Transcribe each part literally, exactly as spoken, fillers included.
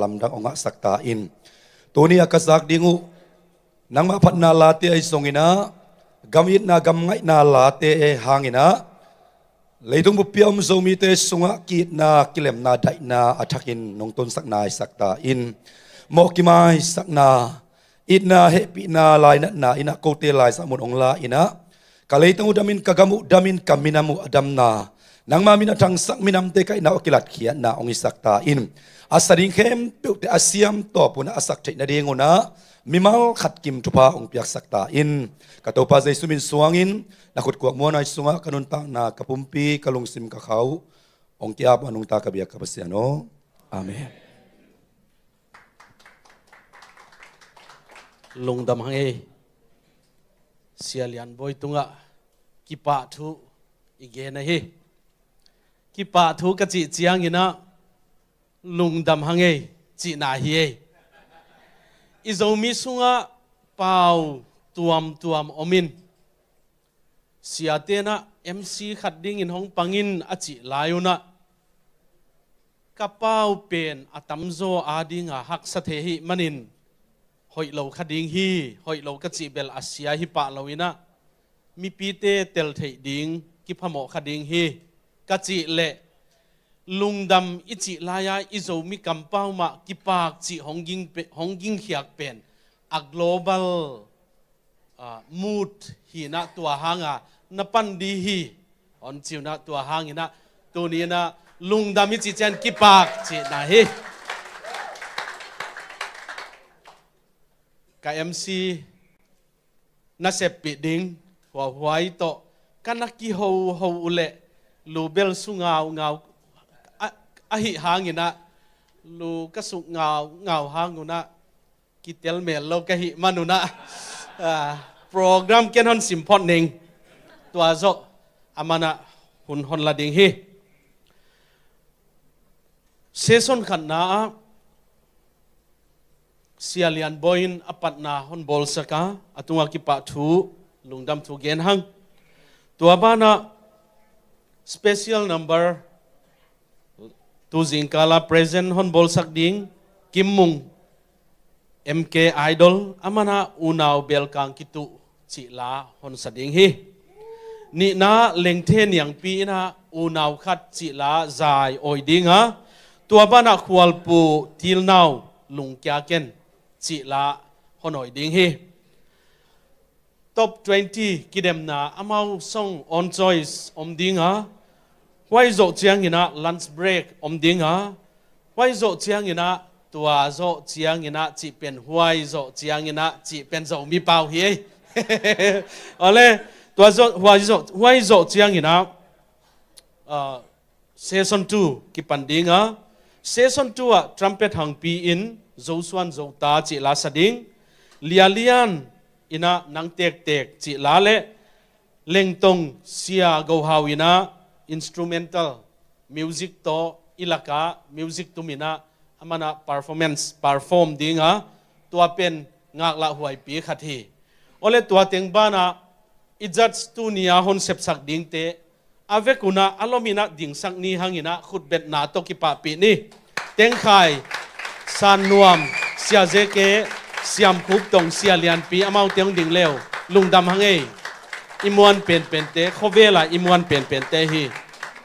lamdang hong ngahsak ta in. Tuni a ka zak ding uh nangmah phatna late ahi zongin ah, gam itna gam ngaihna late hangin ah, leitung buppi a om Zomite sungah ki-itna, kilemna, daihna a thakin nong tunsak naisak ta in. Mawh kimaisakna, itna, hehpihna, lainatna in ah kote laizang mun hong la in ah, ka leitang uh damin, ka gam uh damin, ka minam uh a damna, nangma min a thangsak minamte ka itna uh a kilatkhiatna hong hisak ta in. A sa ding khempeuhte a siam tawp un ah a sak theih nadingun ah mimal khat kim thupha hong piaksak ta in. Ka Topa Jesu min suangin na khutkuak muanai sungah ka nuntakna, ka pumpi, ka lungsim, ka kha uh hong ki-ap a nungta ka biak ka Pasian aw. Amen. Lungdam hang ei. Sia Lian Bawi tungah kipahthu i gen ahi. Kipahthu ka cih ciangin ah lungdam hang ei cihna hi ei. I Zomi sungah pau tuamtuam om in, siate in ah M C khat dingin hong pang in a cih lai un ah, ka pau pen a tamzaw adinga haksa thei ahih manin hoih lo kha ding hi, hoih lo ka cih bel a sia hi pah lo in ah, mipite tel theih ding kiphamawh kha ding hi ka cih leh, lungdam i cih lai-a i Zomi kampau mah kipak cih hong ging pe-, hong gingkhiak pen a global, ah, mood hi in ah, tua hanga na pan di hi hong ci un ah, tua hangin ah tuni in ah lungdam i cih ciang kipak cihna hi. Ka M C na seppih ding huahuai tawh ka na kihoho uh leh, lu bel su ngaungau a, ahih hangin ah, lu ka suk ngaungau hang un ah kitel mel lo ka hih man un ah, ah, program ken hon sim phot ning. Tua zawh a man ah hun hon la ding hi. Session khatna ah Sia Lian Bawi in a patna hon bawlsak a, a tungah kipahthu, lungdam thu gen hang. Tua banah special number, tu zingkala present hon bawlsak ding Kim Mung, M K Idol, a man ah Unau Belkang Kituh cih la hon sa ding hi. Nihna, Lengthe Niangpi in ah Unau Khat cih la zai awi ding a, tua banah Khualpu Tilnau, Lungkia Ken cih la hon awi ding hi. Top twenty kidemna amau song own choice om ding a, huai zawh ciangin ah lunch break om ding a, huai zawh ciangin ah, tua zawh ciangin ah cih pen, huai zawh ciangin ah cih pen Zomi pau hi ei. Awle, tua zawh, huai zawh, huai zawh ciangin ah, ah, Session two kipan ding a, Session two ah Trumpet Hangpi in Zo Suan Zo Ta cih la sa ding, Lia Lian in ah Nang Tektek cih la leh Lengtong Sia Go Hau in ah instrumental music tawh i lakah music tum in ah, a man ah performance, perform ding a, tua pen ngaklah huaipi khat hi. Awle, tua teng banah i judge tuni a hon sepsak dingte, a vek un ah a lom in ah dingsak ni hang in ah khutbetna tawh kipahpih ni. Tengkhai, San Nuam, Sia Zeke, Siam Khup Tong, Sia Lianpi, amaute hong ding leu, lungdam hang ei. I muan penpente, khuavela i muan penpente hi.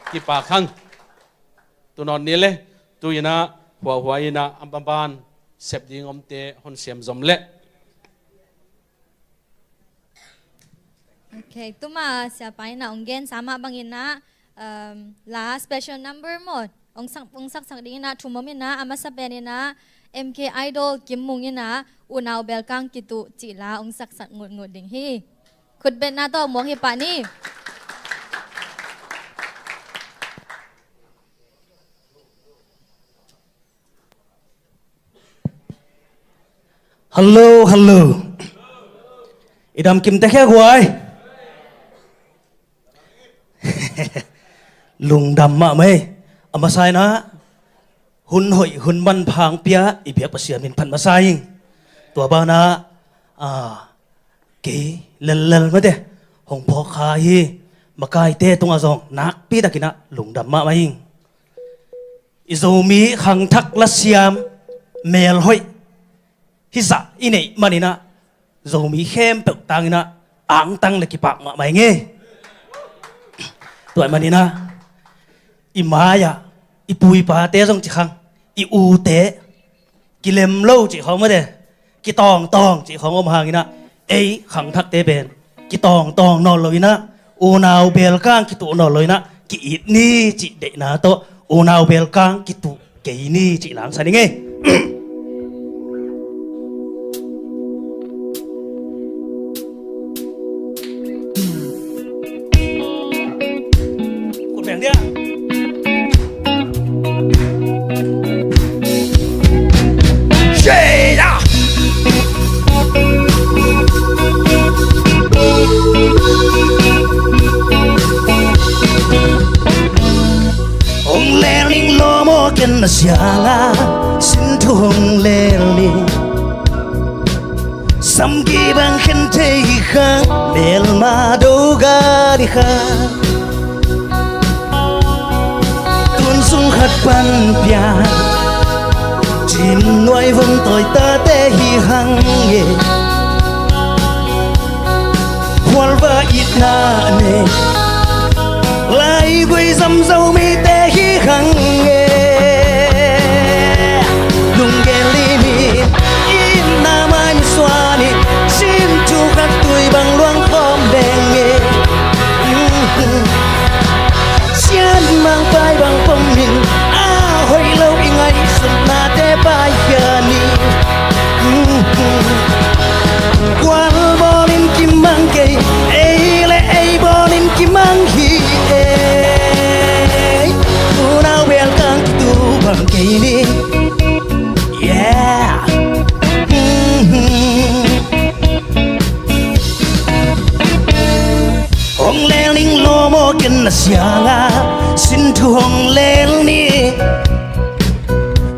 Kipak hang. Tu nawn ni le, tu in ah huahuai in ah a maban sep ding omte hon siam zom le. Ok, tuma siapa in ah hong gensa mah bangin ah, um, la special number maw, hong sak, hong saksak ding in ah, thu mawh in ah, a masa pen in ah M K Idol Kim Mung in ah Unau Belkang Kituh cih la hong saksak ngutngut ding hi. Khutbetna tawh muak hi pah ni. Hallo, hallo. I dam kim ta khia guai. Lungdam mahmah ei. A masa in ah hun hoih hun manpha hong pia i biak Pasian min phat masa ing. Tua banah, ah, kei lellel mate hong phawk kha hi. Makaite tungah zong nakpi takin ah lungdam mahmah ing. I Zomi khangthak lasiam melhoih hizah i neih maninah Zomi khempeuh tanginah angtang le kipak mahmah ing ei. Tua ahih maninah i mai-ah i pu i pate zong ci khang, i ute kilem lo cih khawng mate, kitawngtawng cih khawng om hanginah ei khangthakte pen kitawngtawng nawn loinah unau belkang kituh nawn loinah ki-it ni cih deihna tawh unau belkang kituh kei ni cih langsan ing ei. Khut beng dia. Yeah! Hong lel ning lawm aw, ken na siang a sin thu hong lel ning. Samki bang khen thei hi kha, melma do gal hi kha. Tun sung khat pan pian cin nuai vong tawi tate hi hang e. Khualva itna nei, laigui zam Zomite hi hang e. Lunggel i ni, itna mai suan i, sin thu khat tui bang luang khawm deng e. Sian mangpai bang pom in, a hoih lo i ngaihsutnate paikhia ni. Gual bawlin kimang kei, ei le ei bawlin kimang hi ei. Unau belkang kitu bang kei ni. Yeah. Hong lel ning lawm aw, ken na siang a sin thu hong lel ni.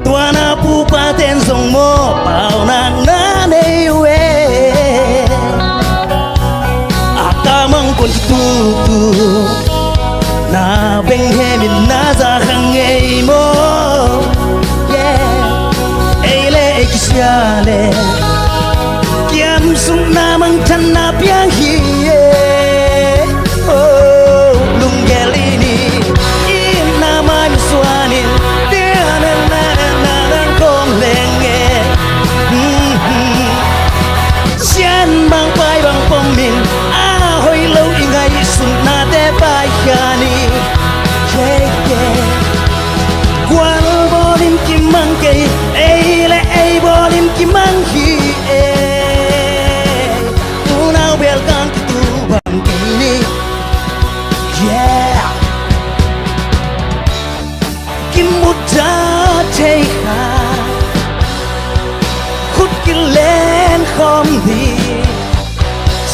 Tua na pupa ten zong maw, paunak na nei uh e. A kamang kon kitutu na beng hemin na za kha ngei maw. Yeah. Ei le ei kisia le kiam sung na mangthan na piang hi e. Oh, lunggel i ni, itna mai suan in, tia na na na na na kong leng e. Sian bang pai bang pom in, a hoih lo i ngaihsutnate paikhia ni. Yeah, yeah. Gual bawlin kimang kei, ei le ei bawlin kimang hi e. Unau belkang kitu bang kei ni. Yeah. Kimuta thei kha, khut kilen khawm hi.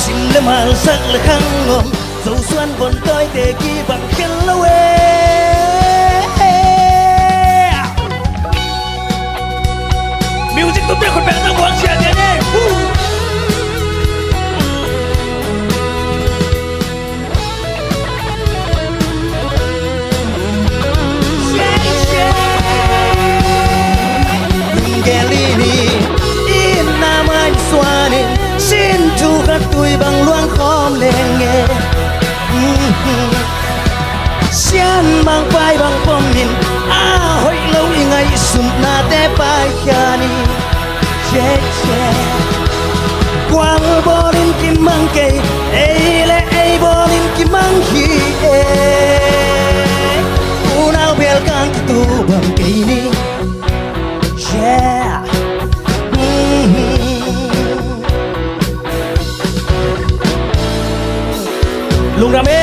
Sim le malsak le khang om, Zosuan bon tawite kibang khen lo e. Music tum pia khut beng na muang siasia ni. Lunggel i ni, itna mai suan in, sin thu khat tui bang luang khawm leng e. Sian bang pai bang pom in, a hoih lo i ngaihsutnate paikhia ni. Yeah, yeah. Gual bawlin kimang kei, ei le ei bawlin kimang hi e. Unau belkang kitu bang kei ni. Yeah. Mm-hmm. Lungdam e.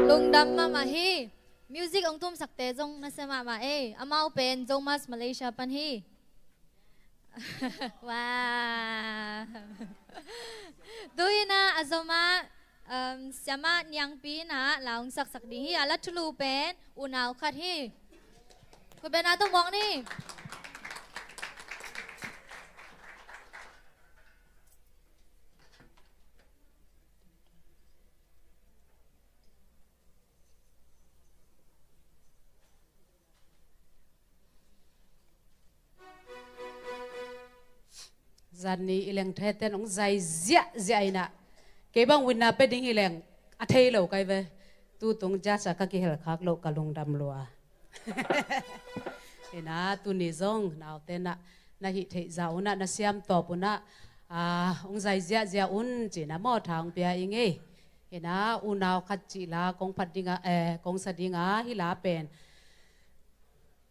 Lungdam mahmah hi. Music hong tumsakte zong nasia mahmah ei. Amau pen Zomas Malaysia pan hi. Wow. Tu-in ah a zom ah, um, Siamah Niangpi in ah la hong saksak ding hi. A la thulu pen Unau Khat hi. Khut beng na tung mawk ni. Zan ni i leng theten hong zai ziahziah inah, kei bang winna pe ding hi leng a thei lo kai ve. Tutung judge ah ka kihel khak loh ka lungdam lua. Inah tuni zong naute nah na hih theih zah unah, na siam tawp unah, ah, hong zai ziahziah un cinah maw, tha hong pia i ngei. Inah unau khat cih la kong phat dinga, eh, kong sa dinga, hih la pen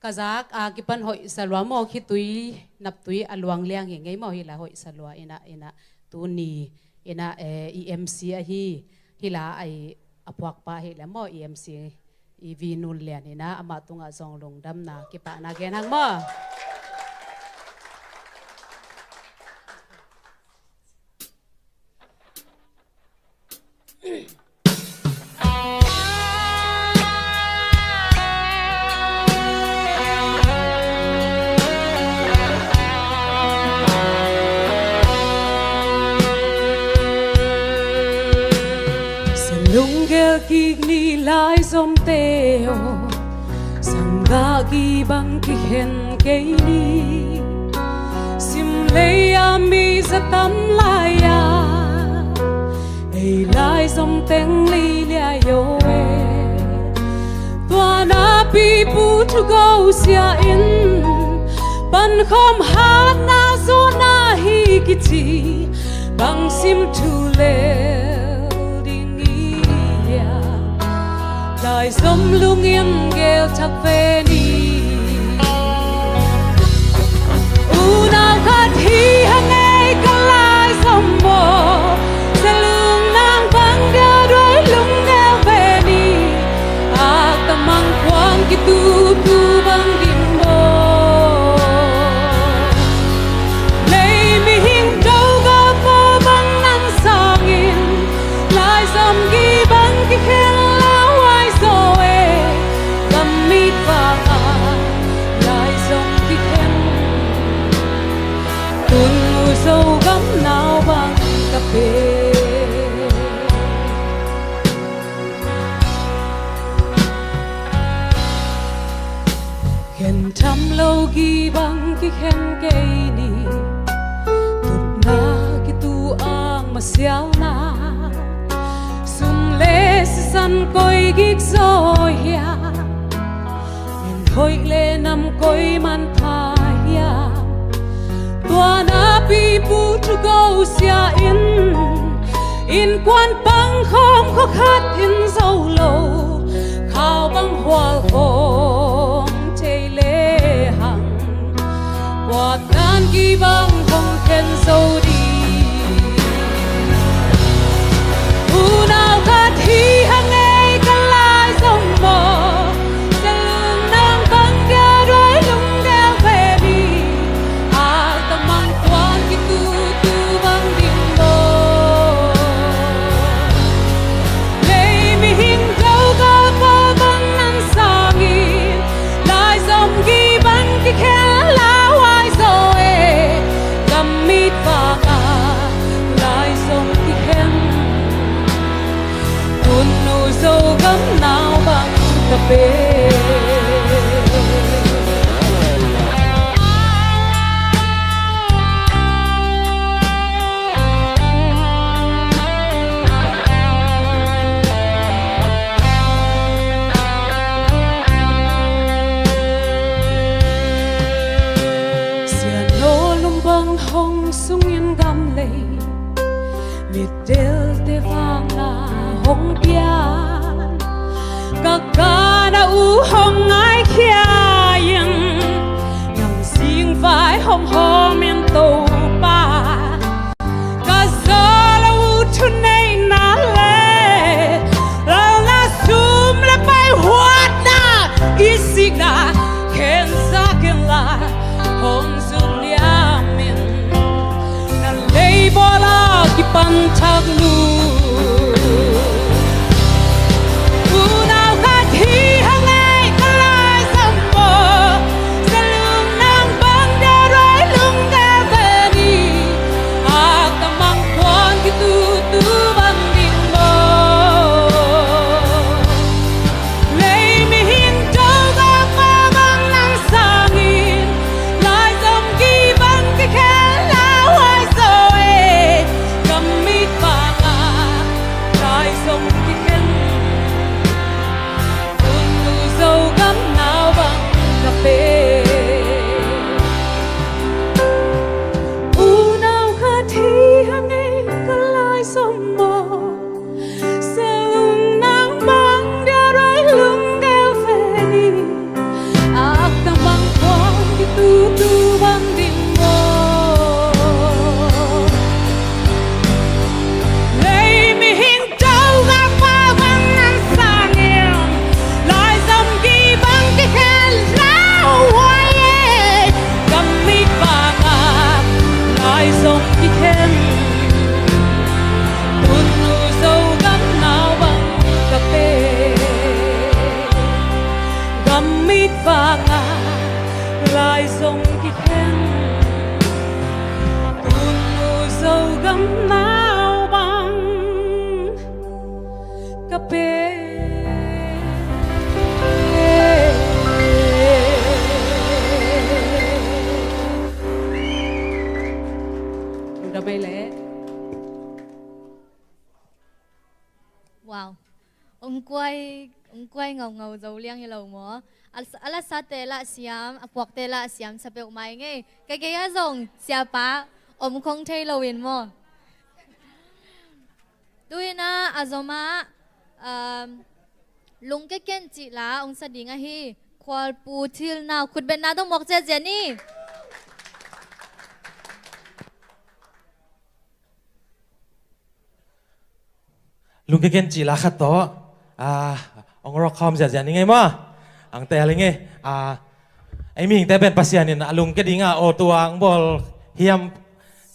ka zak a kipan hoih sa lua maw, khitui naptui a luang liang hi ngei maw, hih la hoih sa lua inah, inah tuni inah, eh, i M C ahi, hih la a i a phuakpa hi le maw, i M C i Vinun Lian inah, amah tungah zong lungdamna kipahna gen hang maw. Sa lunggel kik ni laizomte aw, sanggah kibang kikhen kei ni. Simlei a mi za tam lai-a ei laizom teng lei liai o e. Tua napi Pu Thugo Sia in pankhawm hatna zawhna hi kici bang sim thu lel ding i hia? Laizom lungin gel thak ve ni. Unau khat hi hang ei ka laizom aw, zalung nang bang dia duai lungdel ve ni. Ak tamang kuang kitutu bang ding maw? Lei mihing do galpa bang nang sangin laizom kibang kikhen lauhuai zaw e. Gam mit vaka laizom kikhen, tun u Zogam nau bang ka pe. Khen tham lo kibang kikhen kei ni. Tutna kitu ang masialna, sum le sisan koi gik zaw hiam? Min hoih le nam koi manpha hiam? Tua napi Pu Thugo Sia in innkuan pang khawm khua khat in zo lo, khau bang hual khawm thei le hang, kuat dan kibang khong khen zo ding. Unau khat hi hang ei ka laizom aw, zalung nang bang dia duai lungdel ve ni. Ak tamang kuang kitutu bang ding maw? Lei mihing do galpa bang nang sangin laizom kibang kikhen lauhuai zaw e. Gam mit vaka laizom kikhen, tun u Zogam nau bang ka pe. Sian lo lum bang hong sungin gam lei, mitdelte vang na hong pian, ka kana u hong ngaikhia in, nang singvai hawmhawm in Topa. Ka zawh lo u thuneihna le lalna, sum le pai huatna, i sikna khen zak in la hong zun liam in, na leibawl a kipan thak nu. Unau khat hi hang ei ka laizom aw, zalung nang bang dia duai lungdel ve ni. Ak tamang kuang kitutu bang ding maw? Lei mihing do galpa bang nang sangin laizom kibang kikhen lauhuai Ken tun u Zogam nau bang ka pe. Lungdam ei leh. Wow. Ong kuai, ong kuai ngaungau zo liang hi lo maw? A, a lasate lah siam, a puakte lah siam sa peuhmah ing ei. Ka gei ah zong siapa om khong thei lo in maw? Tu-in ah a zom ah, um, Lungke Ken cih la ong sa ding ahi Khualpu Thil Nau, khutbetna tawh muak ziahziah ni. Lungke Ken cih la khat tawh, ah, ong rock khawm ziahziah ni ngei maw? Ang tel ing ei, ah, ei mihingte pen Pasian in a lungke ding a aw tua ang bawl hiam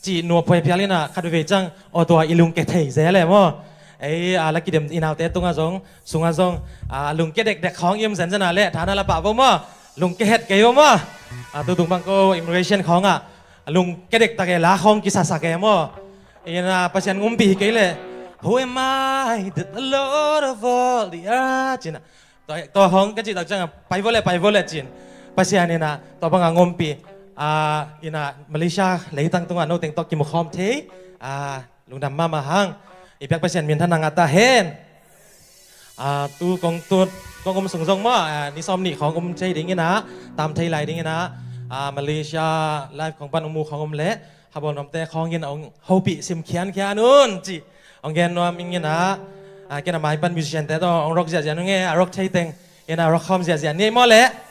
cih nuam phuai phial in ah khat veivei ciang aw tua i lungke thei zel e maw? Ei, ah, la kidem i naute tungah zong, sungah zong, ah, lungke dekdek khawng i om zenzen a leh tha na la pah vo maw? Lungke het kei vo maw? Ah, tu tung bang ko immigration khawngah lungke dektak e, la khawng kisasak e maw? In ah, Pasian ngumpi hi kei leh, "Who am I that the Lord of all the earth?" ci-in ah, tua, tua khawng ka cih tak ciangah, "Pai vo leh, pai vo leh," ci-in Pasian in ah tua bangah ngumpi. Ah, in ah Malaysia leitang tungah noteng tawh kimu khawm thei, ah, lungdam mahmah hang. I biak Pasian minthanna ngah ta hen. Ah, tu kong tut, kong um sung zong maw, ah, ni sawm nih khawng um thei ding in ah, tam thei lai ding in ah, ah, Malaysia live khawng pan ong mu khawng om leh, habawl nuamte khawng in ong hopih sim khiankhian un ci ong gen nuam ing in ah, ah, ken a mai pan musician te tawh ong rock ziahziah nung e, a rock thei teng in ah rock khawm ziahziah ni maw leh.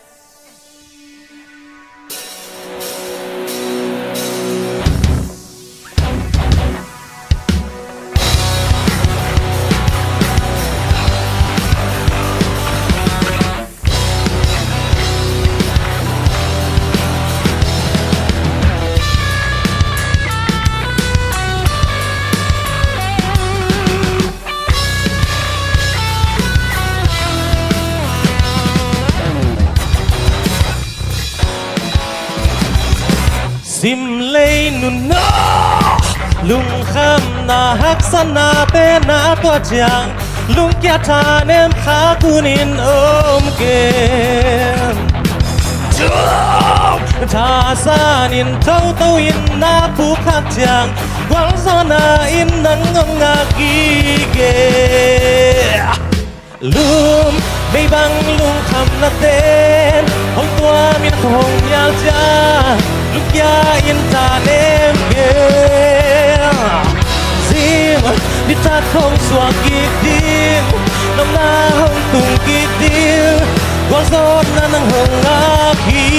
Simlei nunawh, lungkhamna haksatnate na tuah ciang, lungkia thanem khak un in om ken. Thasan in thoto in na puk khak ciang, gualzawhna in nang om ngak gige. Lum, meibang lungkhamna ten hong tuam in khuahun hial ciang, lungkia in thanem ken. Zing nitak hong suak kik ding, nopna hong tung kik ding, gualzawhna nang hong ngak hi.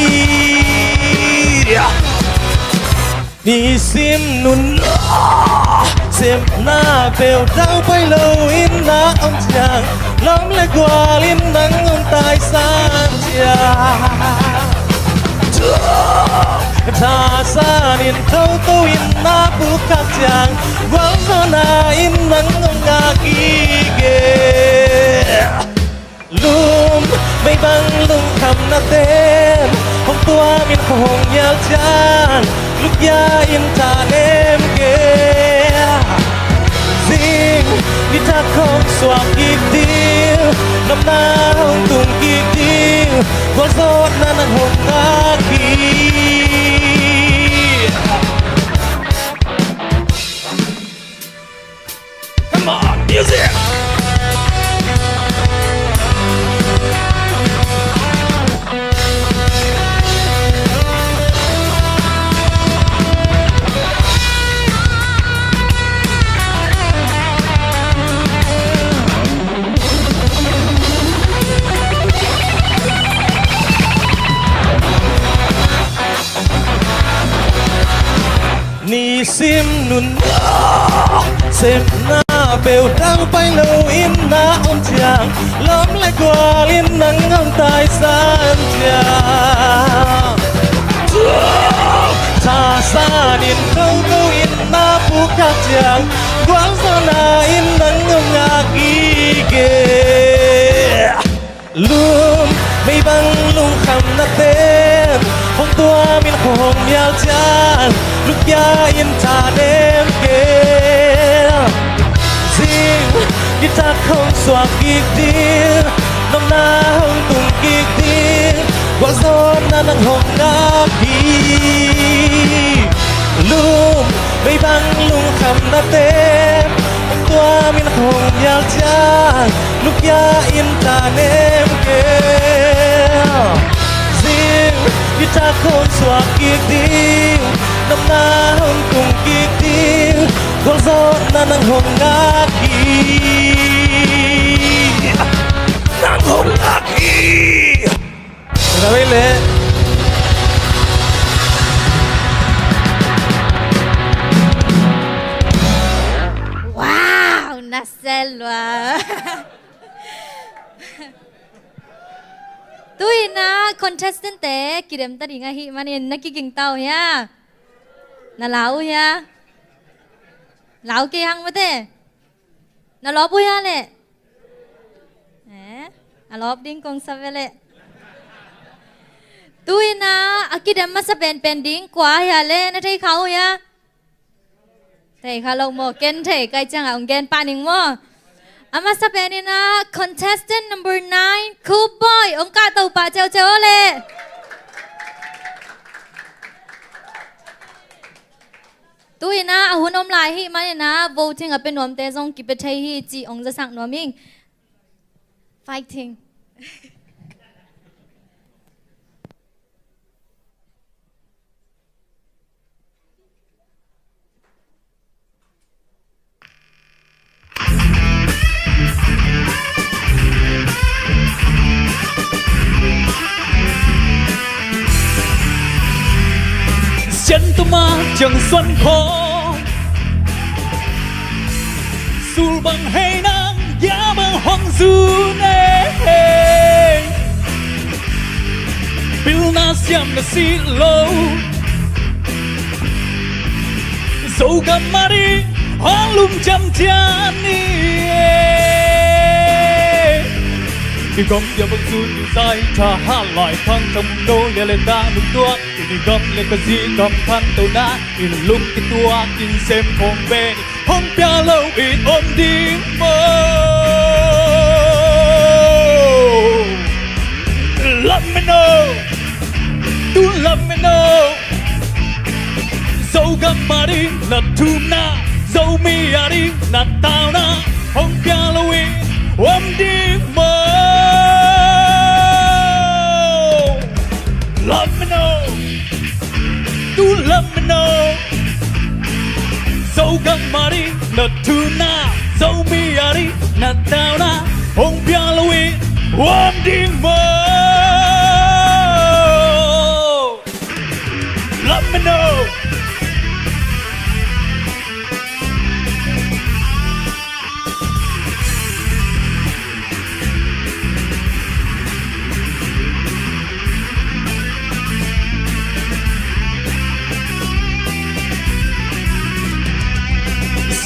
Nisim nunawh, sepna peuh tau pai lo in na om ciang, lawm le gual in nang om taisan ciang. Thasan in thoto in na puk khak ciang, gualzawhna in nang om ngak gige. Lum, meibang lungkhamna ten hong tuam in khuahun hial ciang, lungkia in thanem ken. Zing nitak hong suak kik ding, nopna hong tung kik ding, gualzawhna nang hong ngak hi. Come on, music! Nisim nunawh, sepna peuh tau pai lo in na om ciang, lawm le gual in nang om taisan ciang. Thasan in thoto in na puk khak ciang, gualzawhna in nang om ngak gige. Lum, meibang lungkhamna ten Hong tuam in hong mial ciang, lungkia in tha nem kei. Zing nitak hong suak kik ding, nopna hong tung kik ding, gualzawhna nang hong ngak hi. Lum mei bang lungkhamnate, hong tuam in hong mial ciang, lungkia in tha nem kei. Zing nitak hong suak kik ding, nopna hong tung kik ding, gualzawhna nang hong ngak hi. Nang hong ngak hi. Ina vei le. Wow, na sel lua. Tu-in ah contestant te kidem ta ding ahih manin na kiging ta uh hia? Na lau uh hia? Lau kei hang mate. Na lawp uh hia leh? Eh, a lawp ding kong sa ve leh. Tu-in ah a kidem masa penpen ding kua hia leh na thei kha uh hia? Thei kha lo maw, ken thei, kai ciangah hong gen pah ning maw. A masa penin ah contestant number nine, Khupboi, hong kahto pah ceuceu aw leh. Tu-in ah a hun om lai ahih manin ah voting a pia nuamte zong kipia thei hi cih hong zasak nuam ing. Fighting. Sian tuma ciang suan khawng, sul bang hei nang, gia bang hong zun e. Pilna siam na si lo, Zogam mari hong lum ciamciam ni e. I gam ya bang sun yu zai tha ha lai khang tam no lia le ta lum tuak. I gam le ka zi gam khan to na, i lum ki tuak in sem khong ben, hong pia lo in om ding maw. Lam me no, tu lam me no. Zogam mari na thumna, Zomi ari na tauna, hong pia lo in om ding maw. Lam me no, tu lam me no. Zogam mari na thumna, Zomi ari na tauna, hong pia lo in om ding maw. Lam me no.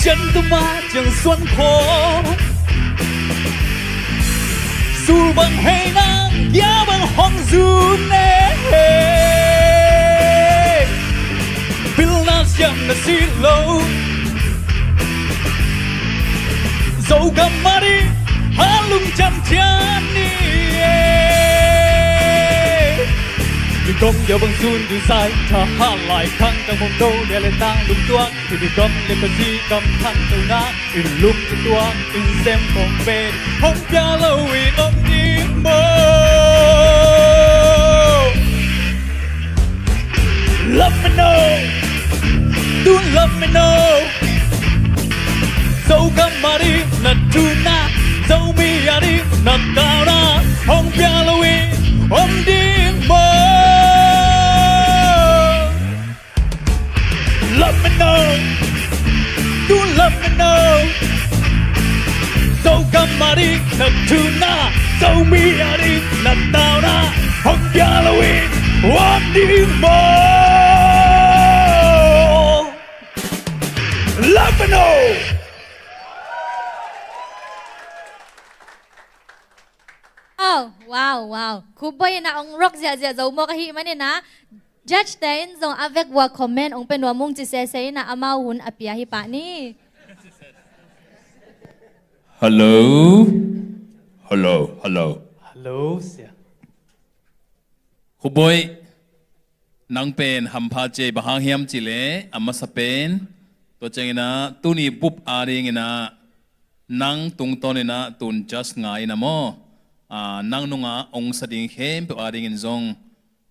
Sian tuma ciang suan khawng, sul bang hei nang, gia bang hong zun e. Pilna siam na si lo, Zogam mari hong lum ciamciam ni e. I gam ya bang sun yu zai tha ha lai khang tam no lia le ta lum tuak. I gam le ka zi gam khan to na, i lum ki tuak in sem khong ben, hong pia lo in om ding maw. Lam me no, tu lam me no. Zogam ari na thumna, Zomi ari na tauna, hong pia lo in om ding maw. Lam me no, tu lam me no. Zogam ari na thumna, Zomi ari na tauna, hong pia lo in om ding maw. Lam me no. Oh, wow, wow. Khupboi in ah hong rock ziahziah zo mawk ahih manin ah, Judge te in zong a vek vua comment ong pe nuam ung ci sese in ah amau hun a pia hi pah ni. Hello. Hello. Hello. Hello, sia. Khuboi, nang pen hampha cei bang hang hiam cih leh a masa pen tua ciangin ah tuni bup a dingin ah nang tungtawn in ah tun judge ngai in ah maw, ah, nang nungah ong sa ding khempeuh a dingin zong,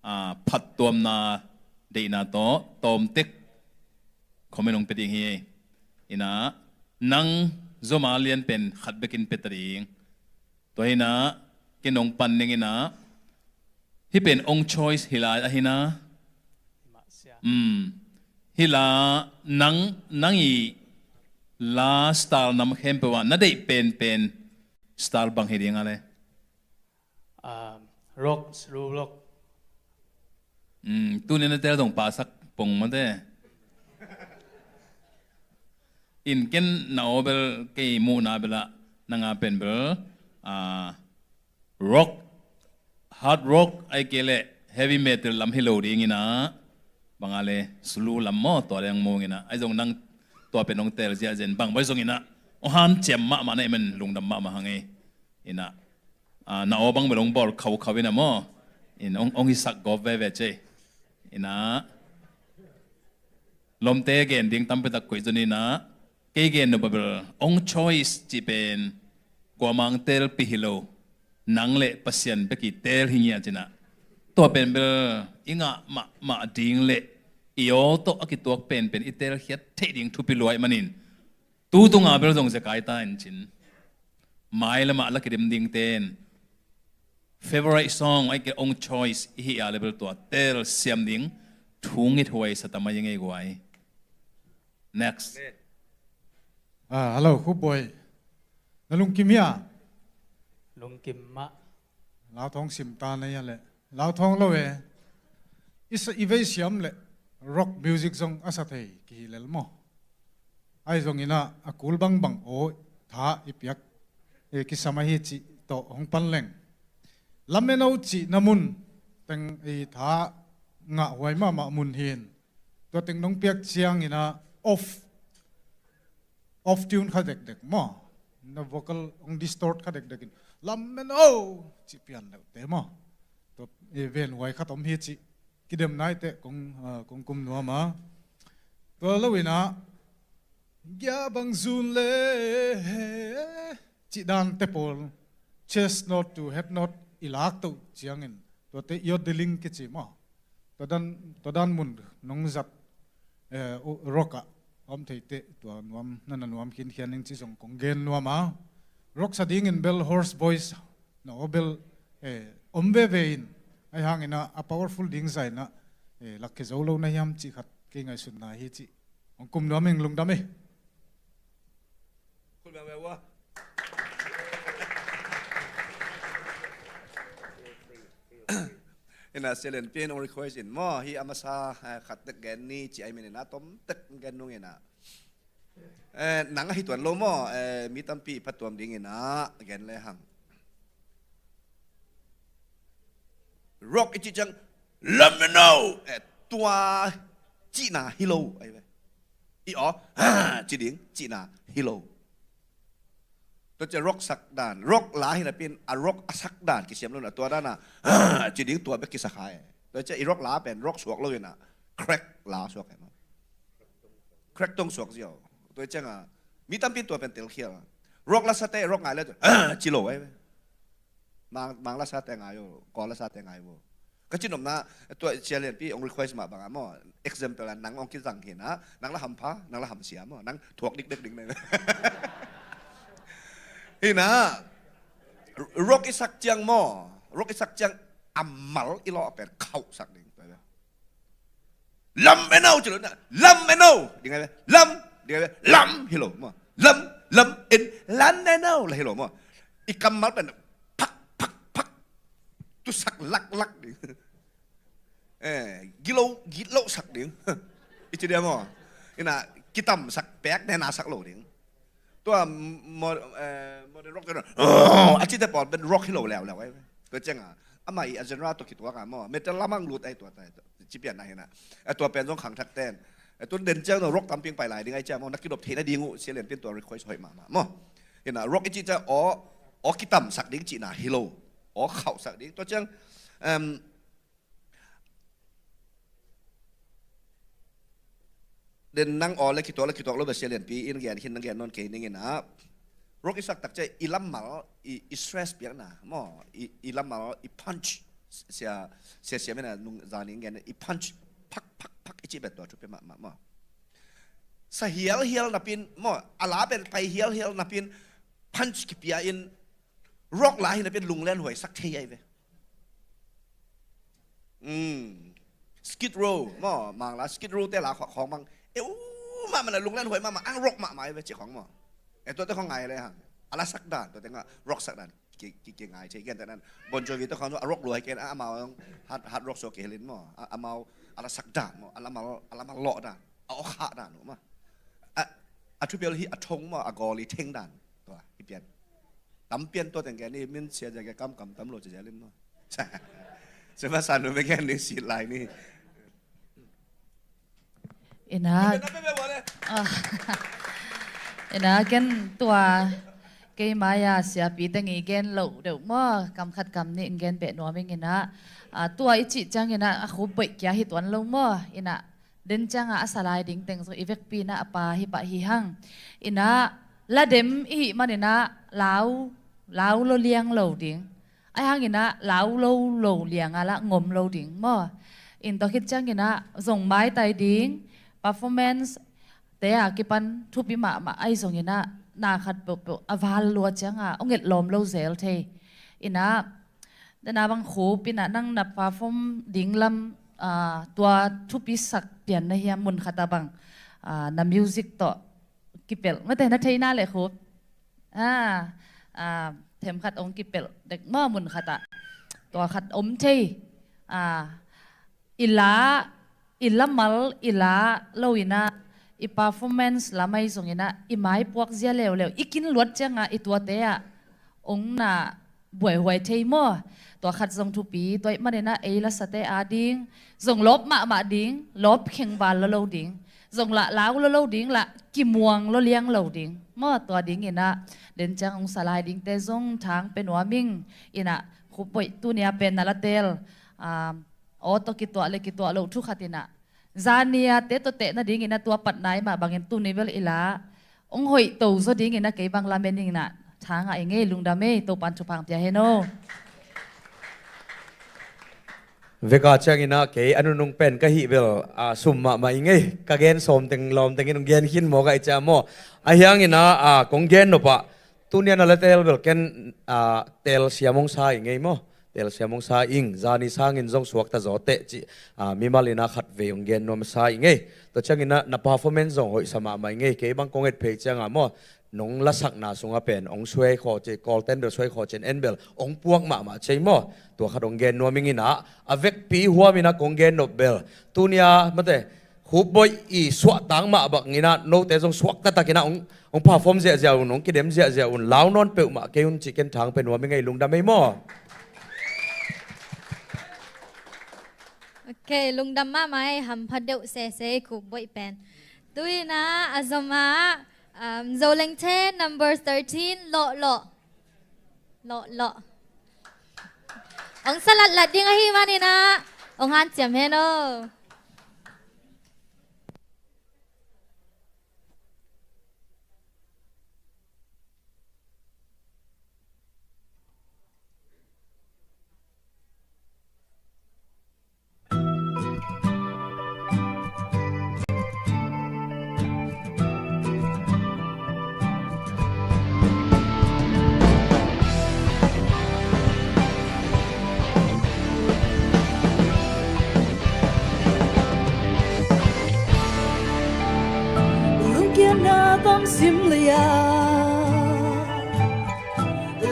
ah, phattuamna deihna tawh tawmtek comment ong pe ding hi. In ah nang zoma lian pen khat bekin pe ta ding. Tua hi in ah ken ong pan ning in ah hih pen ong choice hi lai ahi na. Um, hih la nang, nang i la style nam khempeuh ah na deih penpen style bang hi ding a le? Um, rock, slow rock. Um, tuni na tel dong pasak pong mate. In ken na aw bel kei muhna bel ah nanga pen bel, ah, rock, hard rock, ahih kei leh heavy metal lam hi lo ding in ah, bang a le slow lam maw, tua dang mung in ah, ahi zong nang tua pen ong tel ziahziah in bang bai zong in ah ong hanciam mahmah na hi man, lungdam mahmah hang ei. In ah, ah, na aw bang bel ong bawl khaukhau in ah maw, in ong, ong hisak gawp veve cei. In ah lomte gen ding tampi tak koih zon in ah, kei gen nop a bel ong choice cih pen kuamah ong telpih hi lo, nang le Pasian bek i tel hi ngiat in ah, tua pen bel i ngah mahmah ding le i aw tawh a kituak penpen i telkhiat theih ding thupi lua ahih manin, tu tunga bel zong zekai ta in cin. Mailamah la kidim dingte in favorite song ahih kei leh ong choice i hih a le bel tua telsiam ding thu ngithuai sa ta mai ing ei guai. Next. Ah, hello, Khupbuai. Na lungkim hia? Lungkim mah. Lauthawng sim ta na hia leh? Lauthawng lo e. I sa, i vei siam leh rock music zong a sa thei kihi lel maw? Ahi zongin ah a kul bangbang aw tha i piak, eh, kisam ahi cih tawh hong pan leng. Lameno cihna mun teng i tha ngahhuai mahmah mun hi in. Tua teng nong piak ciangin ah off, off tune kha dekdek maw, na vocal hong distort kha dekdek in, "Lameno," cih pian leuhte maw. Tua, eh, venhuai khat om hi cih kidem naite kong, ah, kong kum nuam a. Tua lo in ah, "Gia bang zun le," cih dante pawl, chest note to head note i lak toh ciangin, tuate ear drilling kici maw. Tua dan, tua dan mun nong zat, eh, u-, rock ah om theite tua nuam, na na nuam khinkhian ing cih zong kong gen nuam a. Rock sa dingin bel hoarse voice na aw bel, eh, om veve in, ahi hangin ah a powerful ding zah in ah, eh, lakkhia zo lo na hiam cih khat kei ngaihsutna hi cih hong kum nuam ing. Lungdam e. Khut beng ve ua. Ina, Sia Lian Pin hong request in maw, hih a masa, eh, khat tek gen ni ci ahih manin ah tom tek gen nung in ah. Eh, nang ahi tuan lo maw, eh, mi tampi phattuam dingin ah gen le hang. Rock i cih ciang, "Lameno," eh, tua cihna hi lo ahi ve. I aw, "Ha," ci ding cihna hi lo. Tua ciang rock sak dan, rock la hi napi in a rock a sak dan kisiam lo in ah, tua dan ah, "Ha," ci ding tua bek kisa kha e. Tua ciang i rock la pen rock suak lo in ah, crack la suak e maw. Crack tong suak ziau. Tua ciang ah, mi tampi in tua pen telkhial. Rock la sate, rock ngai le, "Ha," ci lo ahi ve. Mang, Mang la sate ngai uh, Kawl la sate ngai uh. Ka cihnopna, tua Sia Lian Pin hong request mah bang ah maw, example ah nang hong kizang hi in ah, nang la hampha, nang la hamsia maw, nang thuak dikdek ding na. Hi in ah, rock i sak ciang maw, rock i sak ciang a mal i lawh pen khauh sak ding. "Lameno," ci lo na. "Lameno," ding ahi ve. "Lam," ding ahi ve. "Lam," hi lo maw. "Lam, lam, en, lameno," la hi lo maw. I kammal pen phak, phak, phak. Tu sak lak, lak ding. Eh, gilo, gilo sak ding. I ci dia maw. Ina, kitam sak pek, nena sak lo ding. Tua mo-, eh, modern rock, oh, a cite pawl pen rock hi lo leuleu ahi ve. Tua ciang a, amah i a genre tawh kituak a maw, metal lam ah lut ahi tua ta, tua Ci pian na hi na. A tua pen zong khangthak ten. A tu den ciang zong rock tampi pai lai ding ai ciang maw, na kidop theih nading uh, sia lianpi in tua request hoih mahmah maw. Hi na, rock i cih ciang aw, aw kitamsak ding cihna hi lo. Aw khauhsak ding. Tua ciang, em, den nang aw le kituak le kituak lo bia sia lianpi in gen khin nang gen nawn kei ning in ah. Rock i sak tak ciang i lammal, i, i stress piakna maw, i, i lammal, i punch, sia, sia, sia mena nung zani gen i punch, phak, phak, phak, i cih bet tua thupi mahmah maw. Sa hial hial napin maw, a la pen pai hial hial napin punch kipia in rock la hi napin lunglen huai sak thei ai ve. Mm. Skid Row maw, mang la Skid Row te la khawng mang. Eu mahmah na lunglen huai mahmah, ang rock mahmah ai ve ci khawng maw. E tua te khawng ngai le hang. A la sak dan, tua te nga rock sak dan. Ki, ki, ki ngai thei gen te nan. Bon Jovi te khawng a rock luai ken, a, amau hard, hard rock so ke helin maw. A, amau a la sak dan maw, a la mal, a la mal loh dan. A aw khah dan uh maw. A, a thupial hi a thong maw, a gawl i theng dan. Tua, hi pian. Tam pian tua teng gen i min sia ja ke kam kam tam lo cia lim maw. Sia ma san nu me gen ni si lai ni. Ina. Ina ken tua kei maya siapi teng i gen lo deuh maw, kam khat kam nih in gen beh nuam ing ina. A, tua i cih ciang ina a khup boih kia hi tuan lo maw, ina. Den cianga a salai ding teng zong i vekpi ina a pa hi pah hi hang. Ina la dem i hih man ina lau, lau lo liang lo ding. Ai hang ina lau lo lo lianga la ngom lo ding maw. In tua khit ciang ina zong maitai ding, performance te a kipan thupi mahmah ai zong ina na khat peuhpeuh a val lua cianga ong et lawm lo zel thei. Ina dena bang khup ina nang na perform ding lam, a, tua thupi sak pian na hiam, mun khata bang, a, na music tawh kipelh mate na theina le khup. A, a, themkhat ong kipelh dek maw mun khata. Tua khat om thei. A, i la, i lamal, i la lo ina, i performance lamai zong ina, i maipuak zia leuleu, i kin luat cianga i tuate ah ong na buaihuai thei maw. Tua khat zong thupi, tua i man ina ei lasate a ding zong lawp mahmah ding, lawp kheng val lo lo ding. Zong lah lau lo lo ding, lah kimuang lo liang lo ding. Maw tua ding ina, den ciang ong salai dingte zong thang pe nuam ing ina, khup boih tunia pen na la tel. A, aw tawh kituah le kituah lo thu khat ina. Zania te tawh teh nading ina tua pat nai mah bangin tuni bel ila. Ong hoih to zaw ding ina kei bang lamen ing ina. Thang ah i ngei lungdam ei, Topan thupha pia hen aw. Veka ciang ina kei a nunung pen ka hih bel, a, sum mahmah i ngei. Ka gen sawm teng lawm teng in ong gen khin maw ka i cia maw. A hiang ina, a, kong gen nopah. Tunia na la tel bel ken, a, tel siam ong sa i ngei maw. Tel siam ong sa ing, zani sangin zong suakta zaw teh ci, a, mimal ina khat vei ong gen nuam sa i ngei. Tua ciang ina na performance zong hoih sa mahmah i ngei. Kei bang kong et phei cianga maw. Nong lasakna sunga pen ong suai khaw ci, kawlten bel suai khaw cin en bel ong puak mahmah cei maw. Tua khat ong gen nuam ing ina, a vekpi huam ina kong gen nop bel. Tunia mate, khup boih i suahtang mah bang ina, note zong suak taktak ina ong, ong perform ziahziah un, ong kidem ziahziah un, lau nawn peuhmah kei un ci ken thang pe nuam i ngei lungdam ei maw. Ok, lungdam mahmah ei, hampha deuh sese khup boih pen. Tu ina a zom ah, um, Zolengte number thirteen, Lawh Lawh. Lawh Lawh. Ong salatlat ding ahi man ina, ong hanciam hen aw. Lungkiatna tam sim lei a,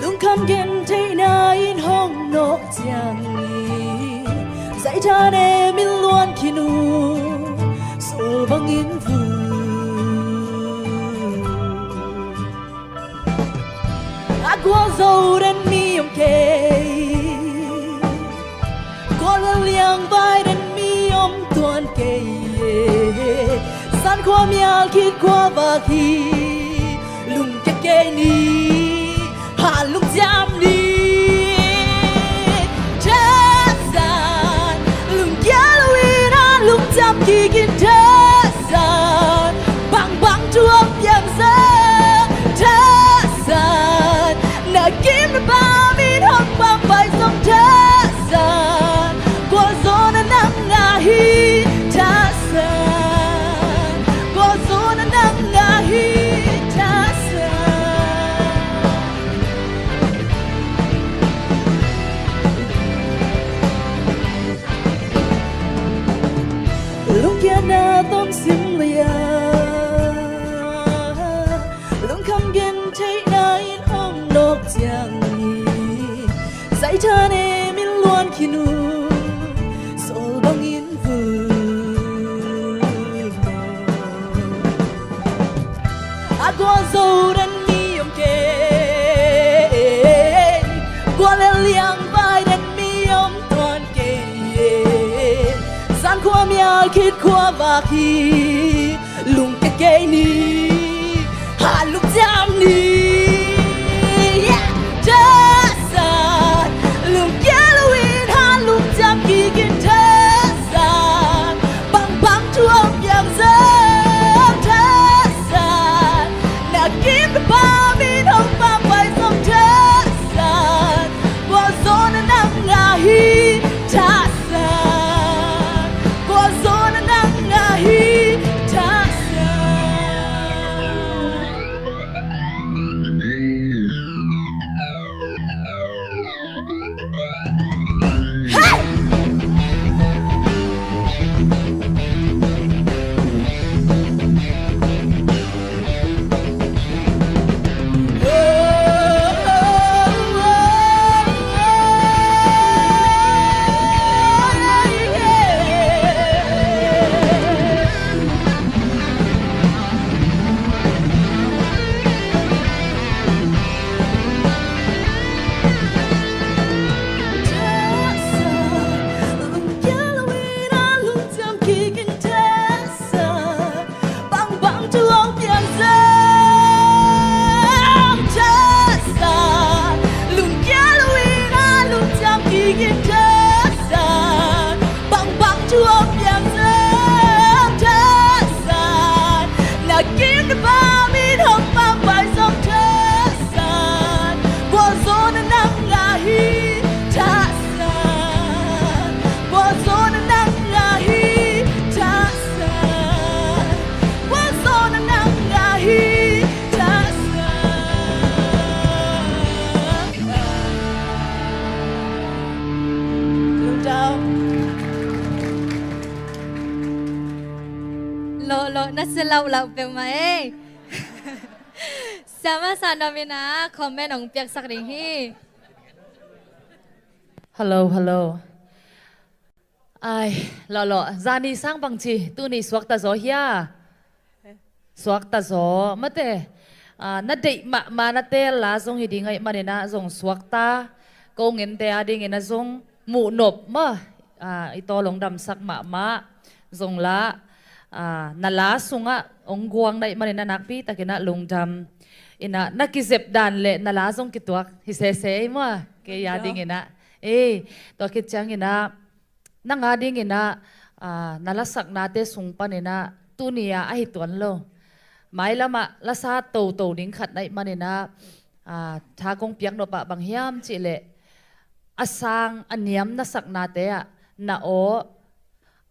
lungkham gentheihna in hong nawh ciang hi. Zaitha ne min luan khin uh, sual bangin vun. A gualzo den mi om kei, gual liang vai den mi om Khua mial khit khua vak hi, lungkia kei ni, han lungciam ni. Thazan, lungkia loin han lungciam kik in thazan, bangbang thu hong piang zong thazan, na kim na pam in hong pampai zong thazan, gualzawhna nang ngah hi. Thazan, gualzawhna nang ngah hi. Thazan. Lungkiatna tawm sim lei-a, lungkham gentheihna in hong nawk ciang hi. Saithan e, min luan khin uh, sawl bangin vul a gualzo den mi om kei, gual le liang vai den mi om tuan kei. Zan khua mial khit khua vak hi, lungkia kei ni, han lungciam ni. Yeah! Thazan, lungkia loin han lungciam kik in thazan, bangbang thu hong piang zong thazan, na kim na pam in hong pampai zong thazan, gualzawhna nang ngah hi. Thazan, gualzawhna nang ngah hi. Thazan. Bangbang thu hong piang zong thazan, lungkia loin han lungciam kik in thazan, bangbang thu hong piang zong thazan, na kim na pam in hong pampai zong thazan, gualzawhna nang ngah hi. Thazan, gualzawhna nang ngah hi. Thazan, gualzawhna nang ngah hi. Thazan. Lungdam. Lawh lawh, na sia lauh lauh peuhmah ei. Siamah Sandam in ah comment hong piaksak ding hi. Hello, hello. Ai, lawh lawh, zani sang bangci, tuni suakta zaw hia? Suakta zaw, mate. Ah, na deih mahmah na teel la zong hi ding ahih manin ah zong suakta. Ko ngente a dingin ah zong muhnop mah. Ah, i tawl hong damsak mahmah. Zong la, ah, na la sungah hong guang na hih manin ah nakpi takin ah lungdam. In ah, na kizep dan le na la zong kituak hi sese ei maw. Kei a dingin ah. Ei, tua khit ciangin ah, nang a dingin ah, ah, na lasaknate sung panin ah, tuni ah ahi tuan lo. Mailam ah lasa toto ding khat na hih manin ah, ah, tha kong piak nop ah bang hiam cih leh, a sang a niam na saknate ah, na aw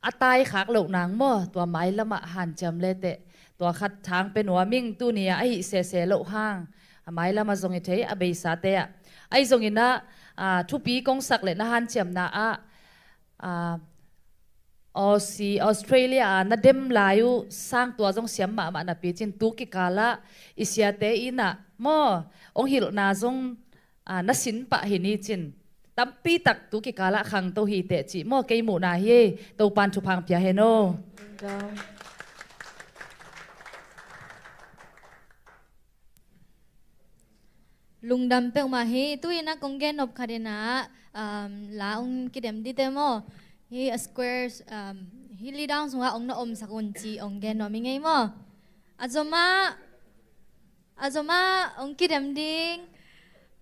a taikhak loh nang maw, tua mailam ah hanciam leteh, tua khat thang pe nuam ing, tuni ah ahi sese loh hang. A mailam ah zong hi thei a beisate ah. Ahi zongin ah, ah, thupi kong sak le na hanciamna ah, ah, Aussie, Australia ah na dem lai uh sang tua zong siam mahmah napi cin tu kikal ah i siate in ah maw, hong hilhna zong, ah, na sin pah hi ni cin. Tampi tak tu kikal ah khangto hi teh cih maw, kei muhna hi ei. Topan thupha hong pia hen aw. Lungdam peuhmah hi. Tu-in ah kong gen nop khat in ah, um, la hong kidem dite maw. Hih a square, um, hih lead down sungah ong na omsak un ci ong gen nuam ing ei maw? A zomah, a zomah ong kidem ding.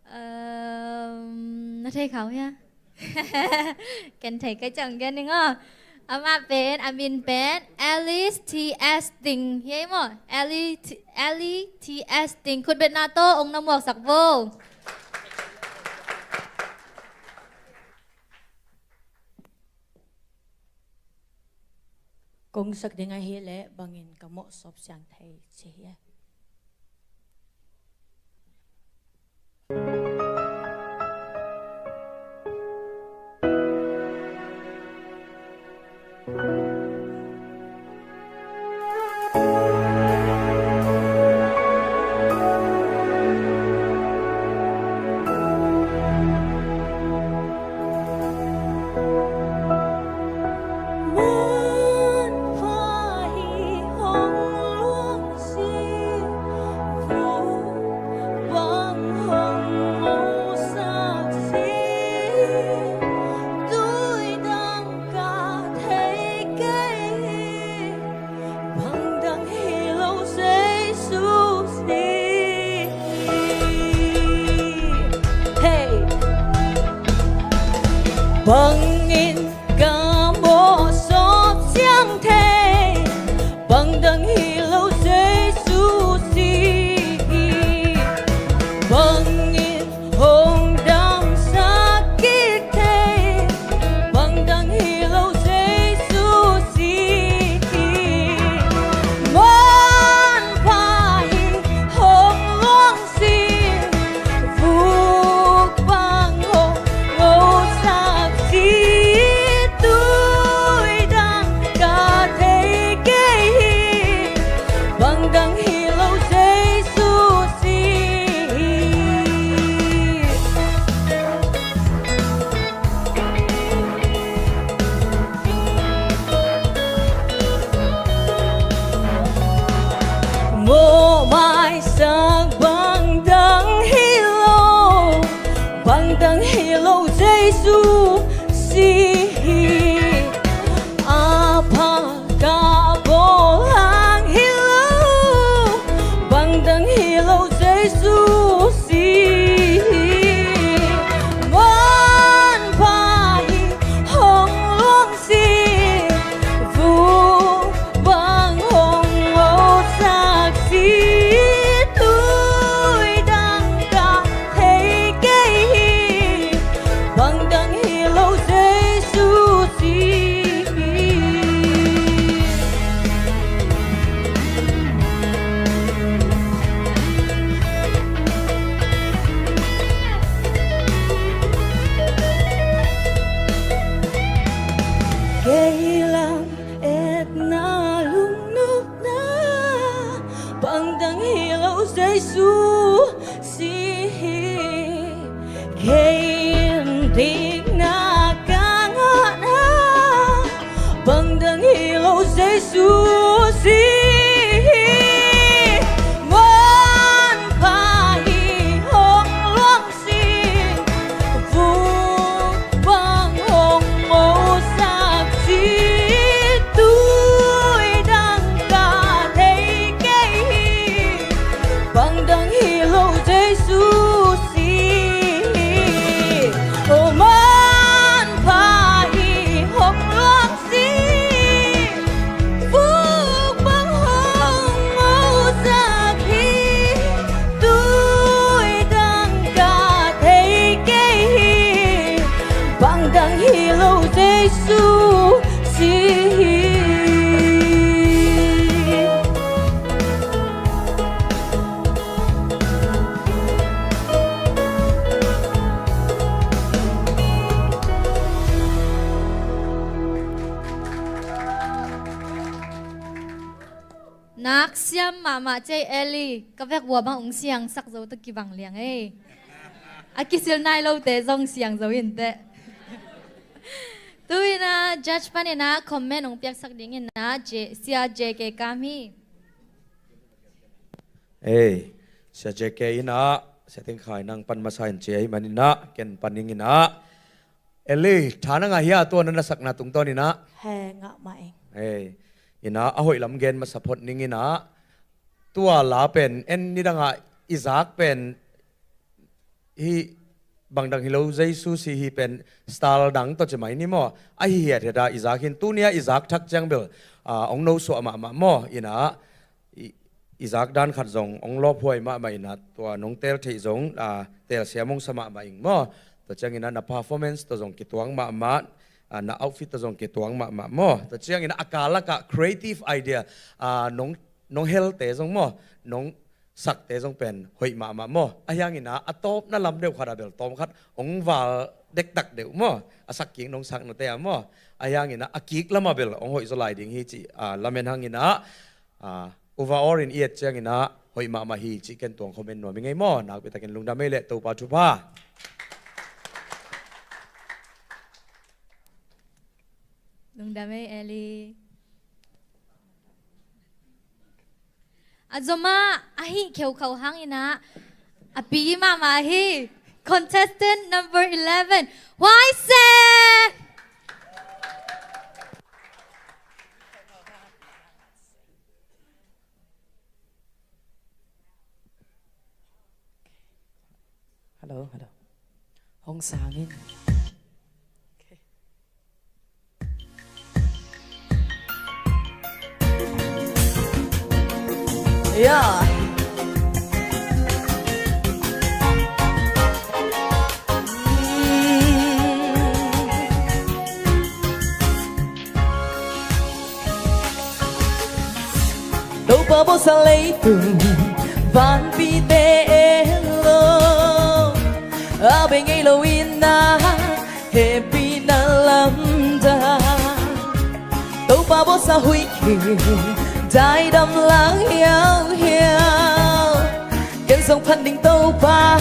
Um, na thei kha uh hia? Ken thei kei ciang ong gen ding aw. Amah pen, a min pen Alice T S Ding hi ei maw? Alice T-, Alice T S Ding, khutbetna tawh ong na muaksak vo. Kong sak ding ahih leh bangin ka mawh sawp siang thei ci hi. Bang dang hi lo Jesu si hi. Hey. Bangin ka mawh sawp siang thei. Bang dang hi lo Jesu si hi. Bangin hong damsak kik thei. Bang dang hi lo Jesu si hi. Muanpha hi hong luang si. Vuk bang hong ngosak si. Tui dang ka thei kei hi. Bang dang hi lo Jesu si hi. Mawhmaisak bang dang hi lo, bang dang hi lo Jesu si hi. A pha ka bawl hang hi lo, bang dang hi lo Jesu si hi. Muanpha hi hong luang si, vuk bang hong ngosak si. Tui dang ka thei kei hi. Bang dang hi lo Jesu si hi. Kei lam etna lungnopna, bang dang hi lo Jesu si hi. Kei in dikna ka ngahna, bang dang hi lo Jesu si hi. Muanpha hi hong luang si, vuk bang hong ngosak si. Tui dang ka thei kei hi. Bang dang hi lo Jesu si hi. Oh, muanpha hi hong luang si. Vuk bang hong ngosak hi. Tui dang ka thei kei hi. Bang dang hi lo Jesu si hi. Nak siam mahmah ci ei Eli, ka vek ua bang ong siangsak zo tawh kibang liang ei. A kisil nai lote zong siang zo inteh. Tu-in ah judge panin ah comment ong piaksak dingin ah J-, Sia J K Kam hi. Ei, Sia J K in ah, Sia Teng Khai nang pan masa in ci ahih manin ah, ken pan ning in ah. Eli, tha na ngah hia, tua na na sakna tungtawn in ah? He, ngah mah ing. Ei, in ah a hoih lam gen masa phot ning in ah, tua la pen en nidang ah i zak pen hih bangdang hi lo, Jesu si hi pen style dang tawh ci mai ni maw. A hi hiathiat a i zak hi in, tuni a i zak thak ciang bel, ah, hong nosuah mahmah maw. In ah i, i zak dan khat zong hong lawphuai mahmah in ah, tua nong teel theih zong, ah, teelsiam hong sa mahmah ing maw. Tua ciangin ah na performance tawh zong kituak mahmah, ah, na outfit tawh zong kituak mahmah maw. Tua ciangin ah a kal lakah creative idea, ah, nong, nong helte zong maw, nong sakte zong pen hoih mahmah maw. Ahi hangin ah a tawpna lam deuh khat ah bel tawm khat hong val dektak deuh maw, a sak kik nong sak nate ah maw. Ahi hangin ah a kik lamah bel hong hoih zaw lai ding hi cih, ah, lamen hangin ah, ah, overall in i et ciangin ah hoih mahmah hi cih ken tuang comment nuam ing ei maw. Nakpi takin lungdam ei leh, Topa thupha. Lungdam ei, Eli. A zom ah a hih kheukhau hangin ah a pi mahmah hi. Contestant number eleven, Huai Se. Hello, hello. Hong sang in. Okay. Yeah. Topa bawlsa leitung vanpite en lo, a bei ngei lo in ah hehpihna lamdang. Topa bawlsa huih khit daidam lang hiauhiau. Ken zong phat ding Topa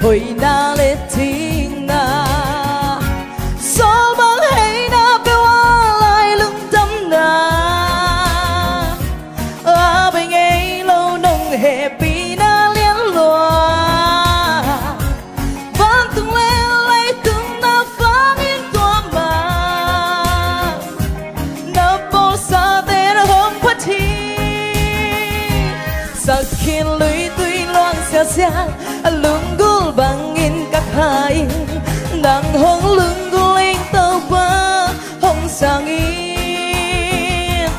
hoihna le thikna, sawlbang heina peuh a lai lungdamna, a bei ngei lo nong hehpihna lianlua. Vantung le leitung na vangin tua mah na bawlsate na hong phat hi. Sak khin luitui luang sialsial, a lunggulh bangin ka kha in, nang hong lunggulh ing Topa hong sang in.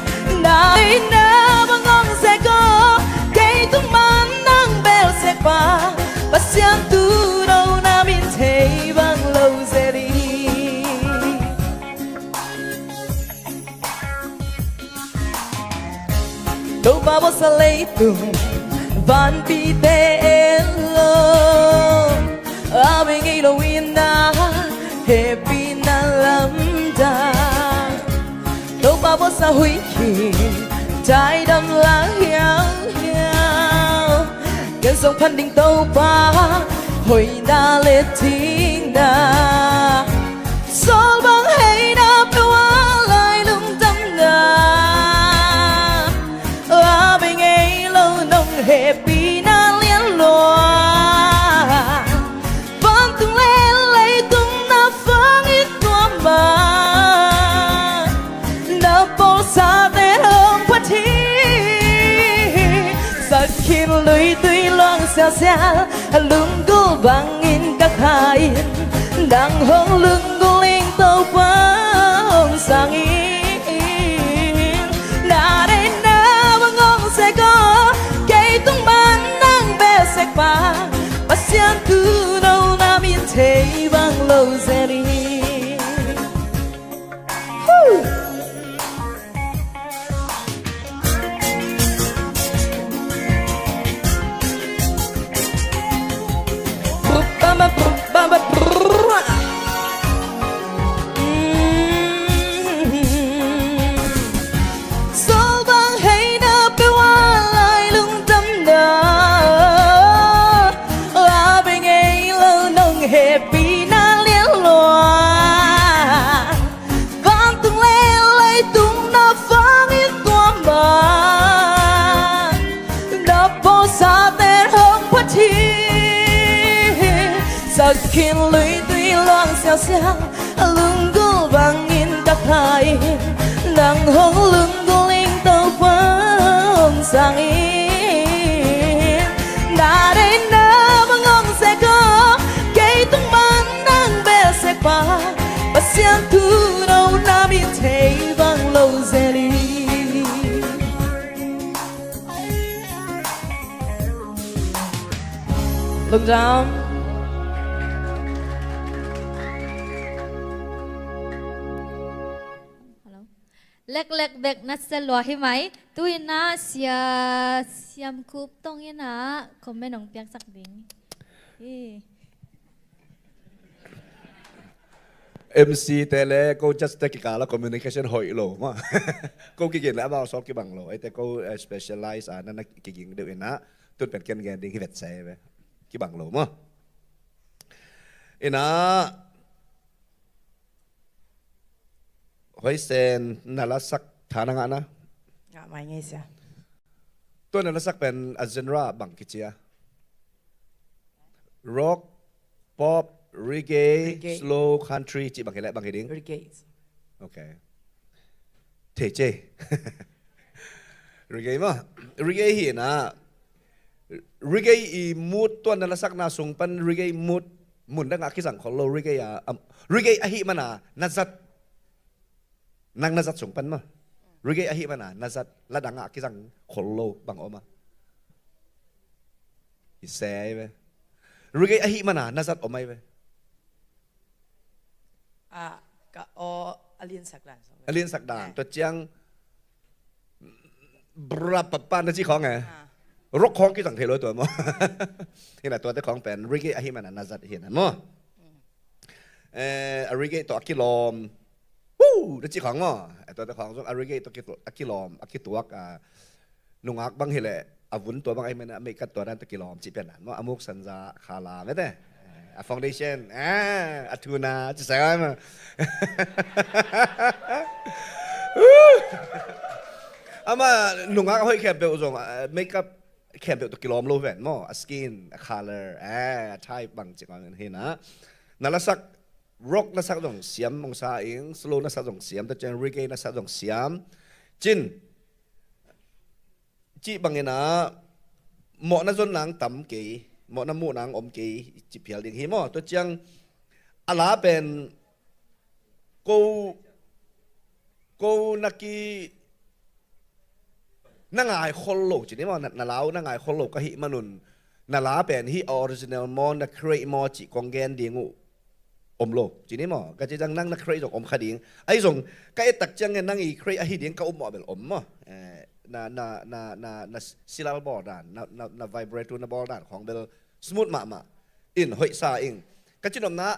Na deihna bang hong sek aw, kei tung man nang belsek pa, Pasian tuuno na min thei bang lo zel hi. Topa bawlsa leitung vanpite en lo, a bei ngei lo in ah hehpihna lamdang. Topa bawlsa huih khit daidam lang hiauhiau. Ken zong phat ding Topa hoihna le thikna, sawlbang heina peuh a lai lungdamna, a bei ngei lo nong hehpihna lianlua. Vantung le leitung na vangin tua mah na bawlsate hong phat hi. Sak khin luitui luang sialsial, a lunggulh bangin ka kha in, nang hong lunggulh ing Topa hong sang in. Na deihna bang hong sek aw, kei tung man nang belsek pa, Pasian tuuno na min thei bang lo zel hi. Sawlbang heina peuh a lai lungdamna, a bei ngei lo nong hehpihna lianlua. Vantung le leitung na vangin tua mah na bawlsate hong phat hi. Sak khin luitui luang sialsial, Hai, nang hong lungding Topa hong sangin, na deihna bang hong sek aw, kei tung man nang beh sek pa, Pasian thu no na mi thei bang lo zel hi. Lungdam. Hello. Leklek bek na sia lua hi mai. Tu-in ah Sia Siam Khup Tong in ah comment hong piaksak ding hi. M C te le ko judge te kikal ah communication hoih lo maw. Ko kigin le amau sawk kibang lo. Eite ko, eh, specialize a na na kiging deuh in ah tun pen ken gen ding hi vet se ve. Kibang lo maw. In ah Hoisen, na lasak tha na ngah na? Ngah mai ngei sia. Tua na lasak pen a genre bang kici a? Rock, pop, reggae, reggae, slow, country, cih bang hi leh bang hi ding? Reggae. Ok. Thei cei. Reggae maw. Reggae hi na. Reggae i mood tua na lasakna sung pan reggae mood mun dang a kizang khol lo reggae a, am, reggae ahih mana na zat, nang na zat sung pan maw. Reggae ahih mana na zat la dang a kizang khol lo bang om a? I se ai ve. Reggae ahih mana na zat om ai ve. A, ka aw a liansak dan. A liansak dan. Eh. Tua ciang brapapa na ci khawng eh. Ah. Rock khawng kizang thei lo tua maw. Hi na tuate khawng pen reggae ahih mana na zat hi na maw. Mm. Eh, a reggae tawh a kilawm. Woo! Na ci khawng maw. Eh, tuate khawng zong a reggae tawh a kilawm, a kituak, a nungak bang hi leh a vun tua bang ahih mana a meikat tua dan tawh kilawm cih pian dan maw. A muk sanja khala mete. A foundation, ah, a thuna, ci sai maw. Ama nungak a hoih khempeuh zong, ah, makeup khempeuh tawh kilawm lo ven maw. A skin, a color, ah, a type bang ci kawng hi na. Na lasak, rock na sak zong siam hong sa ing, slow na sak zong siam, tua ciang reggae na sak zong siam. Cin, cih bangin ah mawhna zon nang tam kei, mawhna muh nang om kei, ci phial ding hi maw. Tua ciang a la pen ko, ko na ki, na ngai khol lo, ci ni maw, na, na lau na ngai khol lo ka hih manun, na la pen hih a original maw, na create maw, cih kong gen ding uh om lo, ci ni maw. Ka ci zang nang na create zong om kha ding. Ahi zong ka et tak ciangin nang i create ahi ding ka upmawh bel om maw. Eh, na, na, na, na, na silal bawl dan, na, na, na vibrato na bawl dan khawng bel smooth mahmah. In hoih sa ing. Ka cinopna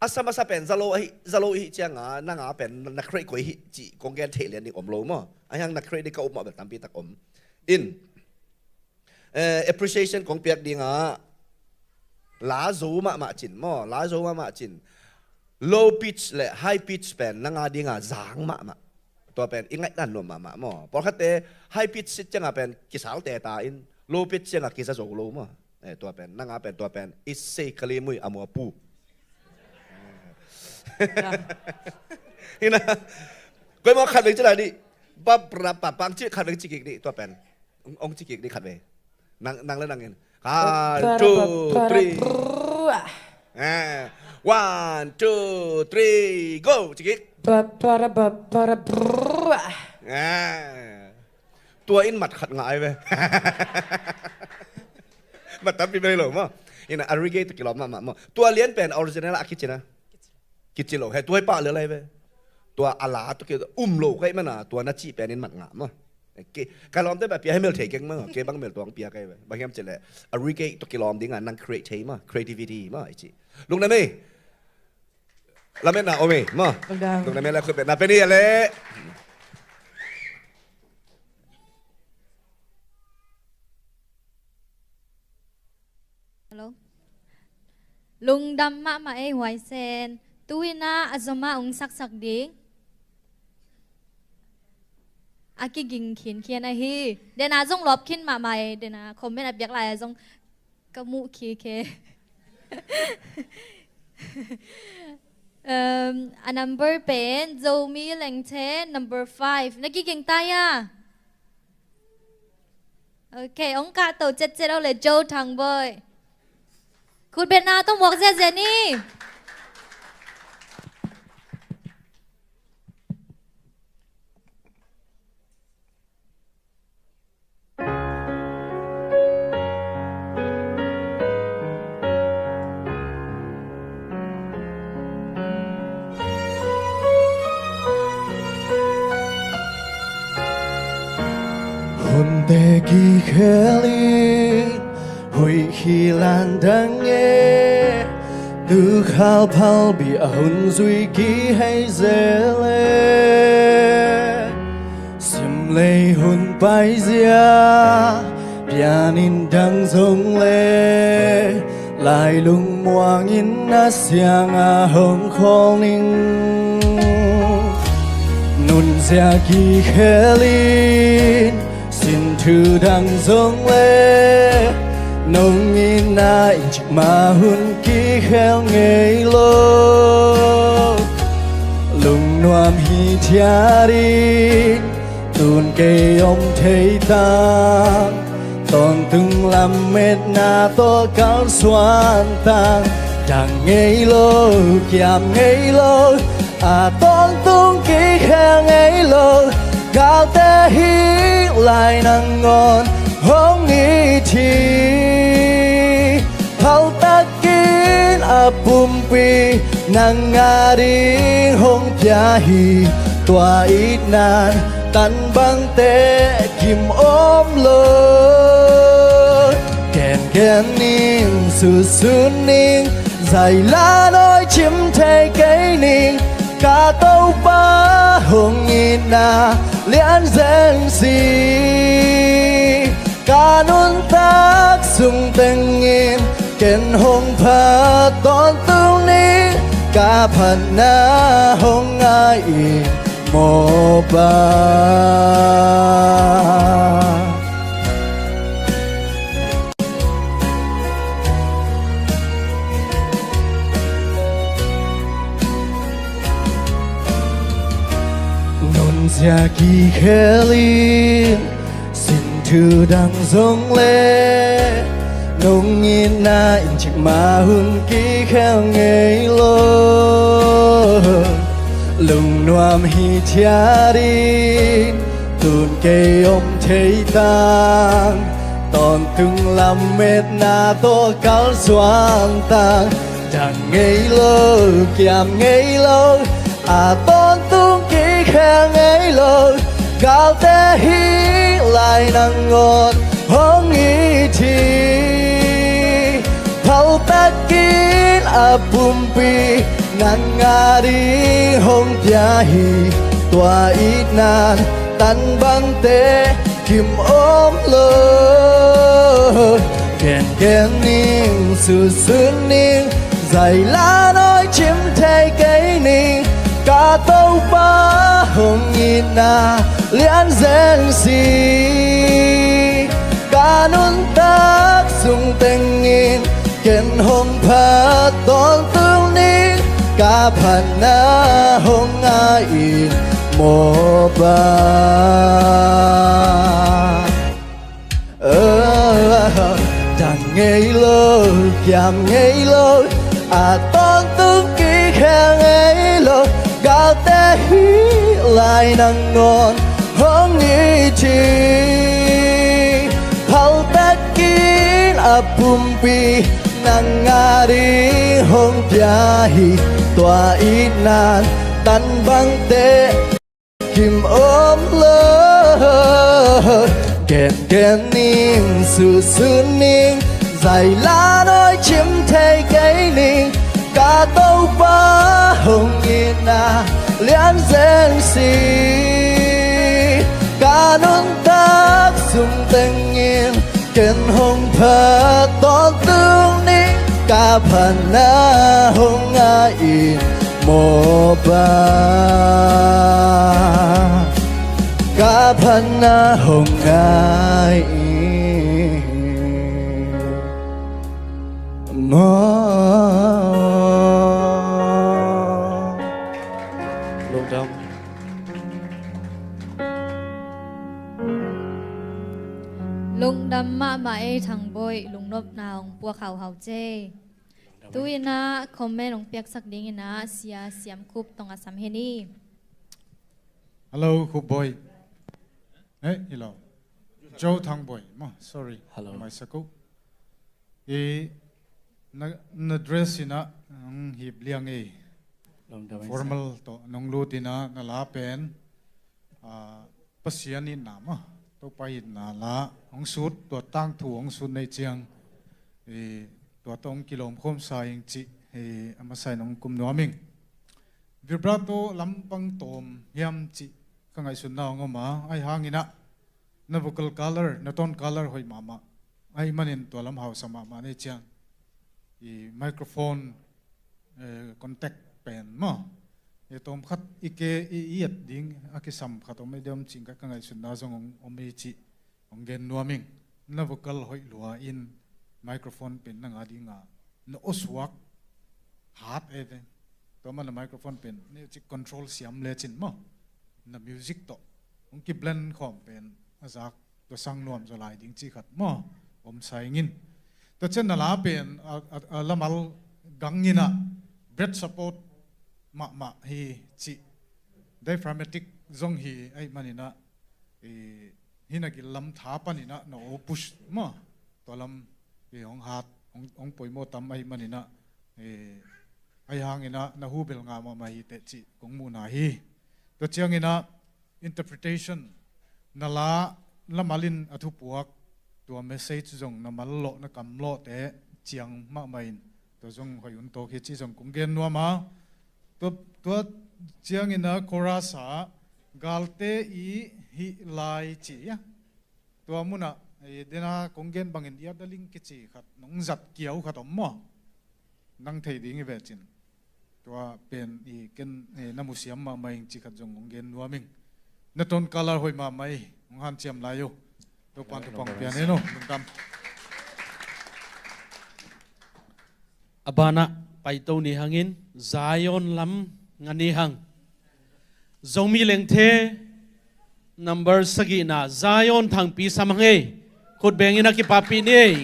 a sa masa pen za lo ahi, za lo ihi cianga, nanga pen na create koi hi, ci kong gen theih lian ding om lo maw. Ahi hang na create ding ka upmawh bel tampi tak om. In eh, appreciation kong piak dinga, la zo mahmah cin maw, la zo mahmah cin. Low pitch le high pitch pen nanga dinga zang mahmah. Tua pen i ngaihdan nuam mahmah maw. Pawlkhatte high pitch sit cianga pen kisal teta in, low pitch cianga kiza zo lo maw. Eh, tua pen nanga pen, tua pen i sei kalimui a mua pu. Hi na. Koi maw khat veng ci lai dih. Bap rap pa pang ci khat veng ci kik dih, tua pen. Ong, ong ci kik dih khat vei. Nang, nang le nang in. One, two, three. Eh, one, two, three, go. Ci kik. Eh. Tua in mat khat ngah ai ve. Mat tampi bei lo maw. Ina a reggae tawh kilawm mahmah maw. Tua lian pen original a kici na. Kici lo, he tua hi pah lel ai ve. Tua a la tawh ki um lo ka hih mana, tua na cih pen in mat ngah maw. Ke, ka lawmte beh a pia hei mel thei keng maw, ke bang mel tuang pia ka hi ve. Bang hiam cih leh a reggae tawh kilawm dinga nang create thei maw, creativity maw, i ci. Lungdam ei. Lametna om ei maw. Lungdam. Lungdam ei, la khut beh na pen hi a leh. Hello. Lungdam mahmah ei Huaisen. Tu-in ah a zom ah ong saksak ding a kiging khinkhian ahi. Dena zong lawp khin mahmah ei. Dena comment a piak lai-a zong ka muh khikhe. Um, a number pen Zomi Lengthe, number five. Na kiging ta hia? Ok, hong kahto cetcet aw le Joe Thang Boy. Khutbetna tawh muak ziazia ni. Hunte kikhel in hoih hi landang e, tukhal phalbi a hun zui kihei zel e. Simlei hun paizia pianin dang zong le, lai lungmuang in a siang a hong khawl ning. Nunzia kikhel in sin thu dang zong le, nong itna in cikmah hun kikhel ngei lo. Lungnuam hithiat in tun kei om thei tang, tawntung lametna tawh kalsuan tang. Dang ngei lo, kiam ngei lo, a tawntung kikhel ngei lo. Galte hih lai nangawn hong it hi. Phaltak in a pumpi nang a ding hong pia hi. Tua itna tan bangte kim om lo. Gengen ning, susun ning, zai la nawi cim thei kei ning. Ka Topa hong itna lian zen si. Ka nuntak sung tengin ken hong phat tawntung ning. Ka phatna hong ngai in mawhpa. Nunzia kikhel in sin thu dang zong le, nong itna in cikmah hun kikhel ngei lo. Lungnuam hithiat in tun kei om thei tang, tawntung lametna tawh kalsuan tang. Dang ngei lo, kiam ngei lo, a tawntung kikhel ngei lo. Galte hih lai nangawn hong it hi. Phaltak in a pumpi nang a ding hong pia hi. Tua itna tan bangte kim om lo. Gengen ning, susun ning, zai la nawi cim thei kei ning. Ka Topa hong itna lian zen si. Ka nuntak sung tengin ken hong phat tawntung ning. Ka phatna hong ngai in mawhpa. Dang ngei lo, kiam ngei lo, a tawntung kikhel ngei lo. Galte hih lai nangawn hong it hi. Phaltak in a pumpi nang a ding hong pia hi. Tua itna tan bangte kim om lo. Gengen ning, susun ning, zai la nawi cim thei kei ning. Ka Topa hong itna lian zen si. Ka nuntak sung tengin ken hong phat tawntung ning. Ka phatna hong ngai in mawhpa. Ka phatna hong ngai in mawhpa. Lungdam mahmah ei Thang Bawi, lungnopna hong puak hauhau ce. Tu-in ah comment hong piaksak dingin ah Sia Siam Khup tawh a sam hen i. Hello, Khup Bawi. Eh, hello. Joe Thang Bawi maw, sorry. Hello. Maisak uh. I na, na dress in ah hong hip liang ei. Lungdam ei. Formal tawh nong lut in ah na la pen, ah, Pasian itna maw, Topa itna la hong sut, tua tangthu hong sut na hih ciang, eh, tua tawh hong kilawm khawmsa ing cih, eh, a masa in hong kum nuam ing. Vibrato lampang tawm hiam cih ka ngaihsutna hong om a, ahi hangin ah na vocal color, na tone color hoih mahmah ahih manin tua lam hausa mahmah na hih ciang, i microphone, eh, contact pen maw, i tawm khat i ke i, i et ding a kisam khat om ei diam cih ka, ka ngaihsutna zong om, om ei cih hong gen nuam ing. Na vocal hoih lua in microphone pen na nga ding a, na awsuak hat ei ve. Tua man a microphone pen na cih control siam lecin maw, na music tawh hong kiblend khawm pen a zak tua sang nuam zaw lai ding cih khat maw, om sa ing in. Tua ciang na la pen a, a, a lamal gang in ah breath support mahmah hi cih, diaphragmatic zong hi ahih manin ah, i, hi na gil lam tha panin ah na aw push maw, tua lam, i, hong hat, hong, hong poimawh tam ahih manin ah, i, ahi hangin ah na hu bel ngah mahmah hi teh cih kong muhna hi. Tua ciangin ah interpretation, na la, lamal in a thupuak, tua message zong na mal lawh, na kam lawhte ciang mahmah in, tua zong hoih un tawk hi cih zong kong gen nuam a. Tua, tua ciangin ah chorus ah galte i hih lai cih a, tua munah, eh, dena kong gen bangin i a daling kici khat nong zat kiau khat om maw, nang thei ding hi ve cin. Tua pen i ken, eh, na musiam mahmah ing cih khat zong hong gen nuam ing. Na tone color hoih mahmah hi, hong hanciam lai uh. Topan thupha hong pia hen aw. Lungdam. A banah paito ni hangin Zion lam nga ni hang. Zomi Lengthe number sagihna Zion Thangpi sam hang ei. Khut bengin a kipahpih ni ei.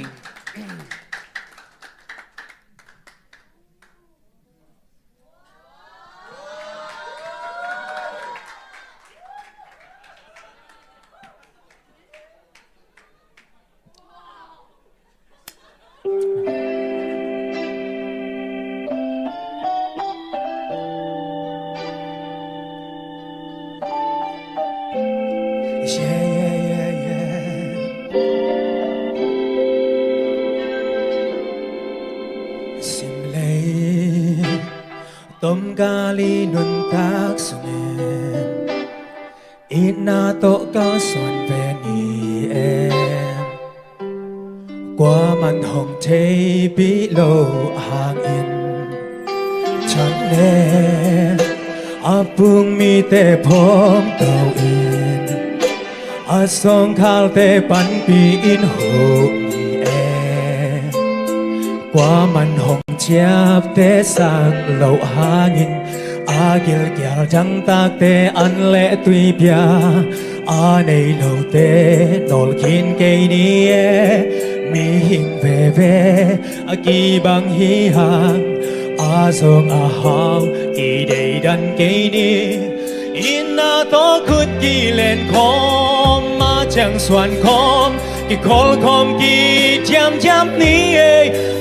Simlei tomkal i nuntak sungin itna tawh kalsuan ve ni em. Kuaman hong theipih loh hangin, chan ne a pung mite phawngto in, a sawngkhalte panpih in huh ni e. Kuaman hong ciaptehsak loh hangin, a gilkial dangtakte an le tui pia, a nei lote nawlkhin kei ni e. Mihing veve a kibang hi hang, a zong a hau kideidan kei ni. Itna tawh khut kilen khawm, a ciang suan khawm, kikhawl khawm, kiciamciam ni e.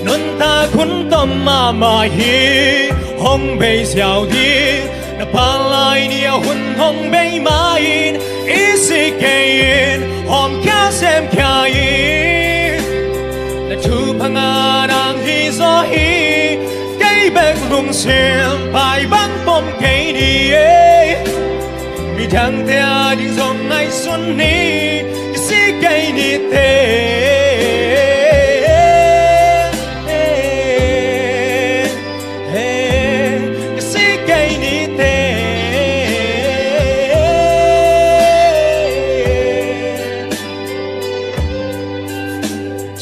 Nuntak hun tom mahmah hi, hong bei siau ding na pha lai ni a hun hong bei ma in, i sik kei in hawmkhia semkhia in, na thupha ngah nang hi zaw hi. Kei bek lungsim pai bang pom kei ni e. Midangte a ding zong ngaihsun ni, kisik kei ni te. Kisik kei ni te.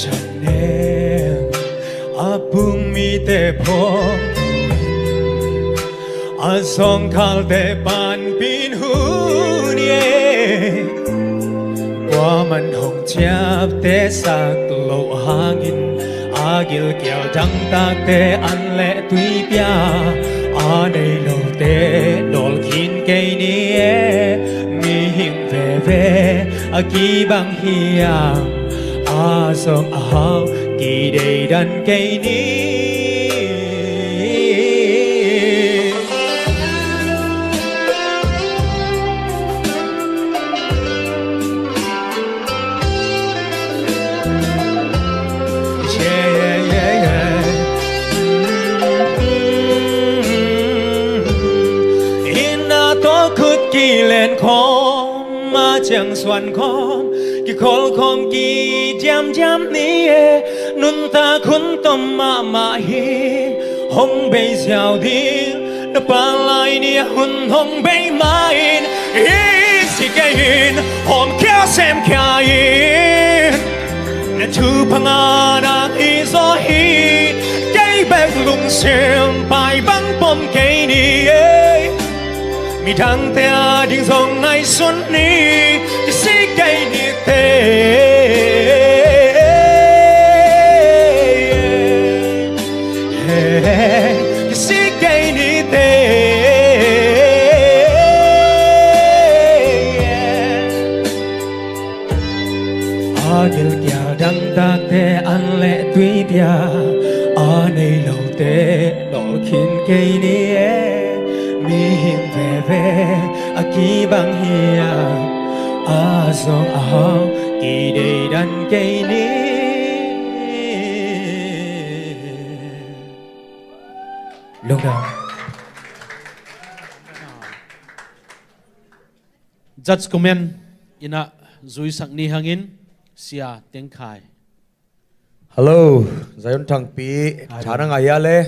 Chan ne a pung mite phawng, a sawngkhalte panpih in huh ni e. Kuaman Man hong ciaptehsak loh hangin, a gilkial dangtakte an leh tui pia, a nei lote nawlkhin kei ni e. Mihing veve a kibang hiam, a zong a hau kideidan kei ni. Inn ah tawh khut kilen khawm, a ciang suan khawm, kikhol khawm kidiamdiam ni e. Nuntak hun tom mahmah hi, hong bei ziau ding. Na pa lai ni a hun hong bei mah in, i si kei in, hawmkhia semkhia in. Na thupha ngah nak hi zaw hi, kei bek lungsim pai bang pom kei ni e. Midangte ading zong ngaihsun ni, kisik kei ni te. Kisik kei ni te. A gilkial dangtakte an leh tui pia, a nei lote nawlkhin kei ni e. Mihing veve a kibang hiam, a zong a hau kideidan kei ni. Lungdam. Judge comment in ah zuisak ni hangin, Sia Teng Khai. Hello, Zion Thangpi. Hello. Tha na ngah hia le?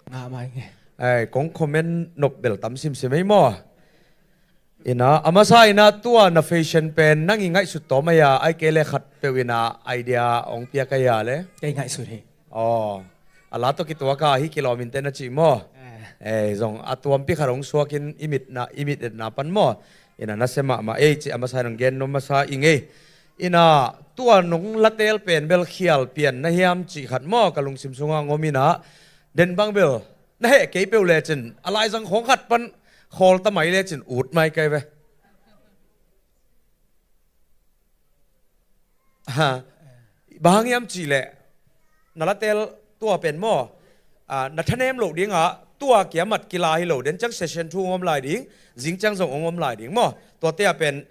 Ngah mai nge. Ai, kong comment nop bel tam simsim ei maw. In ah, a masa in ah tua na fashion pen nang i ngaihsut tawm a hia, ai kei le khat peuh in ah idea hong piak a hia le? Kei ngaihsut hi. Aw, a la tawh kituak a hih kilawm in te na cih maw? Eh. Eh, zong a tuampi khat hong suak in i mit na, i mit etna pan maw? In ah nasia mahmah ei cih a masa in hong gen nuam masa ing ei. In ah tua nong la teel pen bel khial pian na hiam cih khat maw, ka lungsim sungah hong om in ah. Den bang bel na heh kei peuh lecin a laizang khawng khat pan khawl ta mai lecin ut mai kei ve. Ha. Bang hang hiam cih leh na la teel tua pen maw, ah, na thanem loh ding ah tua kia mat kila hi lo, den ciang session thu hong om lai ding, zing ciang zong hong om lai ding maw. Tuate ah pen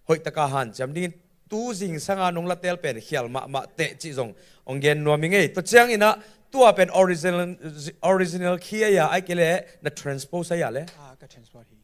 hoih taka hanciam dingin tu zingsang a nong la teel pen khial mahmah teh cih zong hong gen nuam ing ei. Tua ciangin ah tua pen original, original key a hia, ai kei le na transpose a hia le? Ah, ka transpose hi.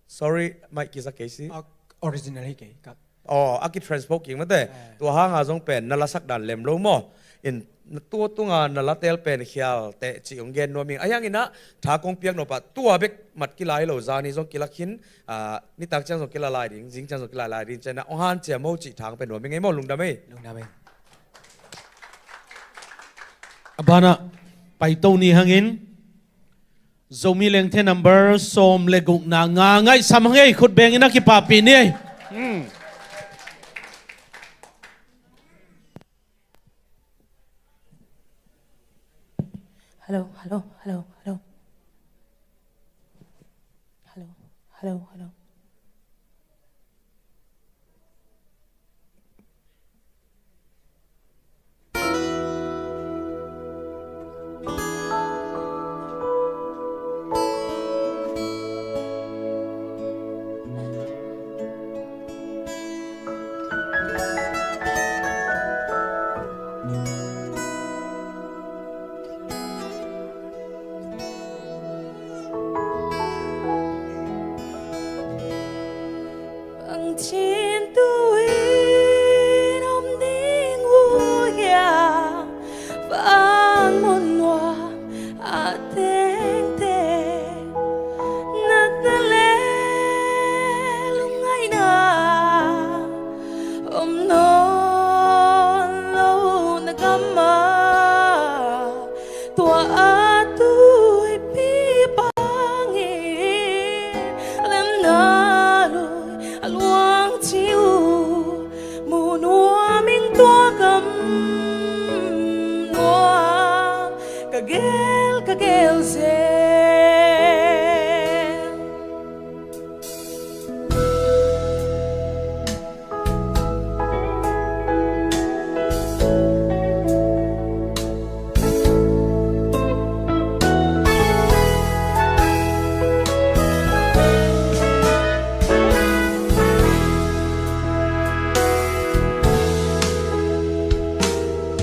Sorry, mic kizak kei si. Ah, original hi kei, ka. Aw, a ki transpose kik mate. Eh. Tua hang a zong pen na lasak dan lem lo maw? In, na tua tunga na la teel pen khial teh cih hong gen nuam ing. A hiangin ah tha kong piak nop ah tua bek mat kila hi lo, zani zong kila khin, ah, nitak ciang zong kila lai ding, zing ciang zong kila lai ding, ciangin ah hong hanciam o cih tha hong pia nuam ing ei maw, lungdam ei. Lungdam ei. A banah paito ni hangin, Zomi Lengthe number sawm le gukna nga ngaihsam hang ei, khut bengin a kipahpih ni ei. Hmm. Hello, hello, hello, hello. Hello, hello, hello. Bangcin tu in om ding uh hiam, van mun nuam a tengteng, natna le lungngaihna om nawn lo na gam ah, tua a tuipi bangin lemna lui a luang ci uh, muh nuam ka gel, ka gel zel.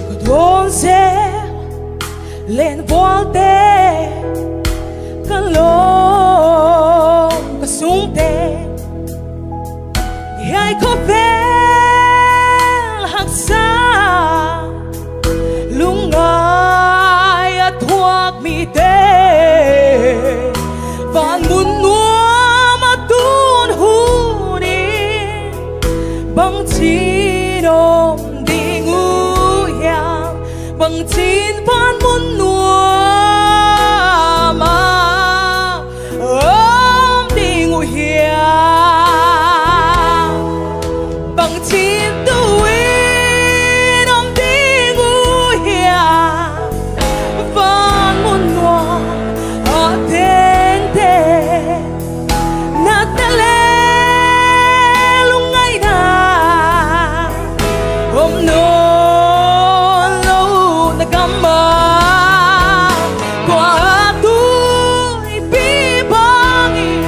Ka dawn zel len bualte, ka lawm ka sungte, hiai khawvel haksa lungngai a thuak mite, van mun nuam a tun hun in bangchin om ding uh hiam? Bangchin van mun nuam a om ding uh hiam? Bangchin tu-in om ding uh hiam? Van mun nuam a tengte, natna le lungngaihna om nawn lo na gam ah, tua tuipi bangin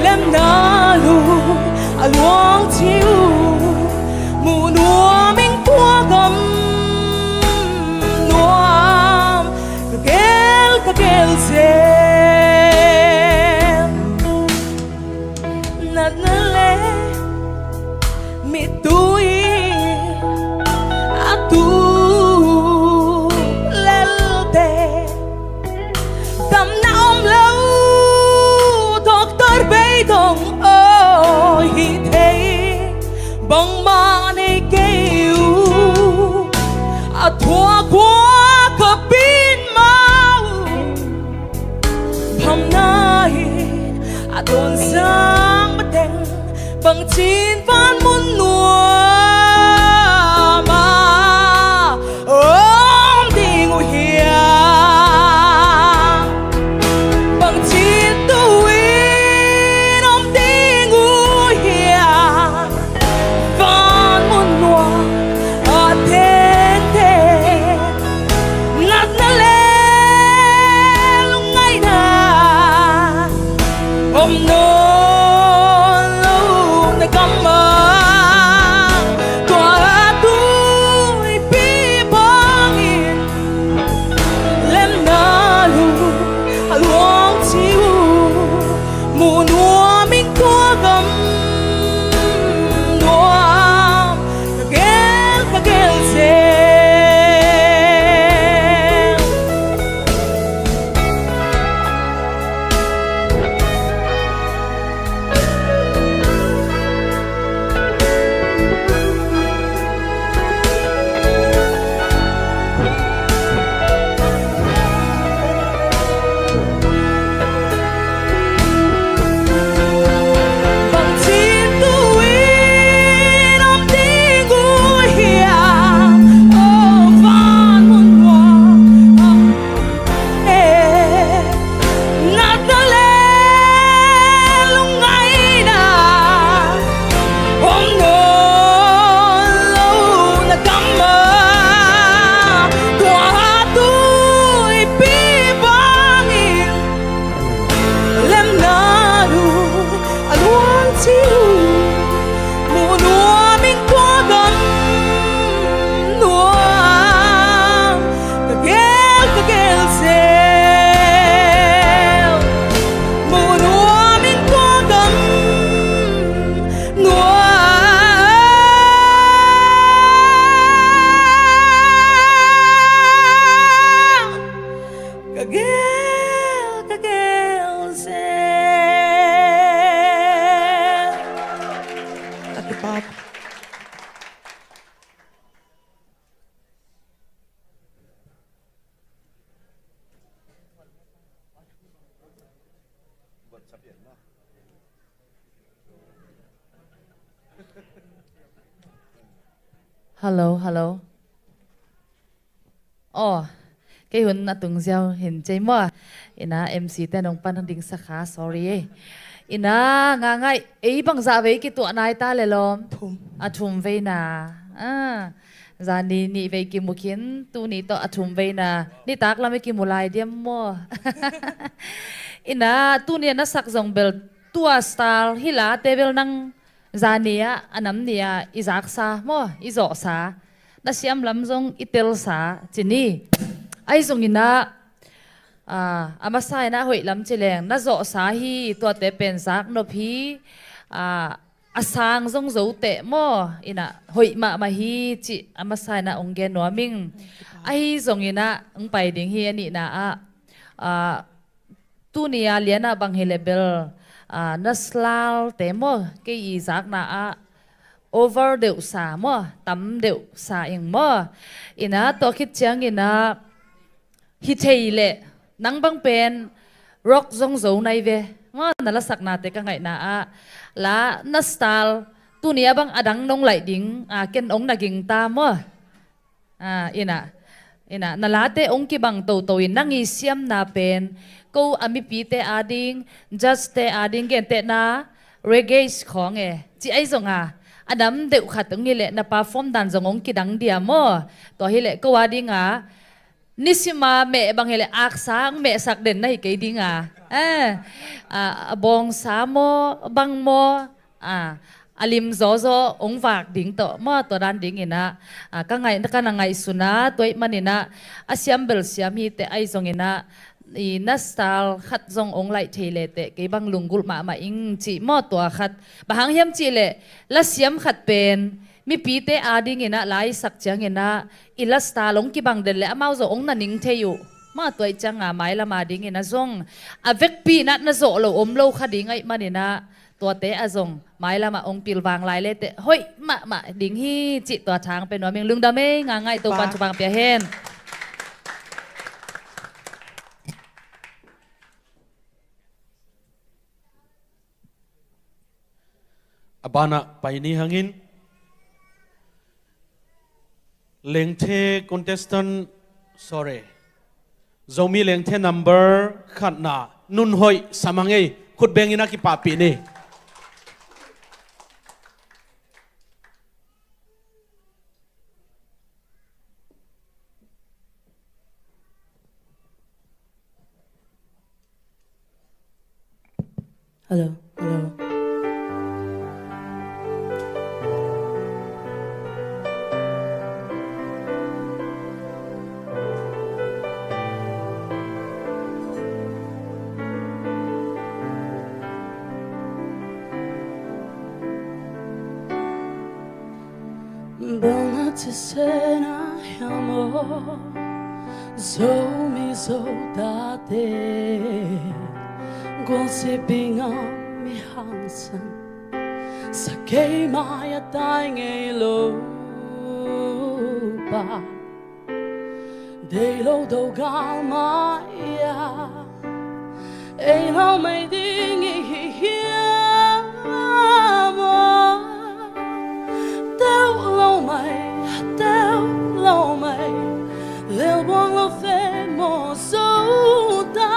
lemna lui a luang ci uh, mu nuam ing, tua gam nuam ka gel, ka gel zel. Natna le mittui a tu lelte, damna om lo doctor bei dong aw hi thei, bangmah nei kei uh. A thuak uh a ka pin mah uh, phamna hi a dawn sang mateng, bangchin van mun nuam a om ding uh hiam? Bangchin tu-in om ding uh hiam? Van mun nuam a tengte, natna le lungngaihna om nawn lo na gam ah, Hello, hello. Aw, kei hun a tung ziau hin cei maw. Ina M C te nong pan ding sakha, sorry ei. Ina nga ngai ei bangzah vei kituah nai ta le lawm. Thum. A thum veina. Ah, zani nih vei kimu khin, tuni tawh a thum veina. Nitak lam i kimu lai diam maw. Ina tuni a na sak zong bel tua style hi la te bel nang zani ah, a nam ni ah i zaksa maw, i zawhsa, na siam lam zong i telsa ci ni. Ahi zongin ah, ah, a masa in ah hoih lam ci leng na zawhsa hi, tuate pen zak nop hi. Ah, a sang zong zo teh maw, in ah hoih mahmah hi cih a masa in ah hong gen nuam ing. Ahi zongin ah hong pai ding hi a nihna ah, ah, tuni a lian ah bang hi le bel, ah, na style te maw, kei i zakna ah over deuhsa maw, tam deuhsa ing maw. Ina tua khit ciangin ah hi thei leh nang bang pen rock zong zo nai ve maw, na lasaknate ka ngaihna ah. La na style tuni a bang a dang nong laih ding, ah, ken hong na gingta maw. Ah, ina, ina, na late hong kibang toto in nang i siamna pen ko a mipite ading, judge te ading gentehna reggae khawng e ci ahi zong a, a nam deuh khat hong hi leh na perform dan zong hong kidang dia maw. Tua hi leh ko ading a nisima meh bang hi leh aksa hong mehsak den na hi kei ding a. Eh, a, a bawngsa maw, bang maw, a, a lim zawzaw hong vak ding tawh maw, tua dan dingin ah, a, ka ngaih, ka na ngaihsun a, tua ahih manin ah a siam bel siam hi teh, ahi zongin ah i na style khat zong hong laih thei le teh kei bang lunggulh mahmah ing cih maw, tua khat. Bang hang hiam cih leh la siam khat pen mipite adingin ah la i sak ciangin ah i la style hong kibang den leh amau zong hong na ning thei uh maw, tua ahih ciang a mailam adingin ah zong a vekpi in ah na zawh loh om lo kha ding ahih manin ah tuate ah zong mailam ah hong pilvang lai le teh hoih mahmah ding hi cih tua thang pe nuam ing. Lungdam ei, nga ngai, Topa'n thupha pia hen. A banah pai ni hangin Lengthe contestant, sorry, Zomi Lengthe number khatna, Nunhoih Samang ei, khutbeng in a kipahpih ni. Hello, hello. Bang a ci sena hiam aw, Zomi Zotate, gualsi bing a mi hangsan, sa kei mai a tai ngei lo pa. Deih lo do gal mai a, ei lau mai ding i hi hiam aw? Teuh lo mai, teuh lo mai, lelbuang lo fe maw Zota.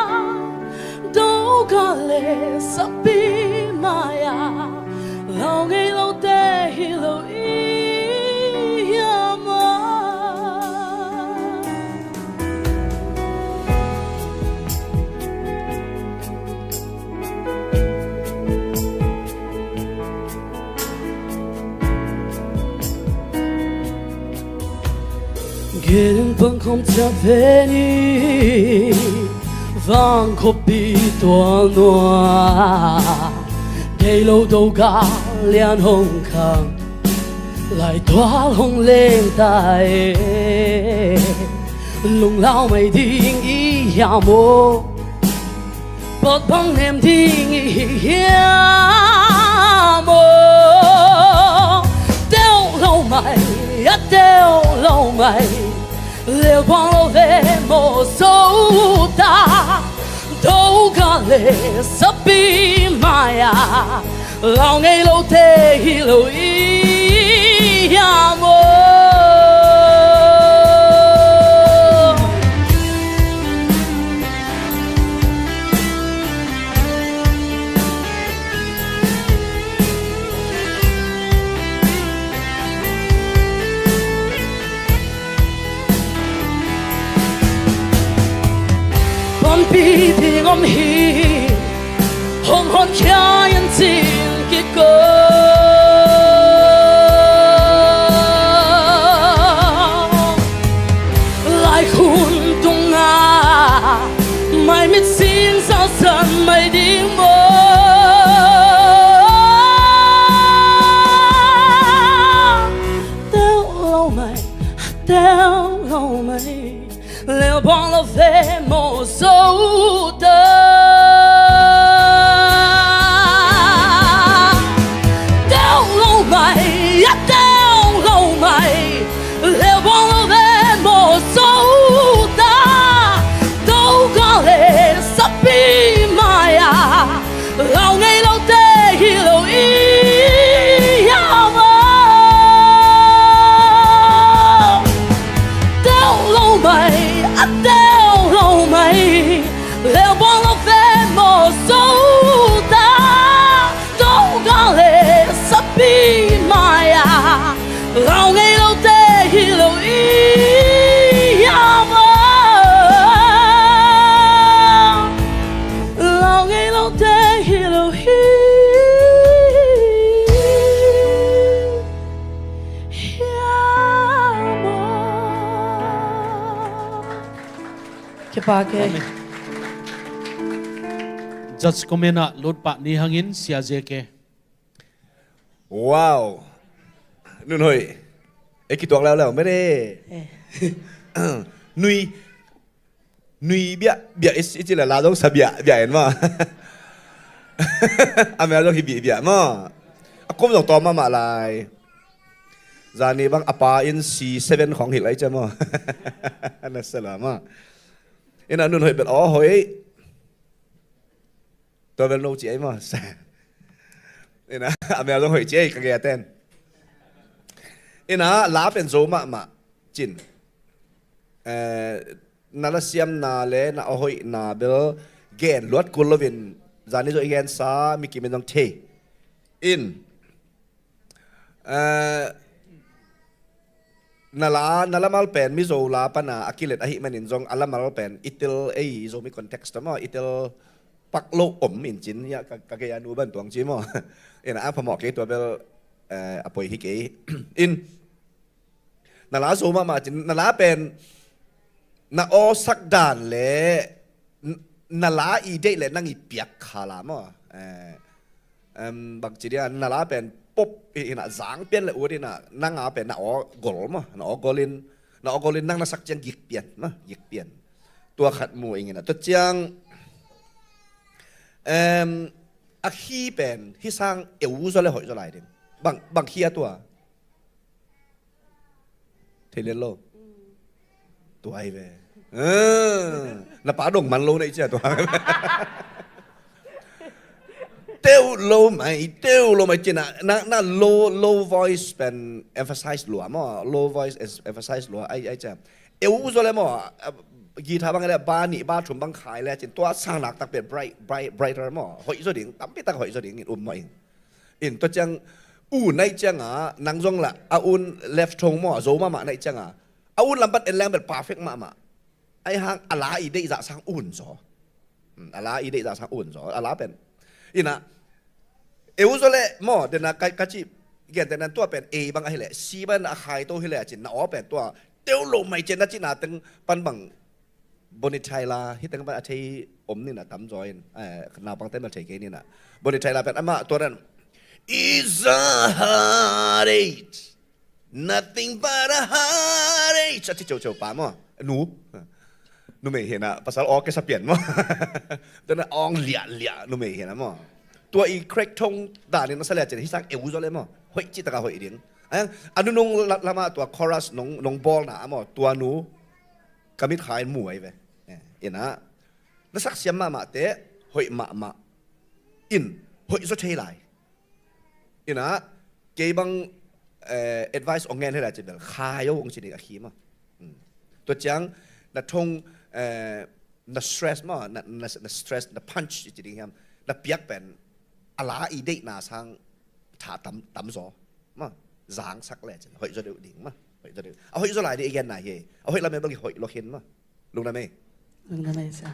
Do gal le sapi mai a, lau ngei lote hi lo i hiam aw? Gen pang khawm ciat ve ni, vang khuapi tual nuam. Deih lo do gal lian hong khang, lai tual hong leng ta e. Lunglau mai ding i hiam aw? Pat bang nem ding i hi hiam aw? Teuh lo mai a, teuh lo mai, lelbuang lo ve maw Zota. Do gal le sapi mai a, lau ngei lote hi lo i hiam aw? hi, hong honkhia in cing kik ko. Laikhun tungah maimit sing zauzan mai ding maw? Teu lo mai, teu lo mai. Lelbawng lo ve maw Zo ta? Teu lo mai, a teu lo mai. Lelbawng lo ve maw Zo ta? Zo ka le sapi mai a. Lau ngei lote hi lo i hiam a? Teu lo mai, a teu lo mai. Lelbawng lo ve maw Zo ta? Zo ka le sapi mai a. Lau ngei lote hi lo i hiam a? Lau ngei lote hi lo hi hiam a? Kipak e. Amen. Judge comment ah lut pah ni hangin Sia J K. Wow. Nun hoih. E kituak leuleu mene. Eh. Nui, nui biah biah i ci le la zong sa biah biah en maw? A mel zong hi biah biah maw? A kum zong tawm mahmah lai. Zani bang a pa in C seven khong hilh lai cia maw? Na sa la maw? Ina nun hoih bel aw hoih. Tua bel no ci ei maw? Ina a mel zong hoih ci ei ka gei a ten. Ina la pen zo mahmah cin. Eh, na la siamna le na a hoihna bel gen luat kul loin zani zo i gensa mi kim in zong thei. In Eh, na la, na lamal pen Mizo la pana a kilet ahih manin zong a lamal pen i tel ei Zomi context maw, i tel pak lo om in cin, ya ka, ka gei a nu ban tuang ci maw. Ina a phamawh kei tua bel, eh, a poi hi kei. In na la zo mahmah cin, na la pen na awsak dan le n-, na la i deih le nang i piak kha la maw? Eh, em, bang ci dia, na la pen pop i, ina zang pian le ut ina nang a pen na aw gol maw? Na aw gol in, na aw gol in nang na sak ciang gik pian maw? Gik pian. Tua khat mu ing ina. Tua ciang, em, a khi pen, hi sang eu zaw le hoih zaw lai ding. Bang, bang khi a tua. Thei lian lo. Tua hi ve. Eh, na pa dong man lo na i cia tua. Teu lo mai, teu lo mai cina. Na, na low, low voice pen emphasize lua maw. Low voice is emphasize lua. Ai, ai cia. Eu zaw le maw. Guitar bang le ba nih ba thum bang khai le cin. Tua sang nak tak pen bright, bright, brighter maw. Hoih zaw ding, tampi tak hoih zaw ding in um maw in. In tua ciang u naih cianga nang zong lah a un left thong maw, zo mahmah naih cianga a un lampat en leng bel perfect mahmah. Ai hang a la i deih zah sang un zaw. Hmm, a la i deih zah sang un zaw. A la pen ina eu zaw le maw, dena ka, ka ci gente nan tua pen A bang ahileh C bang a khai to hileh a cin na aw pen tua teu lo mai cin na cina teng pan bang Bonnie Tyler, hi teng ban a thei om nina tamzaw in, eh, naupang ten bel thei kei nina. Bonnie Tyler pen amah tua dan, "It's a heartache, nothing but a heartache," a ci ceuceu pa maw. Nu. Numei hina, pasal aw kesa pian maw. Tua na awng liahliah numei hina maw. Tua i crack thong danin a sa le cin, hi sang eu zaw le maw. Hoih citaka hoih ding. Ayang, a nunung la-, lama tua chorus nong, nong bawlna a maw, tua nu. Ka mit kha in mu ahi ve. Eh, ina na saksiam mahmah te hoih mahmah in hoih zaw thei lai. Ina kei bang, eh, advice ong ngen hei lai ci bel khai o ong ci ding a khi ma. Hmm. Tua ciang na thong, eh, na stress ma, na, na, na stress, na punch ci ding hiam, na piak pen a la i deihna sang tha tam, tam zaw ma, zangsak le cin hoih zaw deuh ding ma. Hoih zaw deuh. A hoih zaw lai ding i genna hi. A hoih lam e bang i hoih lo khin ma. Lungdam e. Lungdam e sia.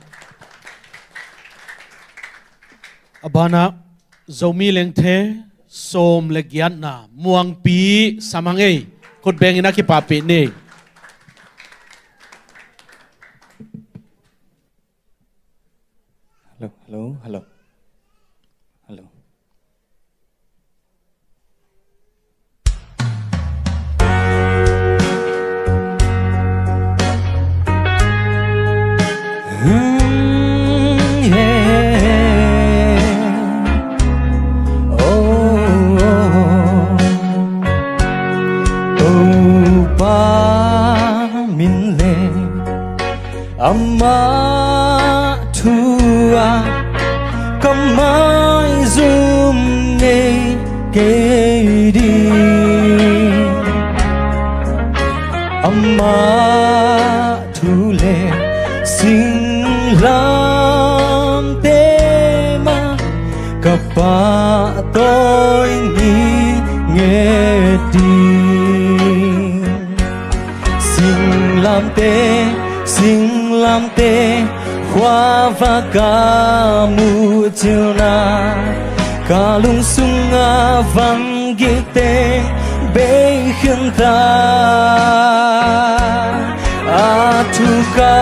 A banah Zomi Lengthe sawm le giatna Muangpi Samang ei, khutbeng in a kipahpih ni. Hello, hello, hello. Hello. Topa min le amah thu ah ka maizum ngei kei ding. Amah thu le singlamteh mah ka pahtawi ngitnget ding. Singlamteh, singlamteh khuavak ka muhcilna, ka lungsung a vangik teng bei khin ta. A thu ka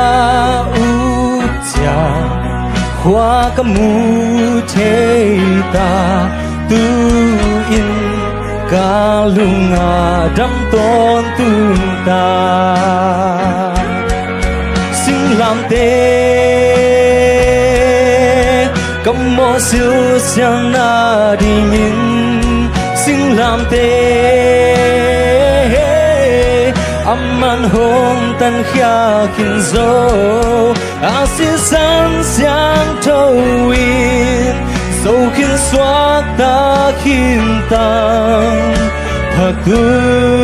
up ciang khua ka mu thei ta. Tu-in ka lung a dam tawntung ta. Singlamteh ka mawh silsialna dingin, singlamteh a man hong tankhia khin zo. A sisan siangtho in zo khin suakta khin tang, phatun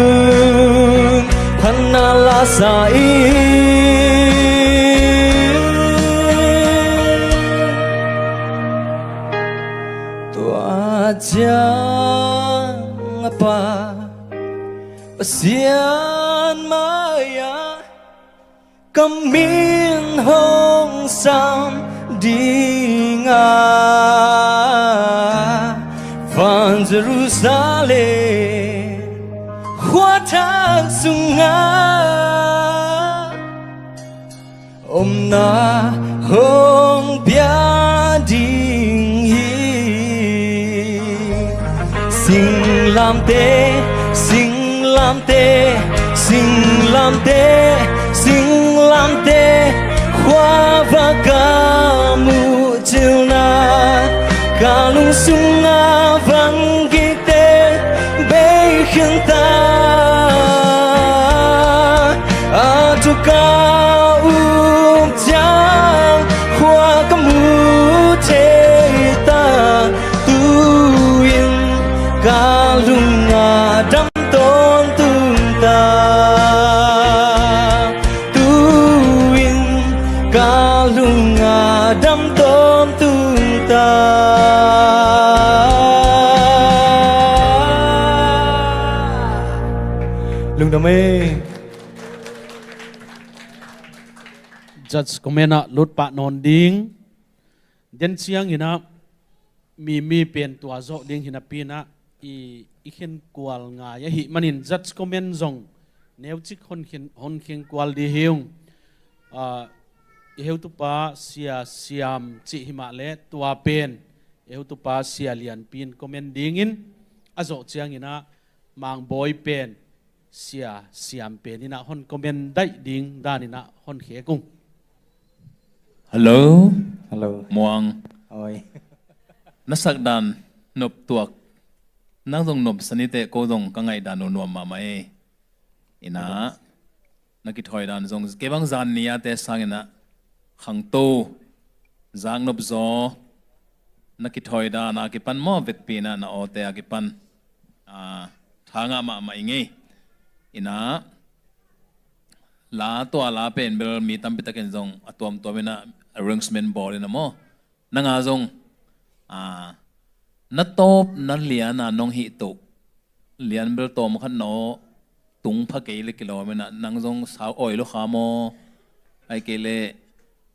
phatna la sa in. Tua ciang a Pa Pasian mai-ah ka min hong sam ding a, van Jerusalem khuathak sungah omna hong pia ding hi. Singlamteh, singlamteh, singlamteh, singlamteh khuavak ka muhcilna, ka lungsung a vangik teng bei khin ta. A thu ka up ciang khua ka mu thei ta. Tu-in ka lung a dam tawntung ta. Tu-in ka lung a dam tawntung ta. Lungdam ei. Judge comment ah lut pah nawn ding. Den ciangin ah mi mi pen tua zawh ding hi napi-in ah i, i khenkual ngai ahih manin judge comment zong neucik hon khen, hon khenkual dih hi ung. Ah, i heutupa Sia Siam cih hi mah leh tua pen i heutupa Sia Lianpi in comment dingin a zawh ciangin ah Mangbawi pen Sia Siam pen in ah hon comment daih ding danin ah hon khek ung. Hello. Hello. Muang. Oi. Na sak dan nop tuak. Nang zong nop sa ni teh, ko zong ka ngaih dan uh nuam mahmah ei. In ah na kithawi dan zong kei bang zan ni a te sangin ah khangto, zaknop zaw, na kithawi dan a kipan maw, vekpi in ah na awte a kipan, ah, tha ngah mahmah ing ei. In ah la tua la pen bel mi tampi takin zong a tuamtuam in ah arrangement bawl in ah maw. Nang a zong, ah, na tawp na lian a nong hih toh, lian bel tawm khat na aw tung pha kei leh kilawm in ah, nang zong sau awi lo kha maw, ahih kei leh,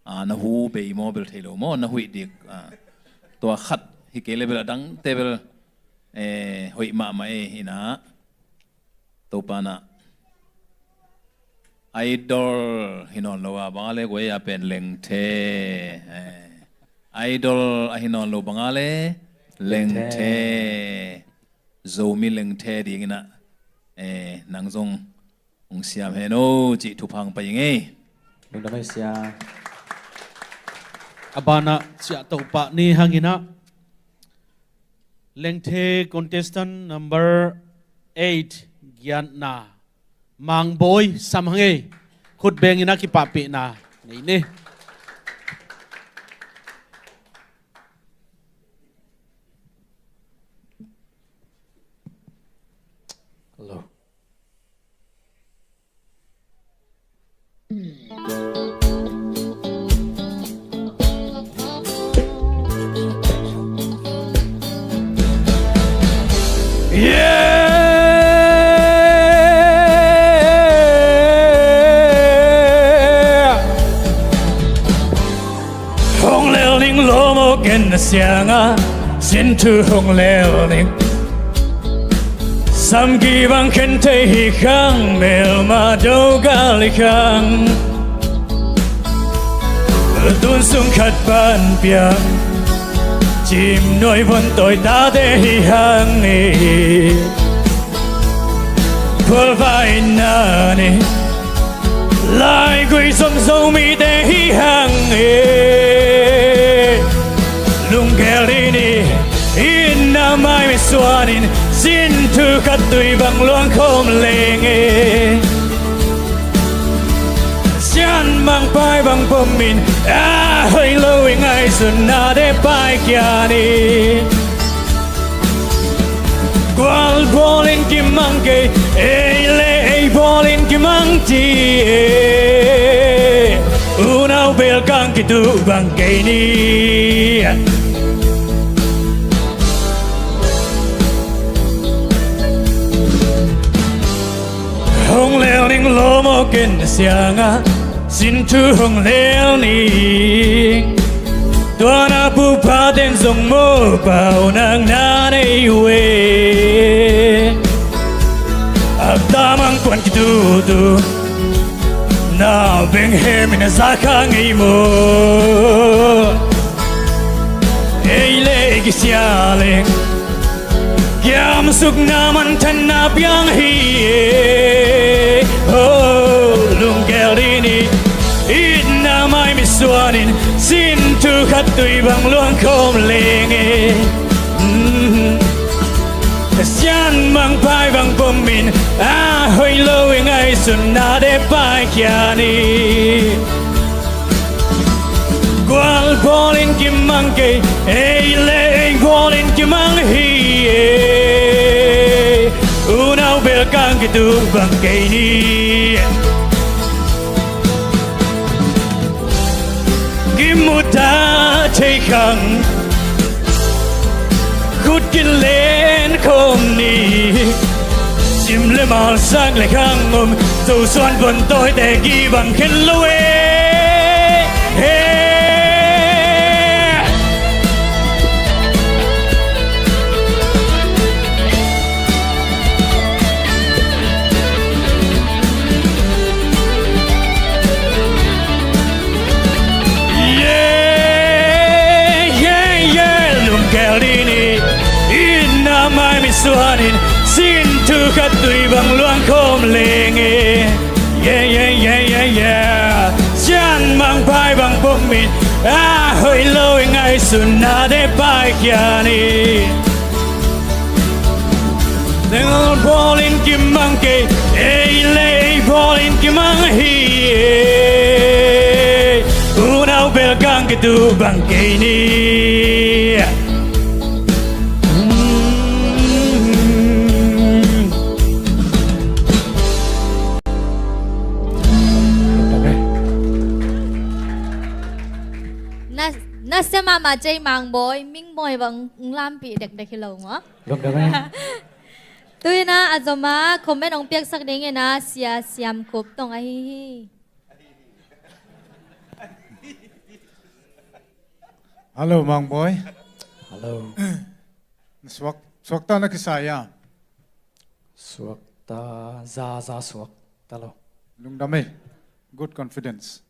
ah, na hu bei maw bel thei lo maw, na huih dik, ah. tua khat hi kei le bel a dangte bel, eh, hoih mahmah ei hi na. Topa na Idol hi nawn lo a bang a le guai a pen lengthe. Eh, Idol a hi nawn lo bang a le lengthe. Zomi lengthe dingin ah, eh, nang zong hong siam hen o cih thupha hong pia ing ei. Lungdam ei sia. A banah ciah toh pah ni hangin ah lengthe contestant number eight, Giatna Mangbawi sam hang ei. Khut bengin a kipahpihna nei ni. Hello. Yeah! Hong lel ning lo mo ken na sianga, sin thu hong lel ning. Sam ki bang khen thei hi khang, melma do gal hi khang. Tun sung khat pan piang, cim nuai von toi ta te hi hang e. Pol vai na ni. Lai gui zom Zomite hi hang e. Lunggel ding ni, itna mai mi suanin, sin thu khat tui bang luang khawm leng e. Sian bang pai bang pom in, a hoih lo i ngaihsutna te pai kia ni. Gual bawlin kimang kei, ei le ei bawlin kimang ti e. Unau bel kang kitu bang kei ni. Hong lel ning lo mo ken na sianga, sin thu hong lel ning. Tua na pu pa ten zong mo pau nang na nei we. A ta mang kuan kitutu, na beng hem in a za kha ngei mo. Ei le ei kisia leng, kiamsukna manthanna piang hi e. Oh, lunggel ding ni, itna mai mi suanin, sin thu khat tui bang luang khawm leng e. Mm. Sian bang pai bang pom in, a hoih lo i ngaihsutna te pai kia ni. Gual bawlin kimang kei, ei le ei bawlin kimang hi e. Unau bel kang kitu bang kei ni. Kimu ta thei khang, khut kilen khawm ni. Sim le mal sak le khang om, Zo suan von tawite ki bang khen lo e. He. Yeah, yeah, yeah, lunggel ding ni, itna mai mi suanin, sin thu khat tui bang luang khawm leng e. Yeah, yeah, yeah, yeah, yeah. Sian bang pai bang pom in, a hoih lo i ngaihsutna te pai kia ni. Neng bawlin kimang kei, ei le ei bawlin kimang hi e. Unau bel kang kitu bang kei ni. Na, na sia mahmah cei Mangbawi, Mingbawi bang ng lampih dekdek hi lo maw. Lungdam e. Tu-in ah a zom a comment hong piaksak dingin ah Sia Siam Khup Tong ahi hi. Hello, Mangbawi. Hello. Na suak, suakta na kisai a? Suakta, za, za suakta lo. Lungdam ei. Good confidence.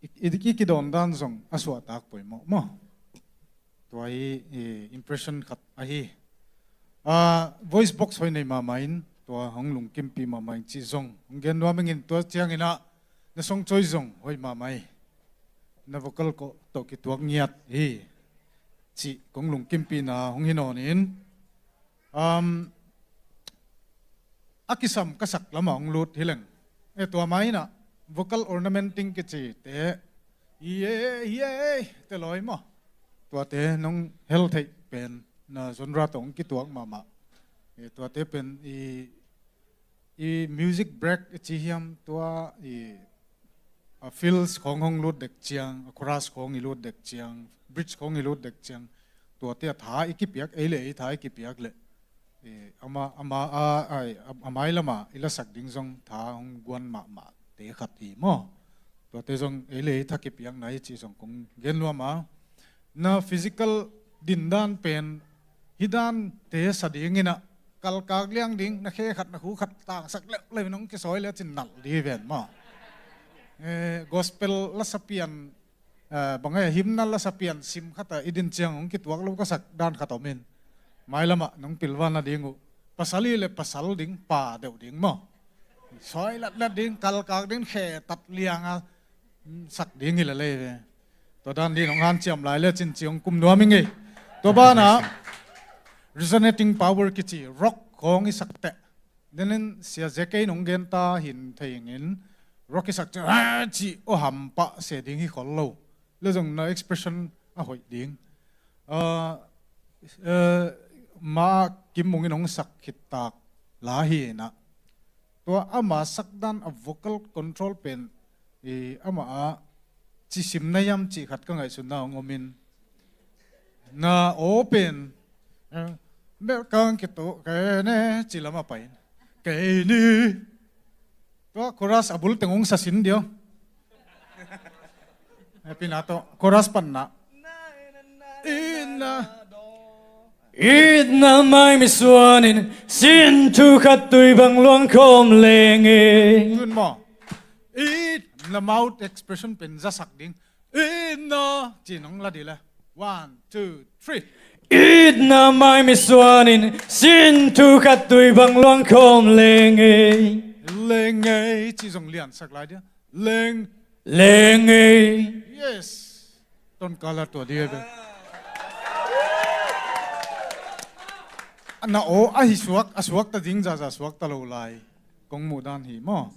I, i, i kidawn dan zong a suahtak poimawh maw. Tua hi, i, impression khat ahi. Ah, voice box hoi nei mahmah in, tua hong lungkimpi mahmah in cih zong hong gen nuam ingin, tua ciangin ah na song coi zong hoi mahmah hi. Na vocal ko tawh kituak ngiat hi cih kong lungkimpina hong hi nawn in, um, a kisam ka sak lamah hong lut hi leng. E, tua mah in ah vocal ornamenting kici te, i e, i e, te lawi maw. Tuate nong hel theih pen na genre tawh hong kituak mahmah. E, tuate pen i, i music break i ci hiam, tua i, a fills khawng hong lut dek ciang, a chorus khawng i lut dek ciang, bridge khawng i lut dek ciang, tuate a tha i kipiak, ei le ei tha i kipiak leh, e, ama, ama, a, ai, a, a mai lama i lasak ding zong tha hong guan mahmah te khat hi maw. Tuate zong ei le ei tha kipiakna hi cih zong kong gen nuam a. Na physical dindan pen hih dante sa dingin ah kalkak liang ding, na khe khat na khu khat tangsak leuleu in hong kisawi le cin nalh ding hi ven maw. Eh, gospel lasa pian, eh, bang e, hymnal lasa pian sim khat ah i din ciang hong kituak lo ka sak dan khat om in. Mailamah nong pilvan a ding uh. Pasal hi le pasal ding, pa deuh ding maw. Sawi latlat ding, kalkak ding, khe tat liang a, mm, sak ding hi le lei ve. Tua dan ding hong hanciam lai le cin ci hong kum nuam ing ei. Tua banah resonating power kici rock khawng i sak teh. Denin sia ze kei nong gen ta hin thei ingin rock i sak ci, "Ah," ci aw hampah se ding hi khol lo. Le zong na expression a hoih ding. Ah, eh, ma Kim Mung in hong sak khit tak la hi inah. Tua ama sakdan a vocal control pen, i, ama a cisim na hiam cih khat ka ngaihsutna hong om in. Na aw pen, eh, belkang kituh kei ne, ci lam a pai in. Kei ni. Tua chorus a bul teng hong sa sin dio. Happy na tawh. Chorus panna. Itna. Itna mai mi suanin sin thu khat tui bang luang khawm leng e. Tun maw. Itna mouth expression pen zasak ding. Itna. Ci nong la di le. One, two, three. Itna mai mi suanin sin thu khat tui bang luang khawm leng e. Leng e. Ci zong lian sak lai dia. Leng. Leng e. Yes. Ton kala tua di e be. Na aw a hi suak, a suak ta ding zaza suak ta lo lai. Kong muh dan hi maw.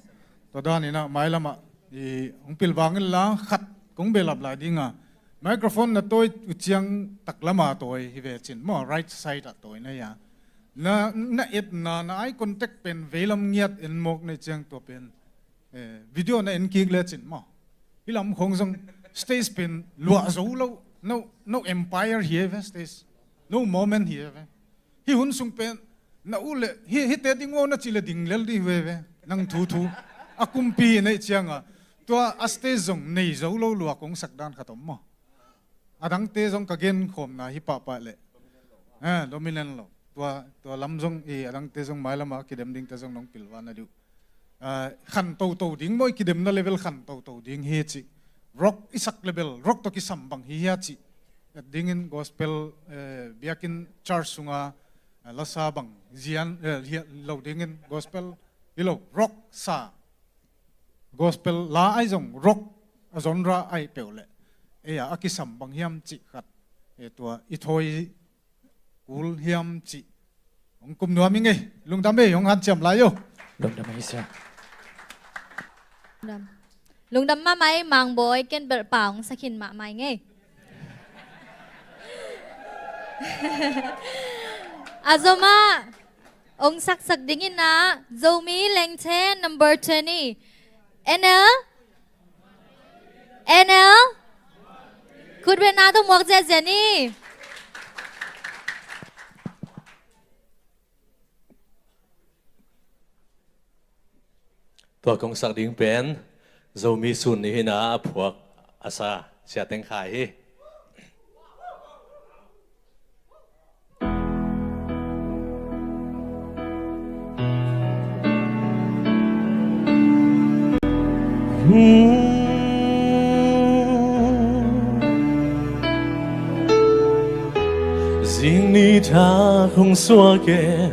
Tua dan inah mailamah i hong pilvang inla khat kong belap lai dinga. Microphone na tawi uh ciang tak lama tawi hi ve cin maw, right side ah tawi na hia. Na, na etna, na eye contact pen veilam ngiat en mawk na ciang tua pen. Eh, video na en kik le cin maw. Hi lam khong zong stage pen luah zo lo. No, no empire hi ve stage. No moment hi ve. Hi hun sung pen na uh le, hi, hite ding uh na ci le ding lel di ve ve. Nang thu thu. A kumpi nei cianga. Tua a stage zong nei zo lo lua kong sak dan khat om maw. A dangte zong ka gen khawmna hi pahpah le. Eh, dominant lo. Tua, tua lam zong i a dangte zong mailama kidem dingte zong nong pilvan a diu. Ah, khan toto ding maw, i kidemna level khan toto ding hi ci. Rock i sak level, rock tawh kisam bang hi hia ci. Et dingin gospel, eh, biakinn church sunga, eh, lasa bang zian, eh, hia lo dingin gospel hi lo, rock sa. Gospel la ai zong rock a genre ai peuh le. Ei a, a kisam bang hiam cih khat. Eh, tua i thawi kul hiam cih. Hong kum nuam ing ei, lungdam ei, hong hanciam lai uh. Lungdam ei sia. Lungdam. Lungdam mahmah ei, Mangbawi, ken belh pa hong sakhin mahmah ing ei. A zomah hong saksak dingin ah Zomi Lengthe number twenty. N L? N L? Khut beng na tawh muak ziahziah ni. Tua kong sak ding pen Zomi Sun Ni hi-in ah a phuak a sa Sia Teng Khai hi. Zing ni thak hong suak e,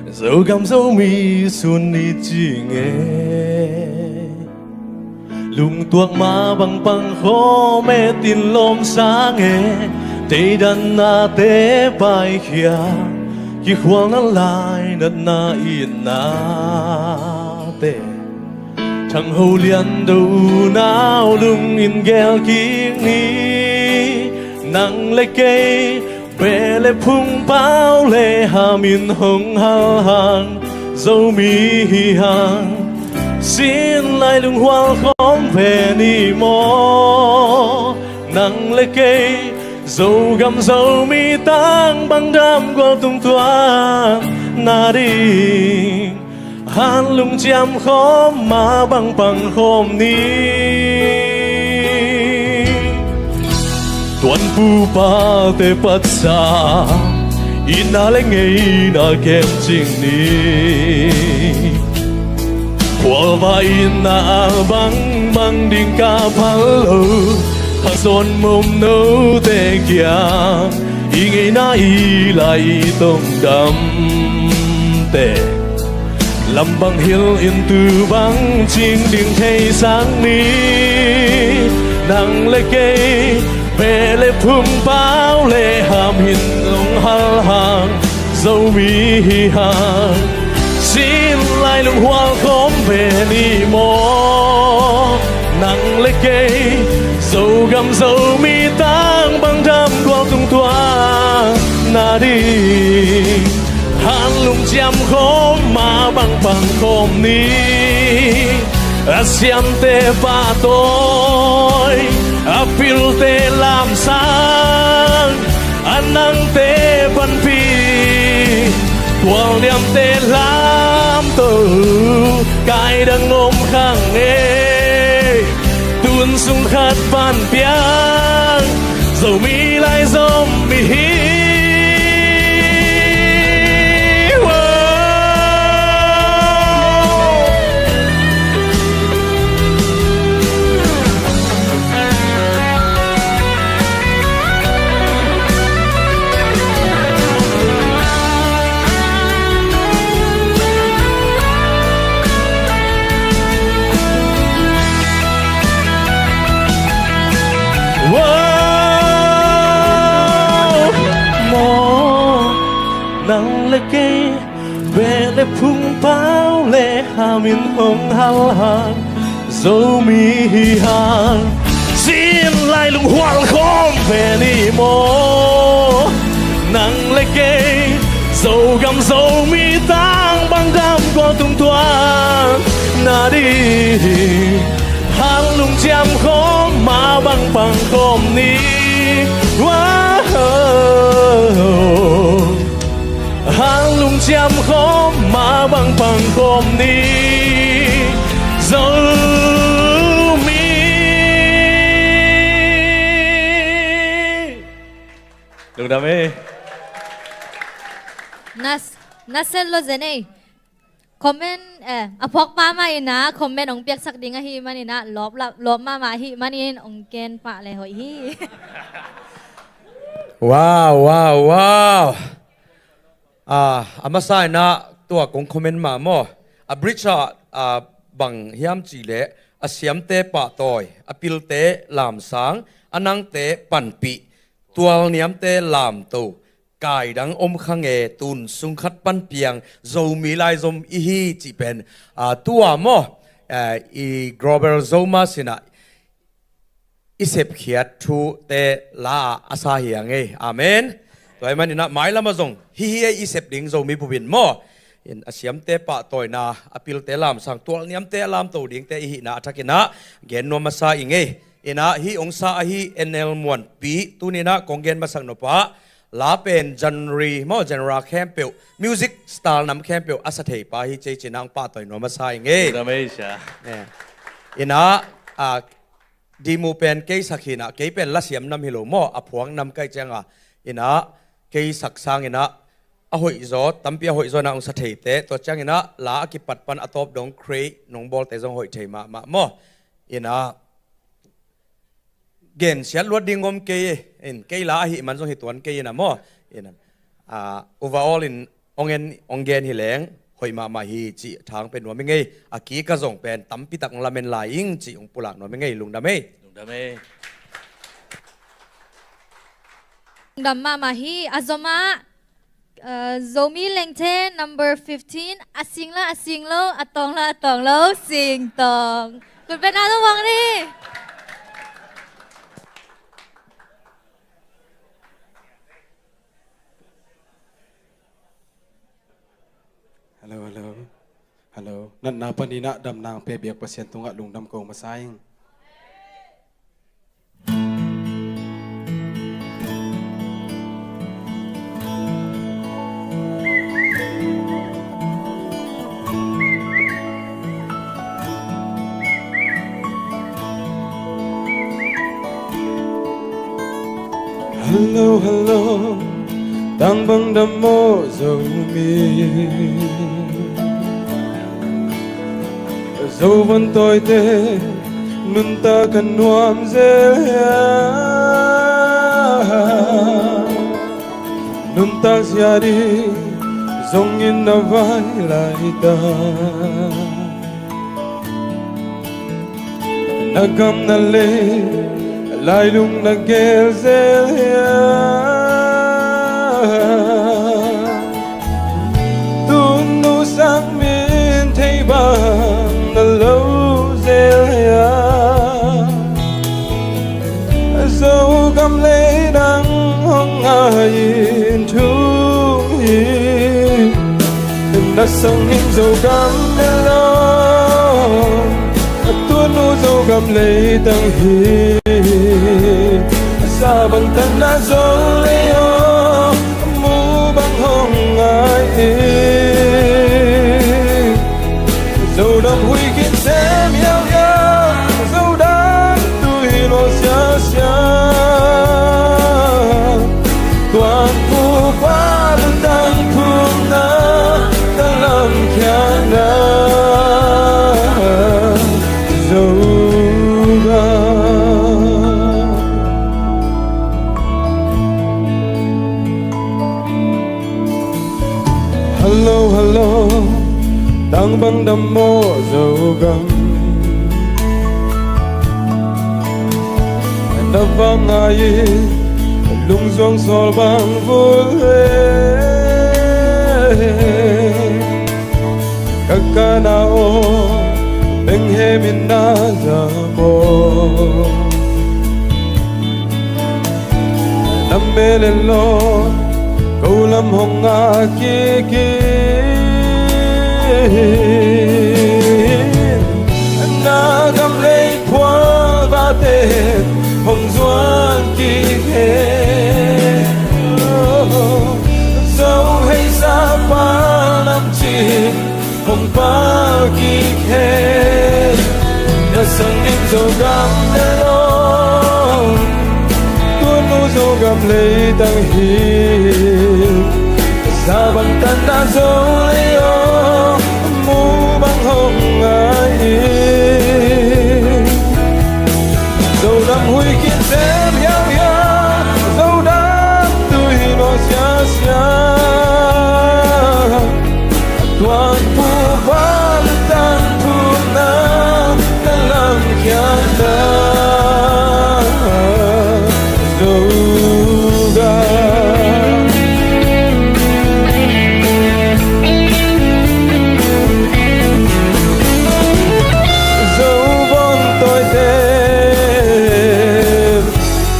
Zogam Zomi sun ni cing e. Lungtuak mah bang pang khawm e, tin lawm sang e, teidatnate paikhia, kikhualna lainatna itnate. Thang Ho Lian Do unau lungin gel kik ni, nang le kei, beh le phung, pau le ham in hong hal hang, Zomi hi hang. Sin lai lunghual khawm ve ni maw, nang le kei, Zogam Zomi tang bang dam gual tungtuan na ding. Han lungciam khawm mah bang pang khawm ni. Tuanpupate patsa, itna le ngeina kemcing ni. Khualva itna a bangbang ding ka phal lo, khazawn mawm note kiang, i ngeina i lai i tongdamte. Lambang hilh in tu bang cing ding thei sang ni. Nang le kei, beh le phung, pau le ham in hong hal hang, Zomi hi hang. Sin lai lunghual khawm ve ni maw, nang le kei, Zogam Zomi tang bang dam gual tungtuan na ding. Han lungciam khawm mah bang pang khawm ni. A siamte pahtawi, a pilte lamsang, a nangte panpih, tualniamte lamto, kaidang om kha nge. Tun sung khat pan piang, Zomi lai Zomi hi. Wow! Maw, nang le kei, beh le phung, pau le ham in hong hal hang, Zomi hi hang. Sin lai lunghual khawm ve ni maw, nang le kei, Zogam Zomi tang bang dam gual tungtuan na ding. Han lungciam khawm mah bang pang khawm ni. Wow. Han lungciam khawm mah bang pang khawm ni. Zomi. Lungdam e. Nas, nasen lo zen e. Comment, eh, a phawk mahmah in ah, comment hong piaksak ding ahih manin ah, lawp la, lawp mahmah ahih manin hong ken pah le hoih hi. Wow, wow, wow. Ah, a masa in ah tua kong comment mah maw. A bridge ah, ah, bang hiam cih leh, a siamte pahtawi, a pilte lamsang, a nangte panpih, tualniamte lamto, kaidang om kha nge, tun sung khat pan piang, Zomi lai Zomi hi cih pen, ah, tua maw, eh, i Global Zomers in ah i sepkhiat thute la ah a sa hi a ngei. Amen. Tua ahih manin ah mailam ah zong hih hi ei i sep ding Zomi bup in maw. In a siamte pahtawina, a pilte lamsang, tualniamte a lamto dingte i hihna a thak in ah gen nuam masa i ngei. In ah hih hong sa ahi N L Muanpi, tuni in ah kong gen masak nop ah, la pen genre maw, genre khempeuh, music style nam khempeuh a sa thei pa hi ci-in ah hong pahtawi nuam masa i ngei. Tua mei sia. Eh. In ah, ah, Dimu pen kei sak hi in ah, kei pen lasiam nam hi lo maw, a phuak nam ka hih ciang a. In ah kei sak sangin ah a hoihzaw, tampi a hoihzaw in ah hong sa theite, tua ciangin ah la a kipat pan a tawp dong create nong bawlte zong hoih thei mahmah maw. Ina, gensiat luat ding om kei in, kei la ahih man zong hi tuan kei ina maw. Ina, ah, overall in ong en, ong gen hi leng hoih mahmah hi cih thang pen nuam i ngei. A kik a zong pen tampi tak ong lamen lai ing cih ong pulak nuam i ngei. Lungdam ei. Lungdam ei. Lungdam mahmah hi. A zomah, uh, Zomi Lengthe number fifteen, a sing la a sing lo, a tawng la a tawng lo, sing tawng. Kut bena lo wang ni. Hello, hello. Hello. Natna panin ah damna ong pia biak Pasian tungah lungdam ko masa ing. Hello, hello, tang bang dam maw Zomi. Zo von tawite nuntak a nuam zel hia? Nuntak zia ding zongin na vai laitak. Na gam na lei lailung na gel zel hia? Tunu sang min thei bang na lo zel hia? Zogam lei dang hong ngai in thung hi. Na sang in Zogam mel lo, a tunu Zogam lei tang hi. Sa bang tan na Zo lei aw, mu bang hong ngai hi. Zo dam huih khin sem hiauhiau, Zo dam tui lo siasia. Tuan pu pa lutang phumna, talam khiatna, Zogam. Hello, hello, tang bang dam maw Zogam. Na vang ngai in lungzuang sawl bang vul e. Ka kana aw, benghem in na za maw. Na mel en lo, ko lam hong ngak kik in. Na gam lei phual vate hong zuan kik hen. Zo hei sa pa lam cin hong pal kik hen. Na sang in Zogam lei aw, tunu Zogam lei tang hi. Sa bang tan na Zo lei aw, mu bang hong ngai hi. Zo dam huih khin sem hiauhiau, Zo dam tui lo siasia. Tuan pu pa lutang phumna, talam khiatna, Zogam. Zo von tawite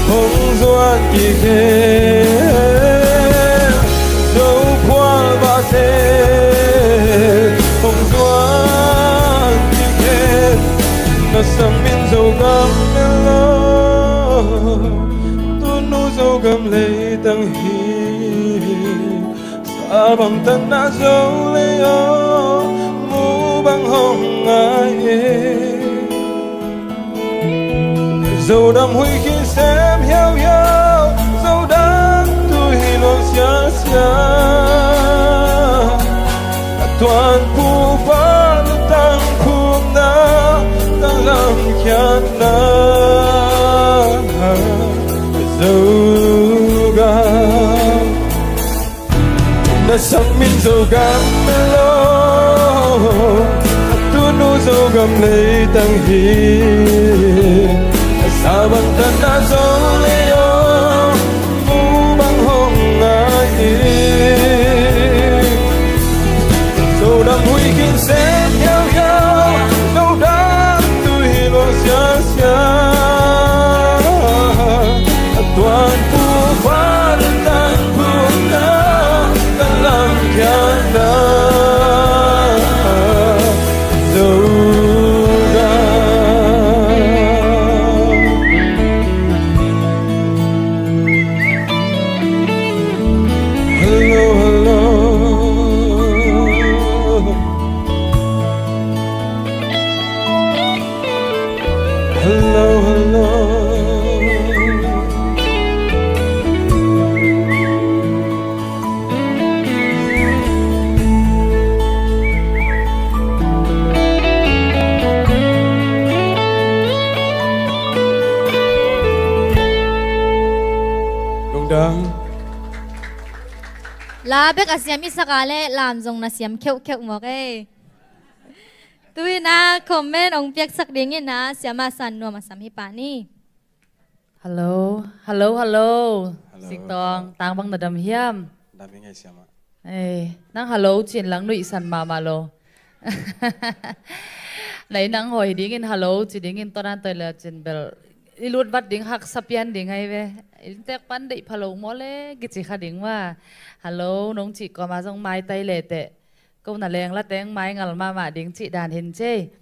hong zuan kik hen. Zo phual vate hong zuan kik hen. Na sang min Zogam mel lo, tunu Zogam lei tang hi. Sa bang tan na Zo lei aw, mu bang hong ngai hi. Zo dam huih khin sem hiauhiau, Zo dam tui lo siasia. Tuan pu pa lutang phumna, talam khia Zogam leitang hi. A sa bang tan a zong lei aw, mu bang hong ngai hi. Zodam huih khin sem hiauhiau, Zodam tu hi lo siasia. A tuan pu van tan pu na, kan lam khian na. Hello, hello. Hello, hello. Lungdam. La bek a siam i sak a leh lam zong na siam kheuhkheuh mawk ei. Tu-in ah comment hong piaksak dingin ah Siama San Nuam a sam hi pah ni. Hello, hello, hello. Hello, Singtawng, hello. Tang bang na dam hiam? Dam hi ngei, Siama. Ei, nang hello cin lang nuihsan mahmah lo. Nai nang hoi dingin hello ci dingin tonan toi le cin bel i lut vat ding haksa pian ding ai ve. Inntek pan deih pha lo maw le kici kha ding maw. Hello nong cih kawma zong maitai le teh. Ko na leng la teng mai ngal mahmah ding cih dan hin cei.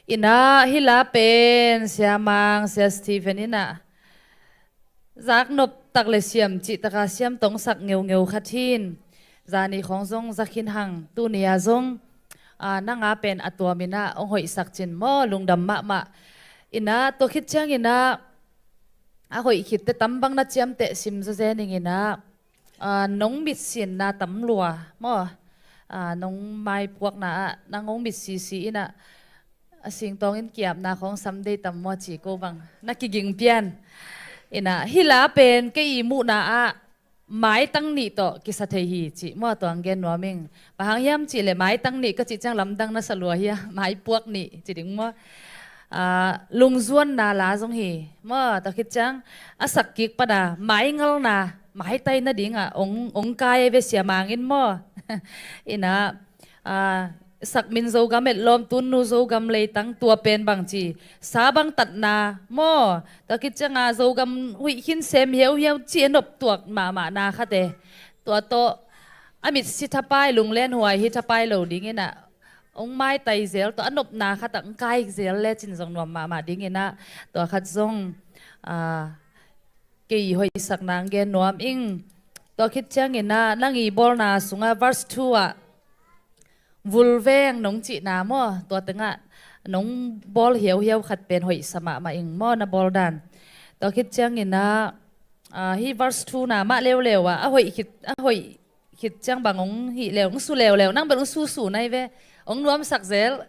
Inah hih la pen Sia Mang, Sia Stephen inah zaknop tak le siam cih taka siam tong sak ngeungeu khat hin. Zani khawng zong za khin hang, tuni a zong, a, nang a pen a tuam inah hong hoihsak cin maw, lungdam mahmah. Inah tua khit ciang inah a hoih khitte tam bang na ciamteh sim zazen ing inah. A, nong mitsinna tam lua maw? A, nong maipuakna ah nang hong mitsisi inah a Singtawng in kiapna khawng sam dei tam maw ci ko bang na kiging pian. Inah hih la pen kei i muhna ah maitang nih tawh kisa thei hi ci maw, tuang gen nuam ing. Bang hang hiam cih leh maitang nih ka cih ciang lamdang na sa lua hia, maipuak nih ci ding maw? A, lungzuanna la zong hi maw, tua khit ciang a sak kik pana maingalna maitai nadingah ong, ong kai ve Sia Mang in maw? Inah, a, sak min Zogam etlawm, tunnu Zogam leitang, tua pen bang ci sa bang tatna maw? Tua khit cianga Zogam huih khin sem hiauhiau ci a nop tuak mahmahna khate. Tua tawh a mitsi thapai, lunglen huai hi thapai lo ding inah ong maitai zel tawh a nopna khat ah ong kai zel le cin zong nuam mahmah ding inah tua khat zong, a, kei hoihsak nang gen nuam ing. Tua khit ciang inah nang i bawlna sungah verse two ah vulveng nong cihna maw, tua tengah nong bawl hiauhiau khat pen hoihsa mahmah ing maw, na bawl dan. Tua khit ciang inah, a, hih verse two na mah leuleu ah a hoih khit, a hoih khit ciang bang ong hih leu, ong su leuleu, nang bel ong susu nai ve, ong nuamsak zel,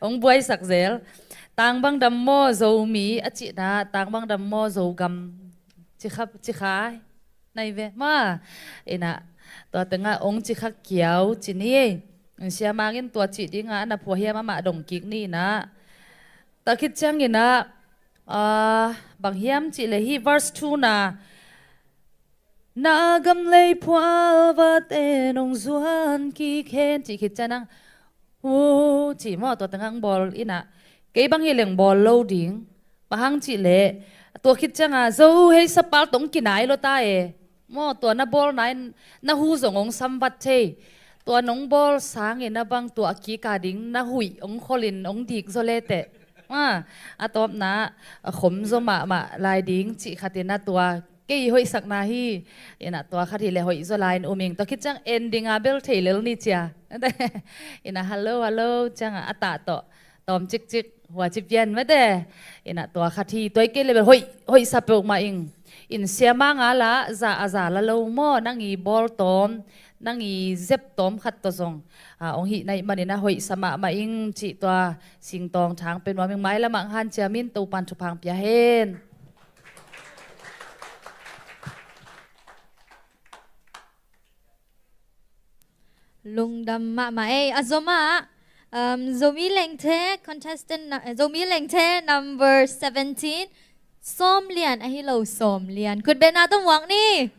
ong buaisak zel. Tang bang dam maw Zomi a cihna, tang bang dam maw Zogam ci kha, ci kha nai ve maw? Inah tua tengah ong ci kha kiau ci ni ei. Sia Mang in tua cih dingah a na phua hiam amah dong kik ni inah. Tua khit ciang inah, a, bang hiam cih leh hih verse two na, na gam lei phual vate nong zuan kik hen cih khit ciang nang, uh, cih maw, tua tengah ong bawl inah kei bang hi leng bawl lo ding. Bang hang cih leh tua khit cianga Zo hei sapal tong kinai lo ta e. Maw, tua na bawlna in na hu zong ong samvat thei. Tua nong bawl sangin a bang tua a kika ding na huih ong kholin ong dik zaw le teh. A, a tawpna a khom zaw mahmah lai ding cih khat inah tua kei hoihsakna hi. Inah tua khat hi le hoih zaw lai in um ing. Tua khit ciang ending a bel thei lel ni cia. Inah hello, hello cianga a tah tawh tawm cikcik hua ci pian mate. Inah tua khat hi, tua i kei le bel hoih, hoihsa peuhmah ing. In Sia Mang a la za a za la lo maw, nang i bawl tawm, nang i zep tawm khat tawh zong, a, ong hih naih manin a hoihsa mahmah ing cih tua Singtawng thang pe nuam ing. Mailamah ong hanciam in, Topan thupha ong pia hen. Lungdam mahmah ei, a zom ah Um, Zomi Lengthe contestant, na- Zomi Lengthe number seventeen, Sawm Lian ahi lo, Sawm Lian. Khut beng na tawh muak ni.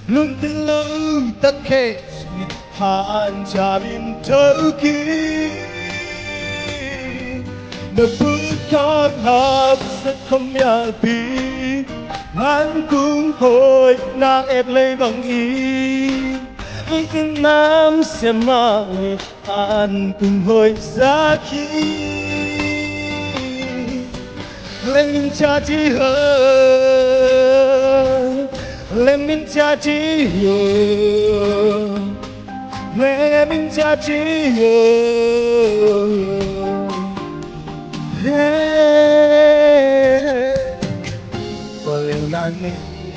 Lungtang lo tatkhe hanciam in thokik, na put khak haksat khawm mialpi, an kung hoih nang et lei bang hi. Nam siamah an kung hoih zak hi. Lemin chachi ho, lemin chachi ho, lemin chachi ho. Hey, hey, hey. Walil nani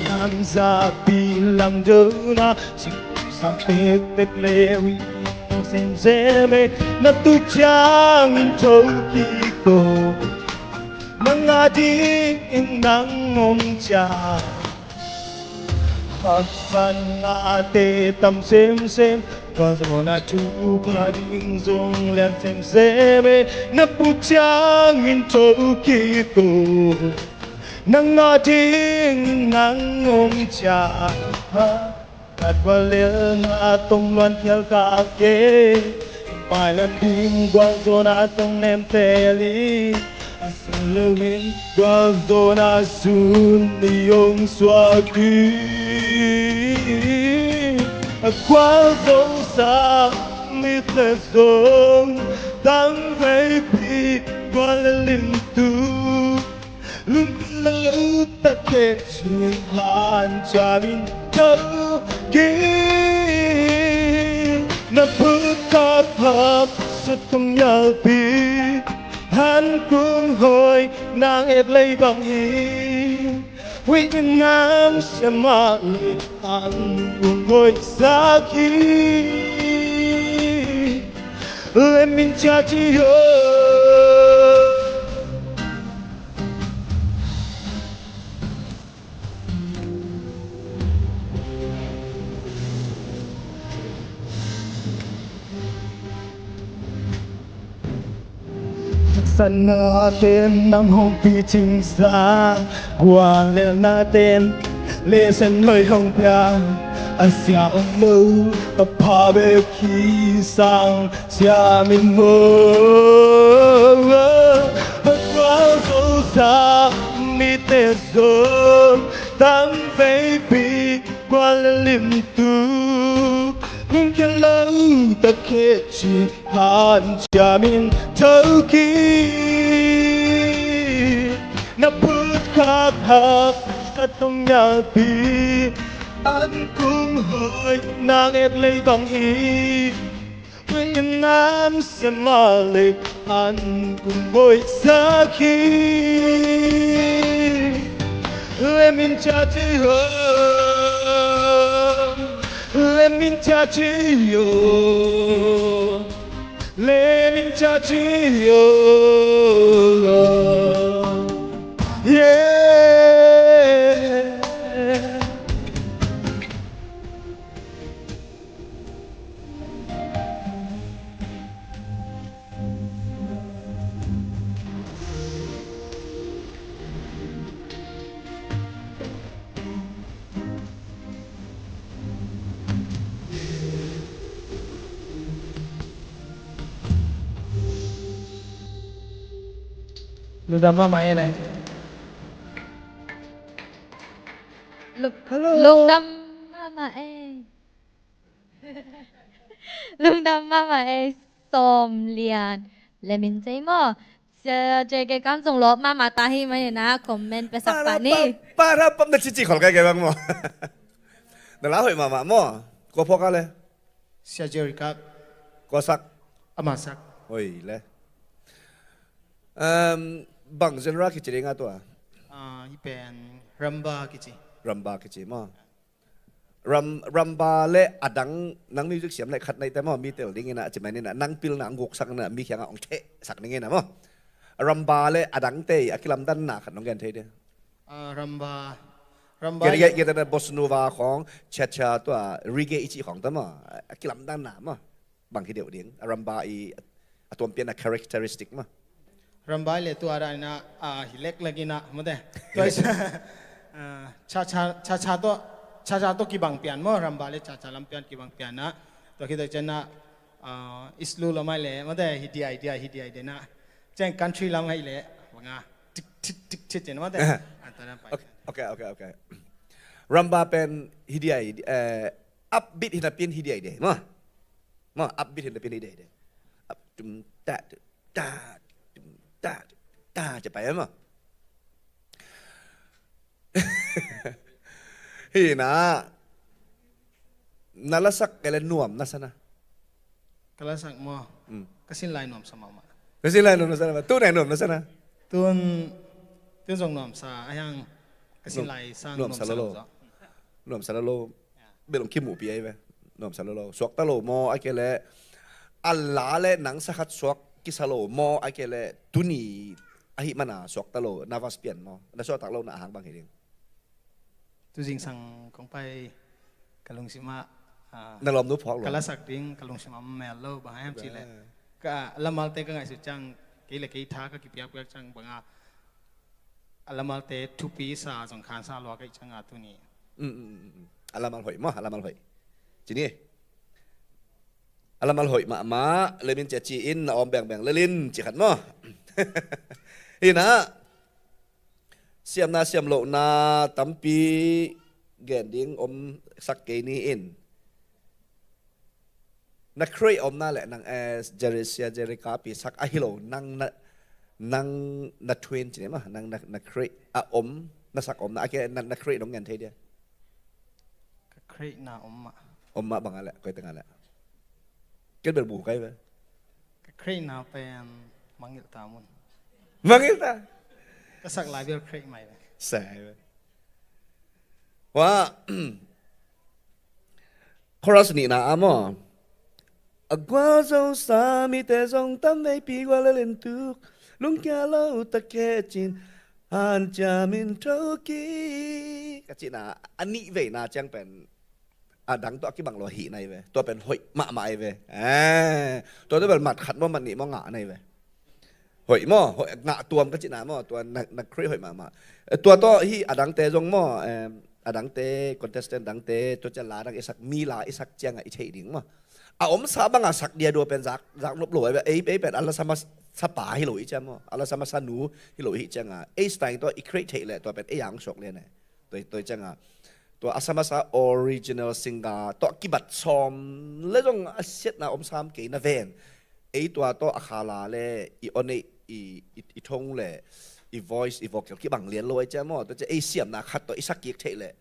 nam zapi lam dona. Sing sam pek pek lewi sem sem e, na tu chang in thokik ko. Nang a ding in nang om cha. Hak san a te tam sem sem. Kua zong a tu pa ding zong lian sem sem e, na put chang in thokik ko. Nang a ding in nang om cha. Kat walil na tong luan khial ka ke. Pai lam ding gual zong a tong nem teli. Asalawin gual zong a sun ni ong suak hi. A gual zong sa mi te zong tang vei pi gual lim tu. Lungtang lo tatkhe cin hanciam in thokik, na put khak haksat khawm mialpi, an kung hoih nang et lei bang hi. Hui in nam siamah le an kung hoih zak hi. Lemin chachi ho. Sana ten nang hong pi cing sa, gualel na ten lesen loi hong pia. A sia ong lo, a pha bek hi sang. Siamin maw, a gual zo sa mite zong tang veipi gual lim tu. Hong kia lo ta khe ci han siamin thokik. Na put khak hak ka tong ngalpi an kung hoi nang et lei bang hi. Hui nam sia mah leh an kung hoih sak hi. Lemin ca ci ho, lemin ca ci ho, lemin ca ci ho. Yeah. Lungdam mahmah e lai. Lu- Hello. Lungdam mahmah e. Lungdam mahmah e. Sawm Lian le Min Cei maw? Sia J K Kam zong lawp mahmah ta hi mah hi na, comment piasak pah ni. Para pam na cici khol kai kai bang maw? Na la hoih mahmah maw? Kua phawk a le? Sia Jerry Kap. Kua sak? Ama sak. Oi le. Um, bang genre kici ding a tua? Ah, hi pen rumba kici. Rumba kici maw? Rum, rumba le a dang nang music siam le khat nei te maw, mi tel ding ina, ci mai ni na, nang pilna a guk sak na, mi kianga ong theh sak ding ina maw. Rumba le a dang te a kilamdanna khat nong gen thei dia? Ah, rumba, rumba. Gede, gede, gede na bossa nova khong, cha-cha tua, reggae i ci khong ta maw, a kilamdanna maw. Bang hi deuh ding, a rumba i a tuampian a characteristic maw. Rumba i le tua dan ina, ah, hi lek lek ina, maw te. Tua i sa, ah, cha-cha, cha-cha tua, cha-cha tua kibang pian maw, rumba le cha-cha lam pian kibang pian na. Tua khit tua ciang na, ah, slow lam ai le, maw te, hi dia, hi dia, hi dia, hi dia na. Ciang country lam ai le, banga, tik, tik, tik, tik, ciang maw te. Ah, tua dan pai. Okay, okay, okay, okay. Rumba pen hi dia, hi dia, eh, upbeat hi napi in hi dia, hi dia, maw. Maw, upbeat hi napi in hi dia, hi dia. Up, tum, ta, tum, ta, tum, ta, tum, ta, ci pai maw. Hi na, na lasak kei le nuam na sa na. Ka lasak maw? Mm. Ka sin lai nuam sa mahmah. Ka sin lai nuam na sa na. Tu nai nuam na sa na. Tun, tun zong nuam sa, a hiang ka sin lai sang nuam sa lo lo. Nuam sa lo lo. Bel ong kimuhpi ai ve. Nuam sa lo lo. Suak ta lo maw, ai kei le. A la le nang sa khat suak kisa lo maw, ai kei le. Tuni ahi mana suak ta lo. Nervous pian maw. Na suak tak lo na hang bang hi ding. Tu zingsang kong pai ka lungsim ah, ah, na lawm nu phawk lo. Ka lasak ding ka lungsim ah mel lo, bang hiam cih leh. Ka lamalte ka ngaihsut ciang, kei le kei tha ka kipiakpiak ciang banga, a lamalte thupi sa zong khansa lua ka hih cianga tuni. Mm, mm, mm, mm. A lamal hoih maw, a lamal hoih. Ci ni. A lamal hoih mahmah, lemin cia ci in na awm bengbeng lelin, ci khat maw. Hi na, siamna siam lohna tampi gen ding om sak kei ni in. Na create omna le nang, eh, Jerry, Sia Jerry Kap i sak ahi lo, nang na, nang na twin ci ni maw, nang na, na create a om, na sak omna, a ke na, na create dong ngen thei dia. Ka create na om mah. Om mah bang a le, koi teng a le. Ken bel bu kai ve. Ka create na pen mangil ta mun. Mangil ta. Ka sak lai bel create mai ve. Sai ve. Wa, chorus nihna ah maw. A gualzo sa mite zong tam veipi gual a lentuk. Lungkia lo ta kecin hanciam in tho kik. Ka cihna a nih veina ciang pen a dang tawh a kibang lo a hih nai ve. Tua pen hoih mahmah ai ve. Eh, tua tua bel mat khat maw, mat nih maw, ngah nai ve. Hoih maw, hoih, ngah tuam ka cihna maw, tua na, na create hoih mahmah. Eh, tua tawh hi a dangte zong maw, em, a dangte, contestant dangte, tua ciang la dang i sak, mi la i sak ciangah i theih ding maw. A omsa bangah sak dia dua pen zak, zak nop lo ai ve, ei, ei pen a lasa masa pa hi lo i ciang maw, a lasa masa nu hi lo i hih ciangah, ei style tawh i create theih leh tua pen ei ang suak lian eh. Tua, tua ciangah, tua a sa masa original singer tawh kibat sawm le zong a siatna om sam kei na ven. Ei tua tawh a khala le i oneih i, i, i thong le i voice, i vocal kibang lian lo ai cia maw. Tua cia ei siamna khat tawh i sak kik theih leh,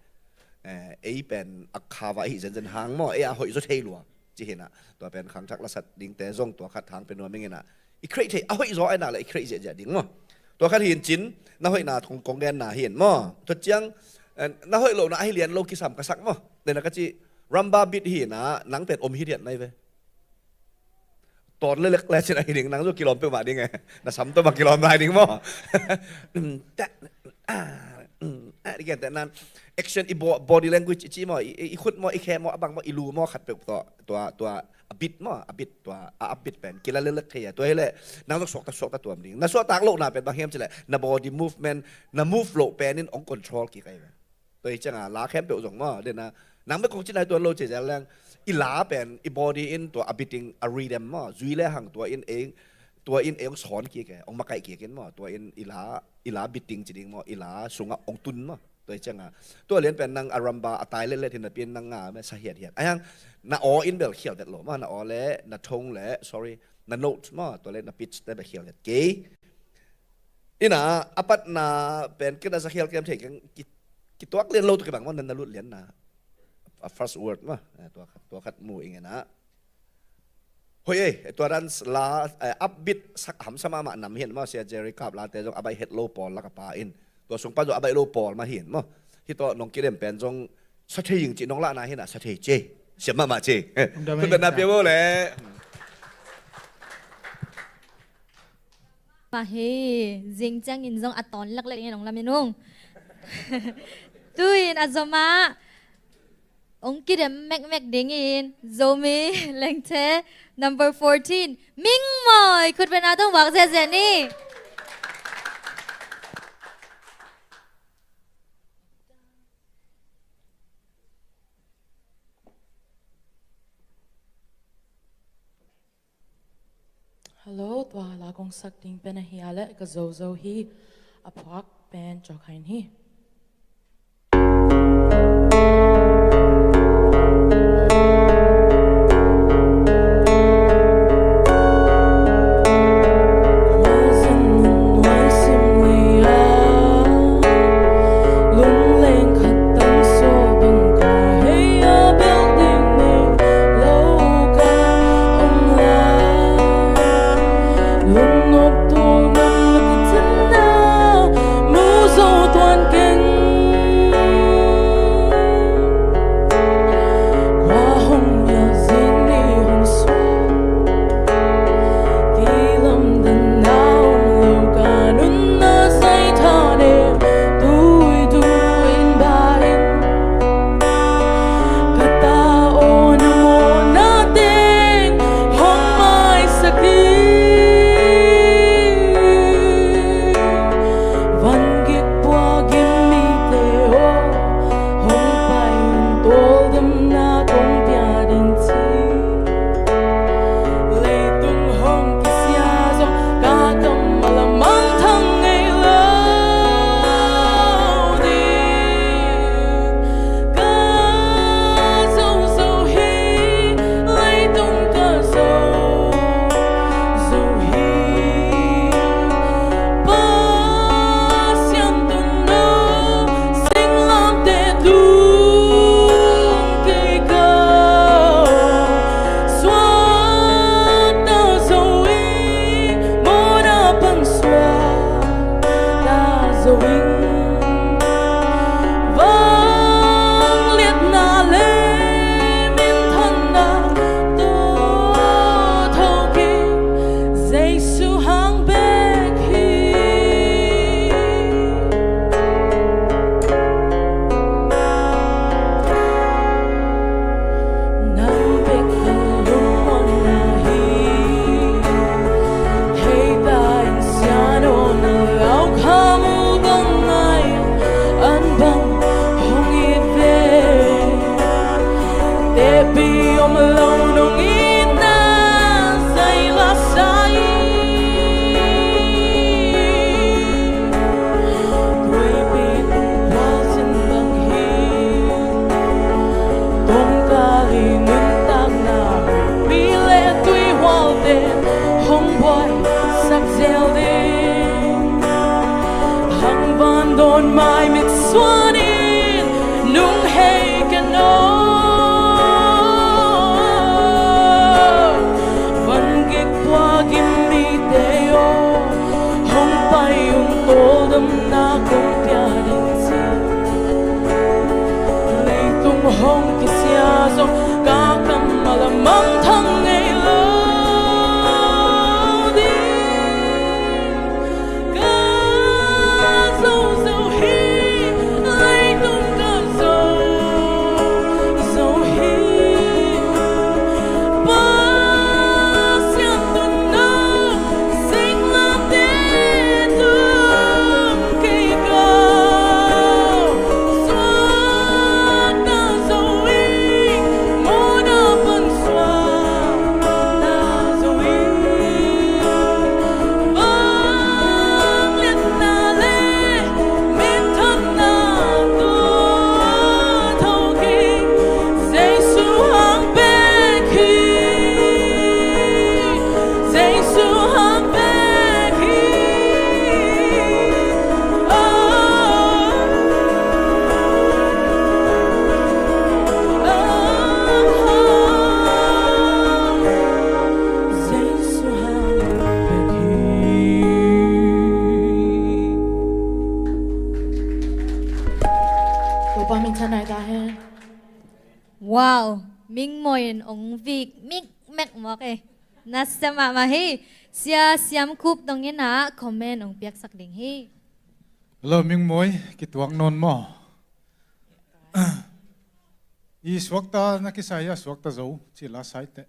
eh, ei pen a khava ahi zenzen hang maw, ei a hoih zaw thei lua. Ci hinah, tua pen khangthak lasat dingte zong tua khat hang pen nuam inginah. I create thei, a hoih zaw ai nak le i create ziahziah ding maw. Tua khat hin cin, na hoihna kong, kong genna hin maw. Tua ciang, eh, na hoih lohna ahi lian lo kisam ka sak maw. Dena ka ci, ramba beat hinah, nang pen om hi diat nai ve. Tawn lelek le cin ahi ding, nang zu kilawm peuhmah ding e. Na sam tawh bang kilawm lai ding maw. Ah, ah, ah, dikente nan. Action i bo-, body language i ci maw, i, i, i khut maw, i khe maw, a bang maw, i lu maw, khat peuh tawh, tua, tua, a bit maw, a bit tua, a, a bit pen. Kila lelek khe ya, tua hi le, nang zu suakta, suakta tuam ding. Na suaktak lohna pen bang hiam ci le, na body movement, na move loh pen in ong control kik ai ve. Tua hi cianga, la khempeuh zong maw, dena, nang bek kong cin ai tuan lo ci zel leng, i la pen, i body in tua a beating, a rhythm maw, zui le hang tua in ei, tua in ei hong sawn kik e, hong makaih kik in maw, tua in i la, i la biting ci ding maw, i la sungah hong tun maw. Tua i ciangah tua lian pen nang a ramba a tai letlet hi napi in nang nga mah sa hiathiat. Ahi hang na aw in bel khial vet lo maw, na aw le na thong le, sorry, na note maw, tua le na pitch te bel khial vet kei. Ina a patna pen kina sa khial kem thei keng ki, kituak lian lo tu kibang maw, na, na lut lian na. A first word maw, eh, tua khat, tua khat mu ing ina. Hoi ei, tua dan la, eh, upbeat sak hamsa mahmah nam hi in maw, Sia Jerry kap late zong a baih het lo pawl lak a pa in. Tua sung pan zong a baih lo pawl mah hi in maw. Hih tawh nong kidem pen zong sa thei ing cih nong lahna hi in a, sa thei ci. Siam mahmah ci. Ong dam ei. Thupitna pia bo le. Mah hi, zing ciangin zong a tawn laklak ing e nong lamen ung. Tu-in a zom ah hong kidem mekmek dingin Zomi Lengthe number fourteen, Ming Mawi, khutbetna tawh vak ziahziah ni. Hello, tua la kong sak ding pen ahi a le ka zozo hi, a phuak pen Cawk Hain hi. Van gik pua gim mite aw, hong pai un, tawldamna kong pia ding ci. Leitung hong kisia zong ka kam a la mangthang ngei lo ding. Ka zozo hi, leitung ka zozo hi. Pasian tun lo, singlamteh tung kei ko. Suakta zo ing, mawhna pan suakta zo ing. Vangliatna le minthanna tawh tho kei, Jesu hang bek hi. Nang bek ka lungmuanna hi. Thei ta in sian aw, na lau kha mu bang ngai, an bang hong it ve. Tepih om lo nong itna zai la sa ing. Tuipi tung khualzin bang hi. Tongkal i nuntakna, mi le tuihualte hong buaisak zel ding. Hang van dawn mai mitsuan in nung hei ken aw. Van gik pua gim mite aw, hong pai un, tawldamna kong pia ding ci. Leitung hong kisia zong ka kam a la mangthang ngei lo ding. Ka zozo hi, leitung ka zozo hi. Pasian tun lo, singlamteh tung kei ko. Suakta zo ing, mawhna pan suak Nai ta hen. Wow, Mingmawi in ong vik mikmek mawk e. Nasia mahmah hi. Sia Siam Khup dongin ah comment ong piaksak ding hi. Hello Mingmawi, kituak nawn maw? I suakta na kisai a suakta zo ci la sai teh.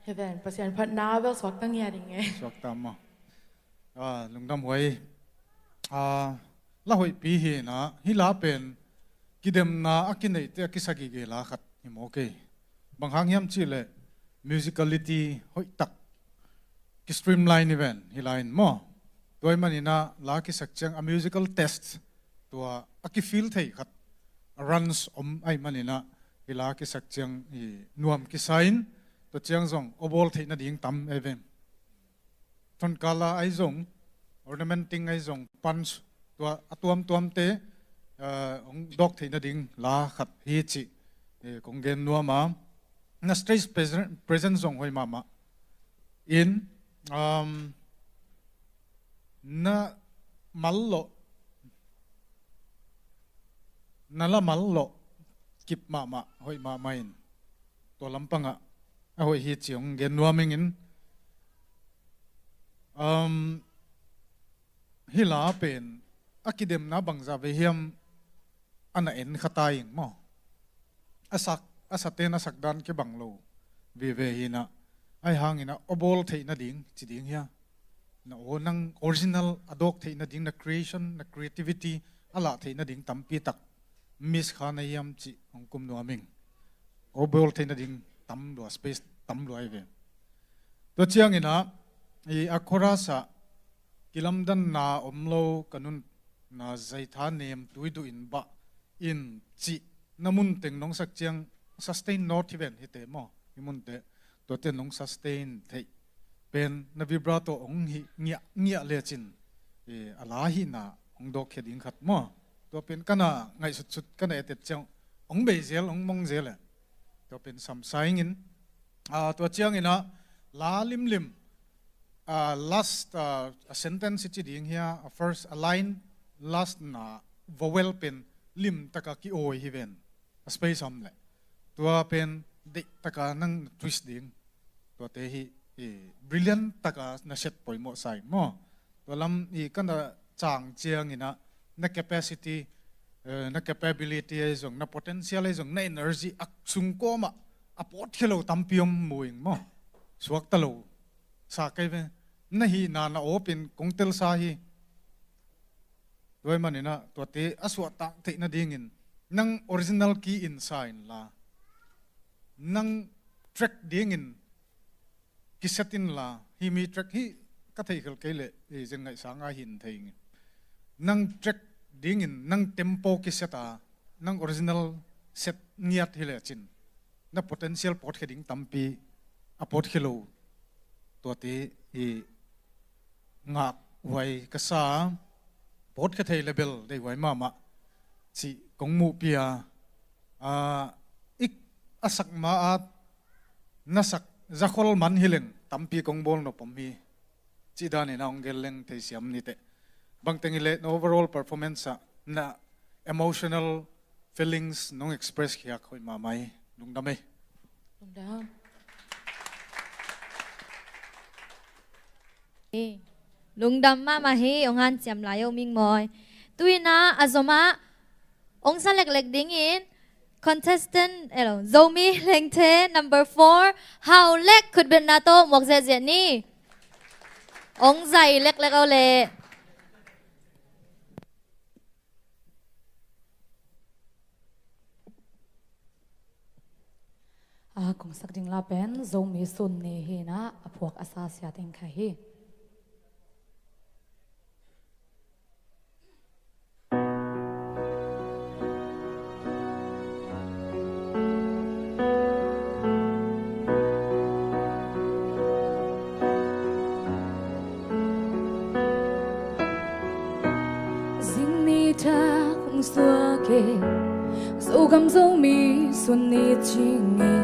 Hi ven, Pasian phatna bel suakta ngia ding e. Suakta maw? Ah, lungdam huai. Ah, la hoihpi hi na, hi la pen kidemna a kineihte a kisa gige la khat hi mawk e. Bang hang hiam cih leh musicality hoih tak ki streamline hi ven hi la in maw? Tua ahih manin ah la kisak ciang a musical test tua a kifeel thei khat a runs om ahih manin ah hi la kisak ciang hi nuam kisa in tua ciang zong awbawl theih nading tam e ve. Thonkala ahi zong, ornamenting ahi zong, punch tua a tuamtuamte, ah, hong dawk theih nading la khat hi cih, eh, kong gen nuam a. Na stage present, present zong hoih mahmah. In, um, na mal loh, na la mal loh kip mahmah, hoih mahmah in. Tua lampangah a hoih hi ci hong gen nuam ing in. Um, hi la pen a kidemna bangzah vei hiam a na en kha ta ing maw? A sak, a sate'n a sak dan kibang lo vive hi na, ahi hangin ah awbawl theih nading ci ding hia? Na aw, nang original a dawk theih nading, na creation, na creativity a lah theih nading tampi tak miss kha na hiam cih hong kum nuam ing. Awbawl theih nading tam lua, space tam lua hi ve. Tua ciangin ah i a chorus ah kilamdanna om lo, ka nunna zaitha nem tuiduh in bah in cih na mun teng nong sak ciang sustain note hi ven hite maw? Hi munte tuate nong sustain theih pen na vibrato hong hih ngiah ngiah lecin, eh, a la hihna hong dawkkhia ding khat maw? Tua pen ka na ngaihsutsut, ka na etet ciang hong bei zel, hong mong zel e. Tua pen samsa ing in, ah, tua ciangin ah la limlim, ah, last, ah, a sentence i ci ding hia, a first, a line last na vowel pen lim taka ki-awi hi ven. A space om leh tua pen deih taka nang na twist ding. Tuate hi, eh, brilliant taka na set poimawh sa ing maw? Tua lam i ka na cang ciangin ah na capacity, eh, na capability ahi zong, na potential ahi zong, na energy a sung kawmah a pawtkhia lo tampi om mu ing maw? Suakta lo sa kei ve. Na hihna na aw pen kong telsa hi. Tua ahih manin ah tuate a suahtak theih nadingin nang original key in sa inla, nang track dingin kiset inla, hih mi track hi ka theihkhial kei leh, eh, zen ngaihsa ngai hi in thei ing. Nang track dingin nang tempo kiset a, nang original set ngiat hi lecin na potential pawtkhia ding tampi a pawtkhia lo. Tuate i ngakhuai ka sa, pawtkhia thei leh bel deihhuai mahmah cih kong muhpih a, ah, i a sak ma-at na sak zakhol man hi leng tampi kong bawl nop om hi. Cih danin a hong gel leng theisiam ni teh. Bangteng hi leh na overall performance ah na emotional feelings nong express khiak hoih mahmah hi. Lungdam ei. Lungdam. Lungdam mahmah hi, hong hanciam lai o Mingmawi. Tu-in ah a zom ah hong sa leklek dingin contestant, elo, Zomi Lengthe number four, Hau Lek, khutbetna tawh muak ziahziah ni. Hong zai leklek o leh. A kong sak ding la pen Zomi Sun Ni hi-in ah a phuak a sa sia teng kha hi. Zingni thak hong suak e, Zogam Zomi Sun Ni cing e.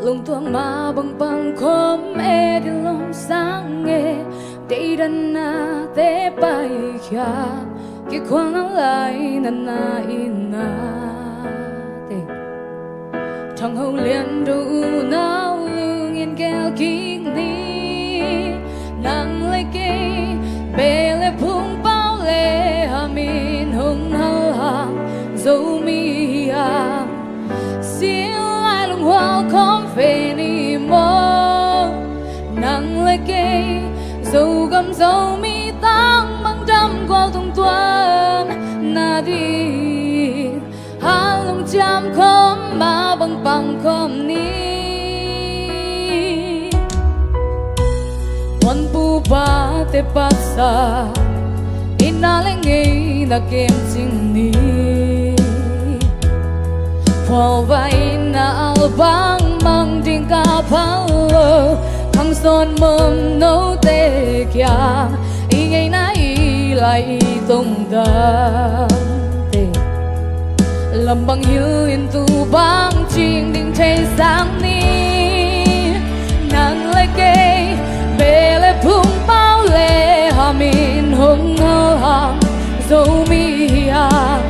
Lungtuak mah bang pang khawm e, dil lom sang e, deidanna te paikhia. Kikhual na lai na na in na te. Thang Ho Lian do unau lungin kel kik ni. Nang le kei beh le phung, pau le hamin hong hal hang, Zomi hi hang. Sil lai lunghual khawm ve ni maw. Nang le kei Zogam Zomi tang bang dam gual tung tuan na ding, hal lungciam khawm, mah bang pang khawm ni. Puanpu pate patsa, inn ah le ngeina kem cing ni. Phualvai inn ah al bang mang ding ka phal lo. Khang sawn mawm note kiang, i ngeina i lai i tongdam te. Lam bang hil in tu bang cing ding thei sang ni. Nang le kei beh le phung, pau le hamin hong hal hang, Zomi hi hang.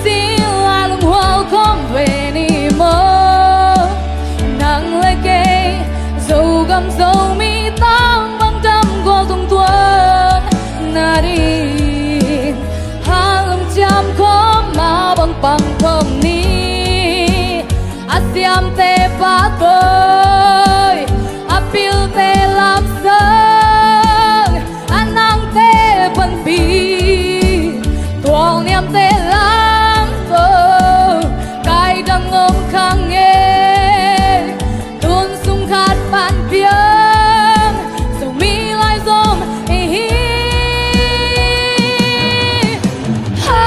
Sil lai lunghual khawm ve ni maw. Nang le kei Zogam Zomi tang bang dam gual tung tuan na ding, hal lungciam khawm, mah bang pang khawm ni. A siamte pahtawi, a pilte lamsang, a nangte panpi, tualniamte langto, kai dang om khang e. Tun sung khat pan piang, Zomi lai zom i hi. Ha!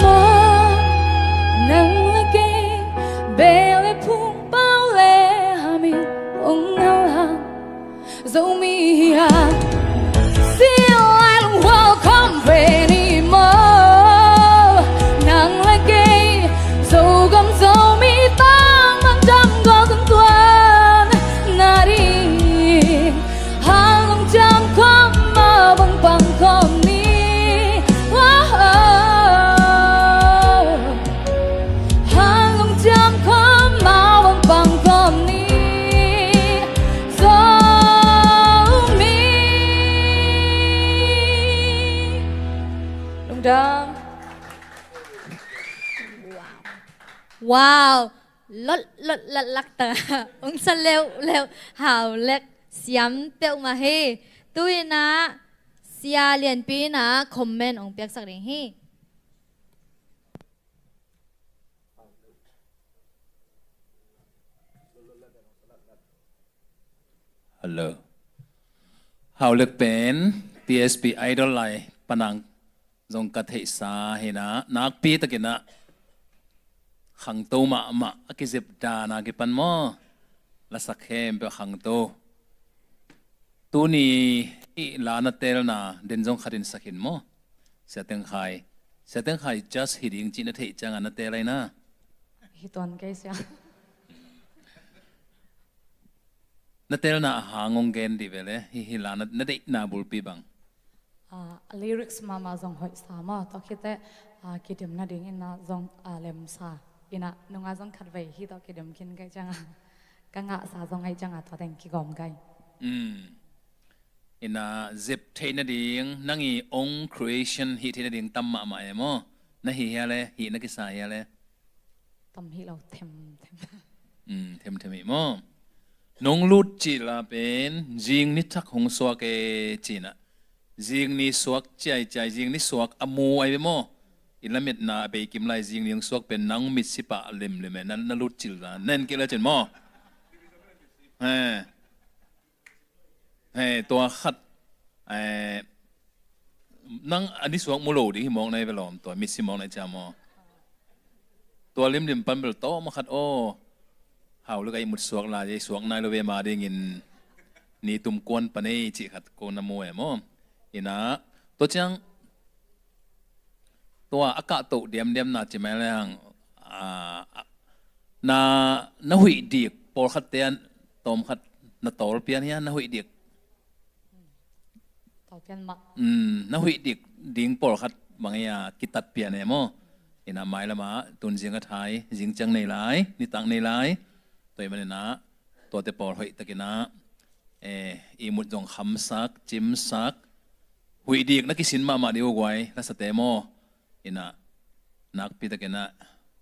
Maw, nang le kei beh le phung, pau le hamin hong hal hang, Zomi hi hang. Sil lai lunghual khawm ve ni maw. Nang le kei Zogam Zomi tang bang dam gual tung tuan na ding, hal lungciam khawm, mah bang pang khawm ni. Wah. Hal lungciam khawm, mah bang pang khawm ni. Zomi. Lungdam. Wow. Lot lot latlak ta. Ungsa leuhleuh. Hau lek siam peuhmah hi. Tu-in ah Sia Lianpi in ah comment hong piaksak ding hi. Hello. Hau lek pen T S P Idol lai panang zong ka theihsa hi-in ah, nakpi takin ah khangto mahmah, a kizep dan a kipan maw, lasak khempeuh khangto. Tuni hih la na telna den zong khatin sa khin maw? Sia Teng Khai. Sia Teng Khai judge hi ding cih na theih ciangin na tel ahi na. Hi tuan kei sia. Na telna a hang hong gen dih ve le, hih, hih la na, na deihna bulpi bang. Ah, lyrics mahmah zong hoihsa maw, tua khit teh, ah, kidem nadingin ah zong, ah, lemsa. In ah nung ah zong khatvei hih tawh kidem khin ka hih ciangin, ka ngahsa zong ahih ciangin tua teng kigawm ka hi. Mm. In ah zep theih nading, nang ii own creation hih theih nading tam mahmah e maw? Na hih hia le, hih na kisa hia le? Tam hi lo, themthem. Mm, themthem hi maw? Nong lut cil a pen zing ni thak hong suak e ci-in ah. Zing ni suak ciaiciai, zing ni suak a mu ahi ve maw? I lametna a bei kim lai zing ni hong suak pen nang mitsi pah lemlem e, na, na lut cil a. Na en kei le cin maw? He. He, tua khat, eh, nang a ni suak mu lo ding hi mawk na hi ve lawm, tua mitsi mawk na hi cia maw? Tua limlim pan bel tawm khat aw, hau le ka ihmut suak lai, ei suak nai lo ve ma dingin ni tum kuan pan ei cih khat ko na mu e maw? Inah tua ciang tua a kahtoh diamdiam na ci mai leng, ah, na, na huih dik pawlkhatte ah tawm khat na tawl pian hia, na huih dik? Tawl pian mah. Mm, na huih dik ding pawlkhat bang hia kitat pian e maw? Inah mailamah tun zing a thai, zing ciang nei lai, nitak nei lai. Tua ahih maninah tuate pawl hoihtakinah, eh, ihmut zong khamsak, cimsak, huih dik na kisin mahmah dih uh guai, lasate maw? Inah nakpitakinah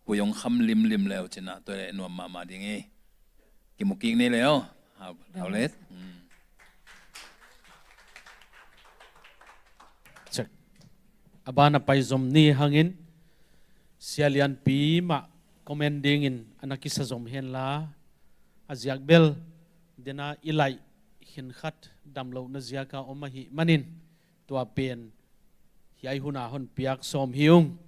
huih hong kham limlim leu cinah tua leh nuam mahmah ding hi. Kimu kik ni leu. Hau, hau let. Mm. Check. A ban a pai zom ni hangin Sia Lianpi mah comment dingin a na kisa zom henla, a ziak bel dena i laih khin khat damlohna ziaka om ahih manin tua pen hiai huna hon piak sawm hi ung.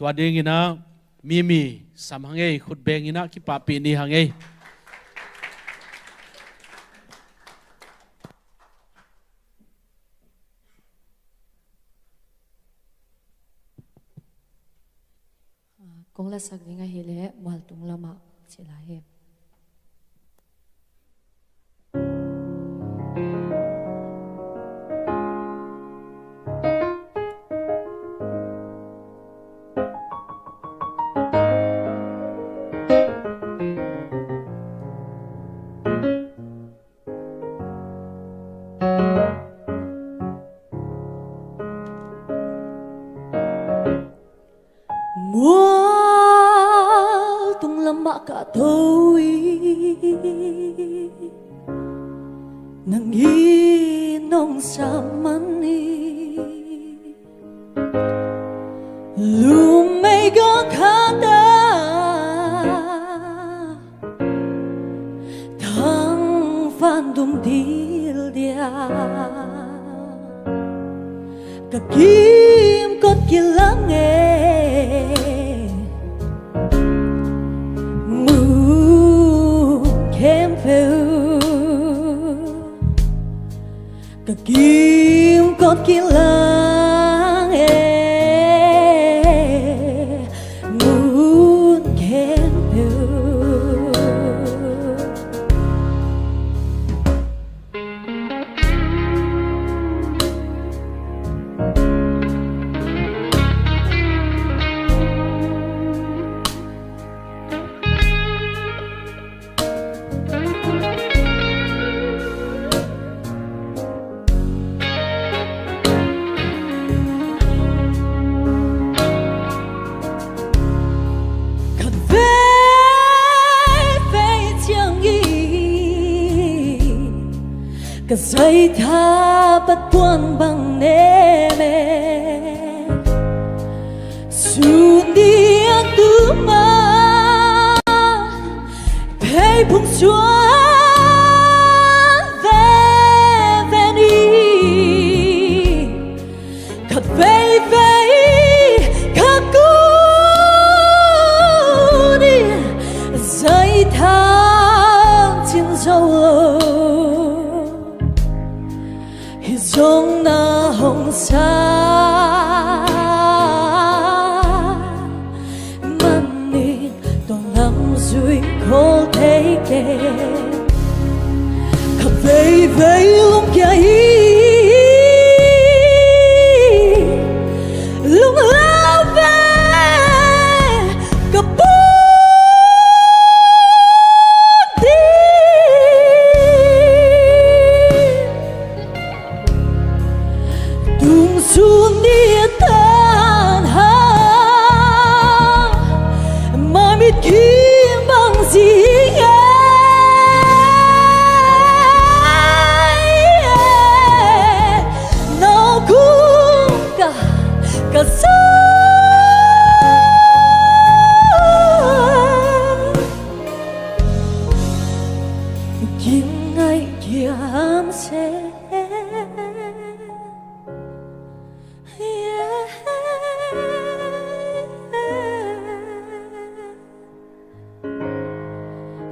Tua dinginah mimi sam hang ei, khut benginah kipahpih ni hang ei. Kong lasak ding ahih leh mualtung lamah ci lai hi. Mual tung lamah ka tho i, nang in nong sam man i, lungmei gawh khat ah thangfan dum dil dia. Ka kimkot kilang e, mun khempeuh. Ka kimkot kilang e, mun khempeuh. Khat veivei ciang i, ka zaitha pat puan bang nem e. Sun diak tuma pheiphung suan veve ni. Khat veivei ka kun in zaitha cin zo lo. Hih zong na hong sa manin tua lam zui khol thei kei. Khat veivei lungkia hi, lunglau ve ka puk ding. Tung sun ni a tan hang, ma mit kim bang zing e. Nau kum ka, ka sa. Kim ngai kiam se.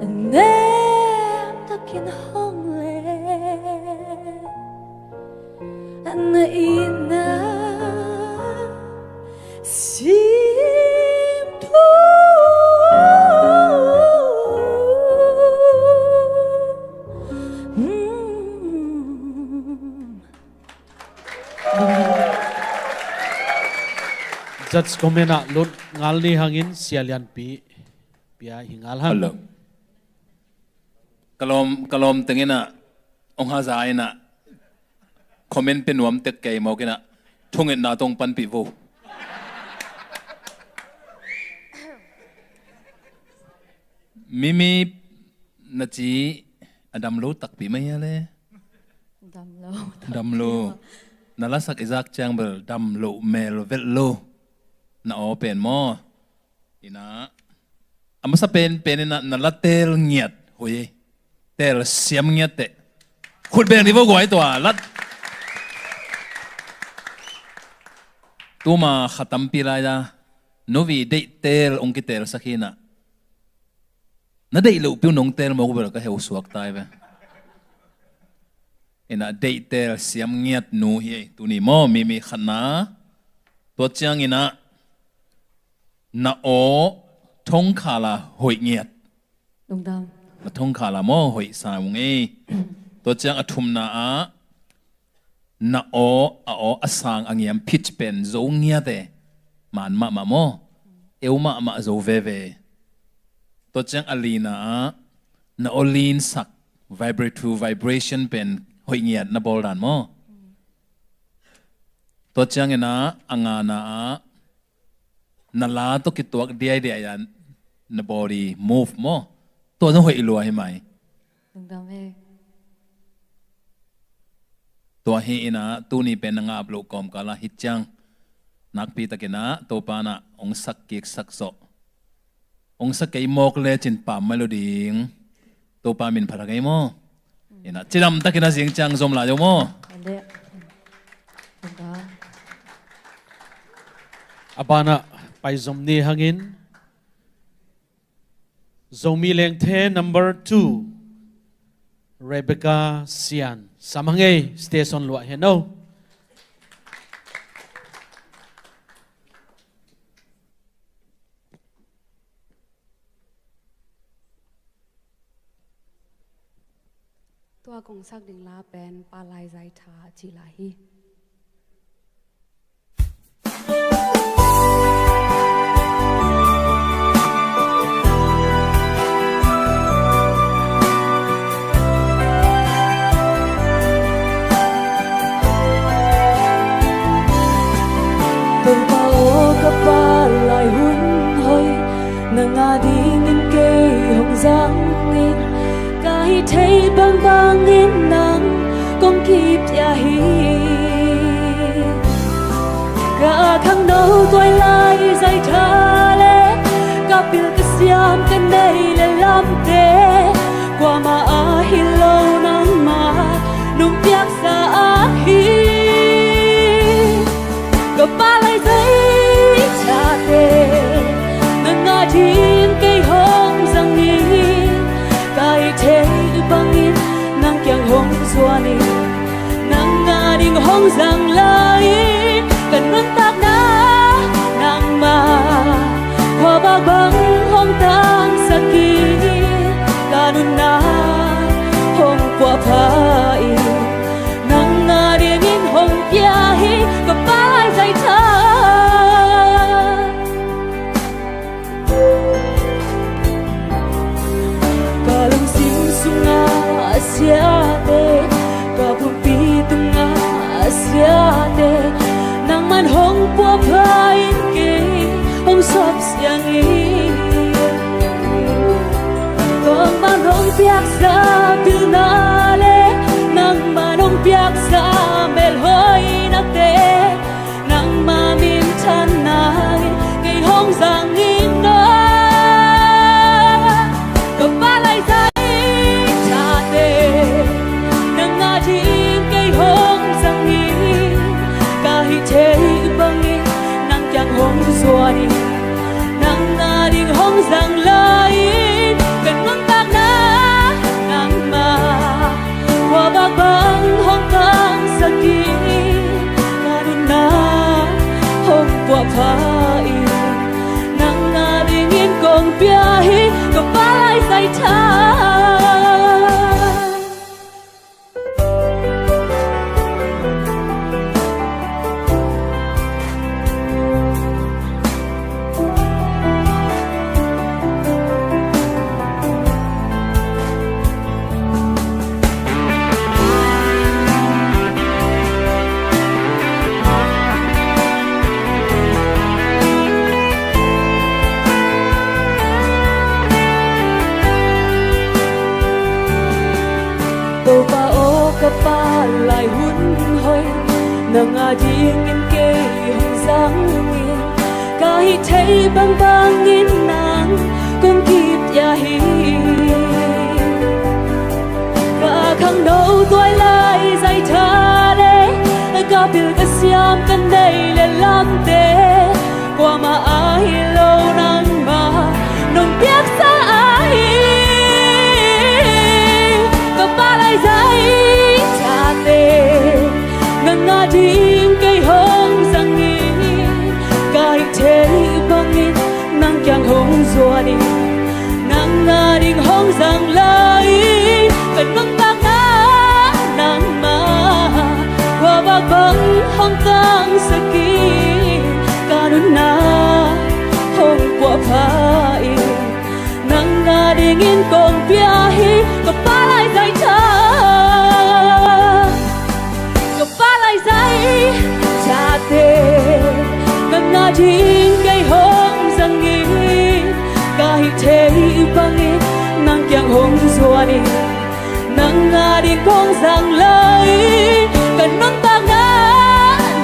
Nem takin hong le na itna sim thu. Judge comment ah lut ngal ni hangin Sia Lianpi pia hi ngal hang. Hello. Ka lawm, ka lawm teng in ah, ong haza in ah, comment pe nuam tek kei mawk in ah, thungetna tawh ong panpih vo. Mimi, na ci a dam lo takpi mah hia le? Dam lo. Dam lo. Na lasak i zak ciang bel dam lo mel velh lo. Na aw pen maw? Ina, a masa pen pen ina, na la teel ngiat, hui, teel siam ngiat teh. Khut beng dih vo guai, tua lat. Tuma kha tampi lai-a novi deih teel ong kiteelsak hi ina. Na deih loh piu nong teel mawk uh bel ka heu suak tai ve. Ina, deih teel siam ngiat nu hi ei, tuni maw, Mimi khatna. Tua ciang ina, na aw thongkhal a hoih ngiat. Lungdam. Na thongkhal a maw hoih sa ung ei. Tua ciang a thumna ah, na aw, a aw a sang a ngiam, pitch pen zo ngiat e. Man mahmah maw? Eu mahmah zo veve. Tua ciang a lina ah, na aw linsak, vibrato, vibration pen hoih ngiat na bawl dan maw? Tua ciang ina, a ngana ah, na la tawh kituak diaidiai a na body move maw? Tua zong hoih lua hi mai. Lungdam e. Tua hi ina, tuni pen na ngap loh kawmkal ah hi ciang, nakpi takin ah Topa na ong sak kik sak zawh. Ong sak kei mawk lecin pam mai lo ding. Topa min phat a ngei maw? Ina, cidam takin a zing ciang zom lai zo maw? A banah pai zom ni hangin, Zomi Lengthe number two, Rebecca Sian. Sam hang ei, station luah hen o. Tua kong sak ding la pen Pa Laizai Tha ci la hi. Topa aw, ka Pa lai hun hoih, nang a dingin kei hong zangin, ka hih theih bangbangin nang kong kipia hi. Ka khangno Tuai Laizai Tha le ka pil ka siam ka neih le lamte, kuamah a hi lo nangmah nong piaksa ahi. Ka Pa Laizai Thate, nang a ding kei hong zangin, ka hih theih bangin nang kiang hong zuanin, nang a ding hong zang lai-in, ka nuntakna nangmah khuavak bang hong tangsak in, ka nunna hong puahpha in, nang a dingin hong pia hi, ka Pa Laizai Tha. Ka lungsim sunga a siate, ka pumpi tunga a siate, nangman hong puahpha in kei hong sawp siang in. Nangman hong piaksa pilna le nangman hong piaksa melhoihnate, nangma minthanna in kei hong zang in aw. Ka Pa Laizai Thate, nang a ding kei hong zangin, ka hih theih bangin nang kiang hong zuanin, nang a ding hong zang lai-in, ka nuntak Topa aw, ka palai hun hoih, nang a dingin kei hong zangin, ka hih theih bangbangin nang kong kipia hi. Ka khangno tuai lai zai tha le, ka pil ka siam ka neih le lamte, kuamah ahi lo nangmah nong piaksa ahi. Ka palai zai thate, nang a ding kei hong zangin, ka hih theih bangin nang kiang hong zuanin, nang a ding hong zang lai, ka nuntakna nangmah khuavak bang hong tangsakin, ka nunna hong puahpha in, nang a dingin kong pia hi. Ka palai zai tha, ka palai zai thate, nang a ding kei hong zangin, ka hih theih bangin nang kiang hong zuanin, nang a ding kong zang lai, ka nuntakna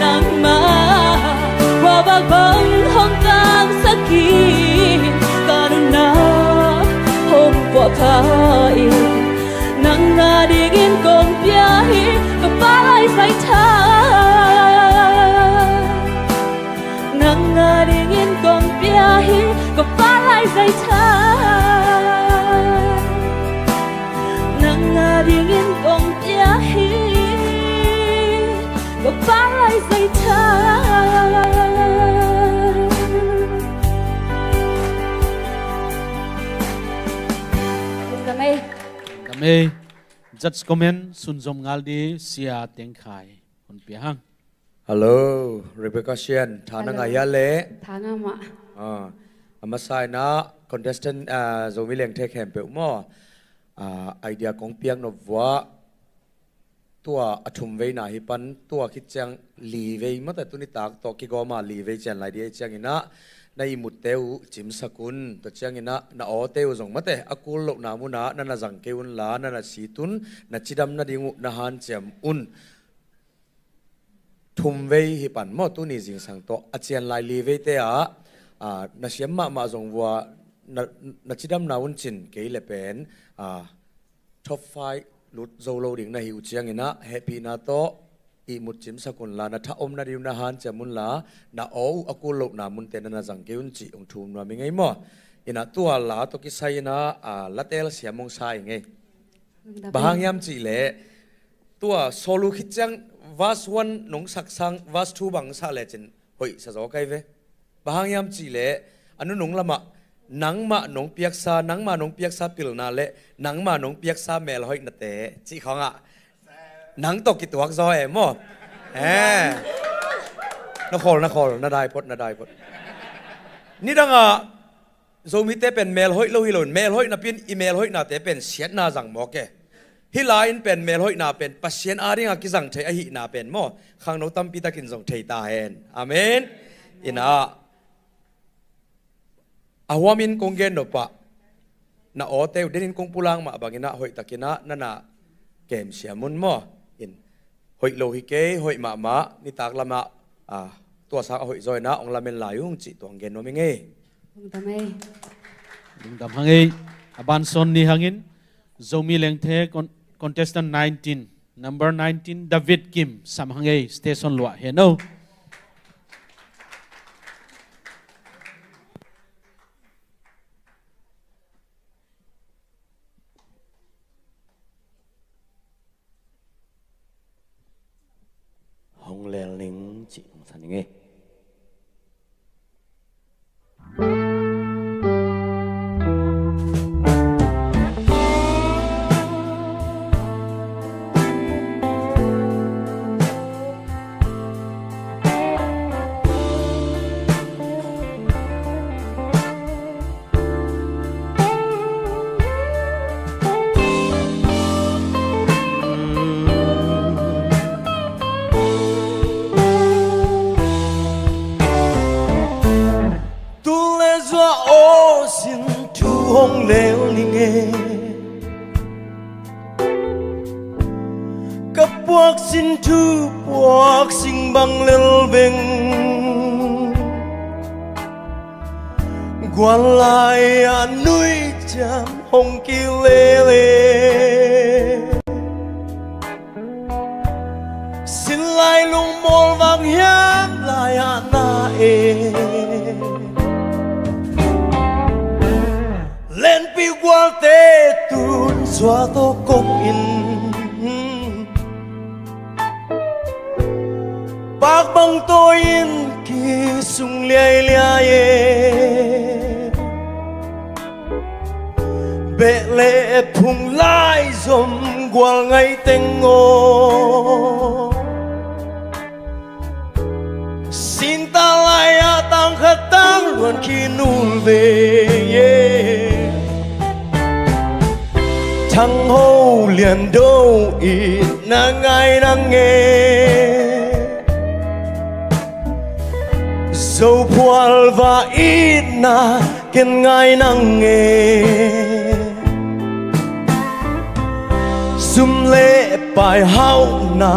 nangmah khuavak bang hong tangsakin, ka nunna hong puahpha in, nang a dingin kong pia hi. Ka palai zai tha, nang a dingin kong pia hi. Ka palai zai tha, nang a dingin kong pia hi. Ka palai zai tha. Lungdam ei. Lungdam ei. Judge comment sunzom ngal di Sia Teng Khai hun pia hang. Hello, Rebecca Sian, tha na ngah hia le? Tha ngah mah. Ah, a masa in ah contestant, ah, Zomi Lengthe khempeuh maw, ah, idea kong piak nop vuah, tua a thum veina hi pan, tua khit ciang li vei mate, tuni tak tawh kigawm a li vei cian lai di ei ciangin ah, na ihmutte uh cimsak un, tua ciangin ah na awte uh zong mate, a kul lohna munah na na zang kei un la, na na sit un, na cidam nading uh na hanciam un. Thum vei hi pan maw, tuni zingsang tawh a cian lai li veite ah, ah, na siam mahmah zong vua, na, na cidamna un cin kei le pen, ah, top five lut zo lo ding na hi uh ciangin ah, hehpihna tawh ihmut cimsak un la, na tha om nading uh na hanciam un la, na aw uh a kul lohna munte na na zang kei un cih hong thum nuam ing ei maw. In ah tua la tawh kisai in ah, ah, la telsiam hong sa ing ei. Bang hang hiam cih leh, tua solo khit ciang verse one nong sak sang verse two bang sa lecin hoih sa zaw kei ve. Bang hang hiam cih leh, a nunung lamah nangmah nong piaksa, nangmah nong piaksa pilna le nangmah nong piaksa melhoihnate cih khawngah nang tawh kituak zaw e maw. Eh. Na khawl, na khawl, na dai phot, na dai phot. Nidangah Zomite pen melhoih lo hi loin, melhoih napi in i melhoihnate pen siatna zang mawk e. Hih lai-in pen melhoihna pen Pasian adinga kizang thei ahihna pen maw, khangno tampi takin zong thei ta hen. Amen. In ah, a huamin kong gen nop ah, na awte uh denin kong pulak mah bangin ah hoihtakin ah na na kemsiam un maw. In hoih lo hi kei, hoih mahmah, nitak lamah, ah, tua sang a hoih zaw in ah hong lamen lai ung cih tua hong gen nuam ing ei. Lungdam ei. Lungdam hang ei. A ban sawn ni hangin Zomi Lengthe con-, contestant nineteen, number nineteen, David Kim, sam hang ei, station luah hen o. Hong lel ning cih hong sa ning ei. Ka puak sin thu puak sing bang lel veng, gual lai a nui ciam hong kilele. Sin lai lungmawl vang hiam lai ah na e. Lenpi gualte tun sua tawh kong in, pak bang tawi in kisung liailiai e. Beh le phung lai zom gual ngai teng aw, sinta lai a tang khat tang luan khin ul ve e. Thang Ho Lian Do itna ngai nang e. Zo Phual Va itna ken ngai nang e. Sum le pai hauhna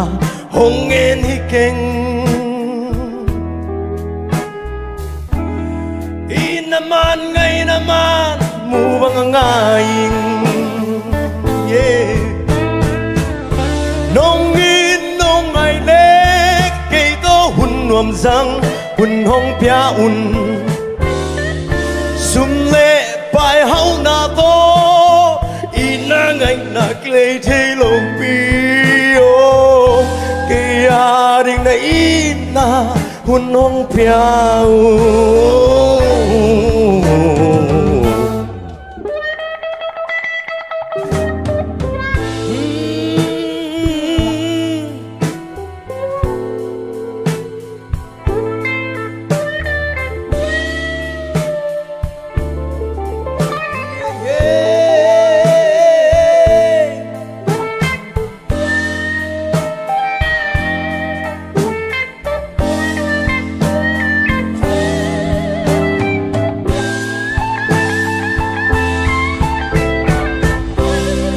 hong ngen hi keng. Itna man ngaina man mu bang a ngai ing, yeah. Nong it nong ngai le kei tawh hun nuam zang hun hong pia un. Sum le pai hauhna tawh itna ngaina kilei thei lopi aw, kei a ding na itna hun hong pia un.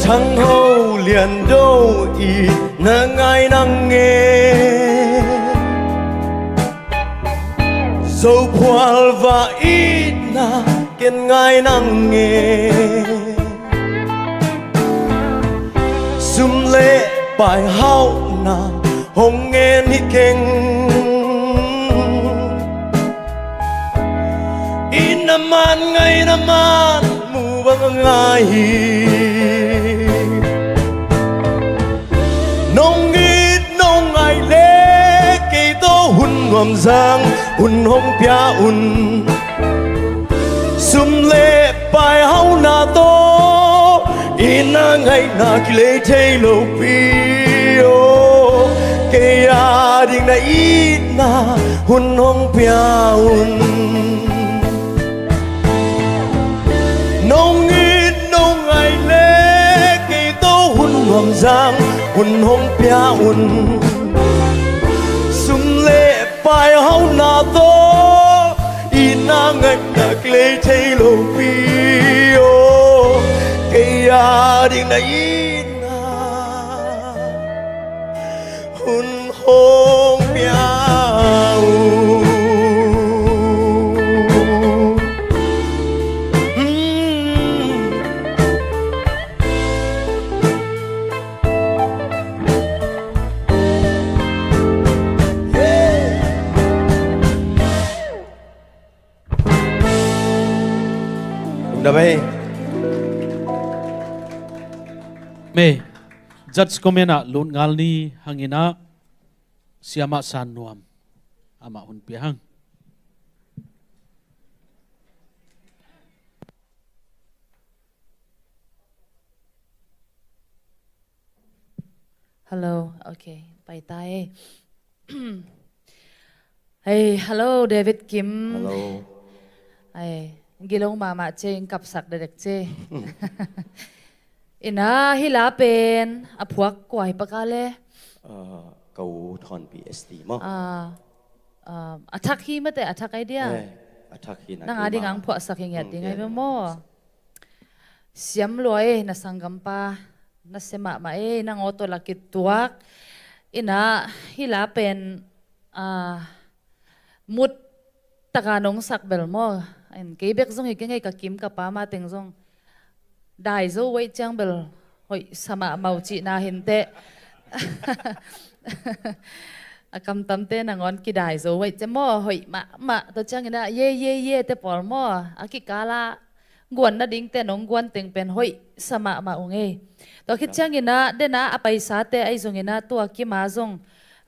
Thang Ho Lian Do itna ngai nang e. Zo Phual Va itna ken ngai nang e. Sum le pai hauhna hong ngen hi keng. Itna man ngaina man mu bang a ngai hi. Nong it nong ngai le kei tawh hun nuam zang hun hong pia un. Sum le pai hauhna tawh itna ngaina kilei thei lopi aw, kei a ding na itna hun hong pia un. Nong it nong ngai le kei tawh hun nuam zang hun hong pia un. Sum le pai hauhna tawh itna ngaina kilei thei lopi aw, kei a ding na itna hun hong pia uh. Lungdam ei. Mei, judge comment ah lut ngal ni hang in ah, Siamah San Nuam, amah hun pia hang. Hello, okay, pai ta ei. Hei, hello, David Kim. Hello. Hei, gilo mahmah ci ei, kapsak dekdek ci ei. Ina, hih la pen a phuak kua hi paka le? Ah, ka u Thawnpi S T maw? Ah, ah, a thak hi mate, a thak ai dia? Eh, a thak hi na. Nang a ding ang phuaksak hi ngiat ding ai maw? Siam lua e, na sanggampa na sia mahmah e, nang aw tawh la kituak. Ina, hih la pen, ah, mut taka nong sak bel maw. Kei bek zong hi kei ngei, ka kim ka pa ma teng zong dai zo uh ahih ciang bel hoih sa mahmah uh cihna hi inteh. A kamtamte nangawn kidai zo uh ahih ciang maw, hoih mahmah. Tua ciangin ah ye, ye, ye te pawl maw, a kikala guan nadingte nong guan teng pen hoih sa mahmah uh ngei. Tua khit ciangin ah, den a, a paisate ahi zongin ah, tua kim a zong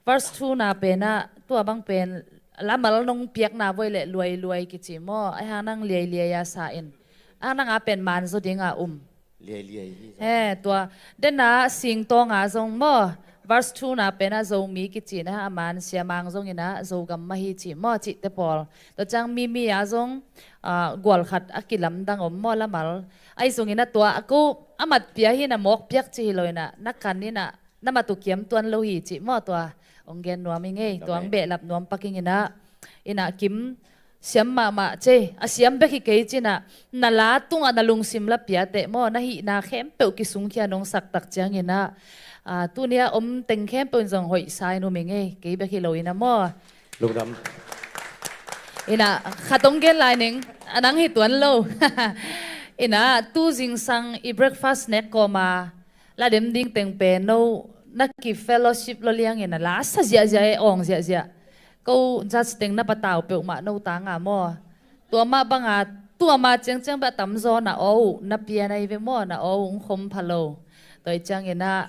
verse two na pen ah, tua bang pen lamal nong piakna voi leh luailuai kici maw, ahi hang nang liailiai a sa in, a nang a pen man zaw ding a um. Liailiai hi zaw. He, tua, den a singtawng a zong maw, verse two na pen ah Zomi kici na, a man Sia Mang zongin ah Zogam mah hi ci maw, cihte pawl. Tua ciang Mimi a zong, ah, gual khat a kilamdang om maw, lamal. Ahi zongin ah tua, a ko a mat pia hi na mawk piak ci hi lo in ah, na kan in ah, na mat uh kiam tuan lo hi ci maw, tua hong gen nuam ing ei, tua hong behlap nuam pak ing in ah. Ina kim, siam mahmah cei, a siam bek hi kei cin ah, na la tungah na lungsim la piate maw, na hihna khempeuh kisungkhia nong sak tak ciangin ah, ah, tuni a om teng khempeuh in zong hoih sa in um ing ei, kei bek hi lo in ah maw. Lungdam. Ina, khat hong gen lai ning, a nang hi tuan lo. Ina, tu zingsang i breakfast nek kawma la dem ding teng pen no na ki fellowship lo liangin a la sa ziahziah e, awng ziahziah. Ko judge teng na patau peuhmah no tanga maw. Tua mah banga, tua mah ciangciang beh a tamzaw na aw uh na pia na hi ve maw, na aw uh hong khom pha lo. Tua hi ciangin ah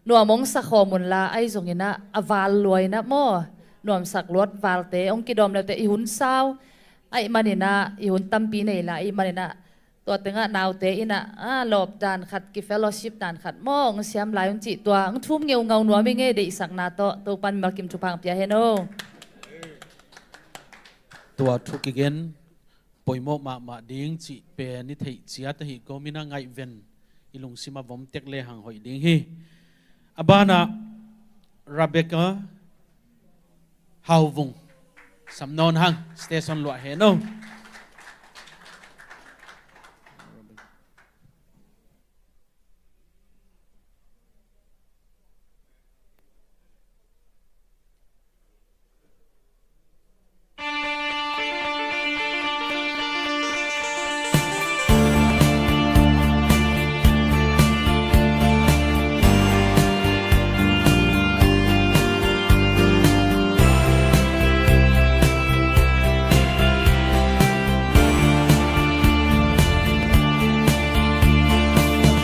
nuam hong sa khawm un la, ahi zongin ah a val lua in ah maw, nuamsak luat valte hong kidawm leute i hun sau ahih manin ah, i hun tampi nei la ahih manin ah, tua tengah naute in ah, ah, lawp dan khat, ki fellowship dan khat maw, hong siam lai un cih, tua hong thum ngeungau nuam ing ei, deihsakna tawh. Topan mimal kim thupha hong pia hen aw. Tua thu kigen poimawh mahmah ding cih pen i theih ciat ahih kawmin a ngaihven i lungsim a vom tek lehang hoih ding hi. A banah Rebecca Hauvung sam nawn hang, station luah hen aw.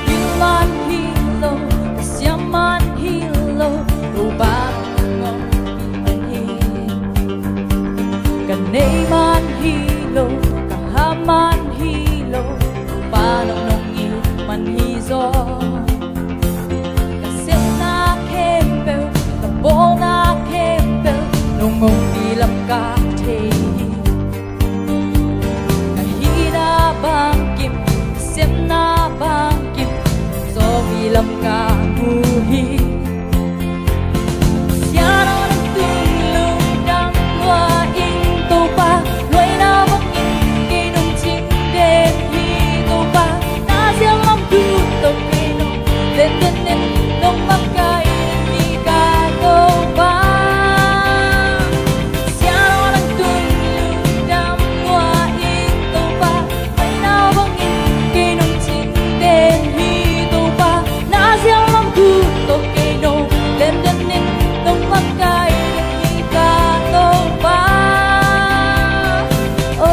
Bil man hi lo, ka siam man hi lo, Topa nong ngongpih man hi. Ka nei man hi lo, ka ham man hi lo, Topa nong nong it man hi zaw. Ka sepna khempeuh, ka bawlna khempeuh, nong ngongpih lam ka thei hi. Ka hihna bangkim, ka sepna bangkim, zawpi lam ka mu hi. Sianon tung lungdam lua ing Topa, luaina bangin kei nong cing den hi Topa, na zial lam tu tawh kei nong den den den, nong makaih den hi ka Topa. Sianon tung lungdam lua ing Topa, luaina bangin kei nong cing den hi Topa, na zial lam tu tawh kei nong den den den, nong makaih den hi ka Topa. Oh.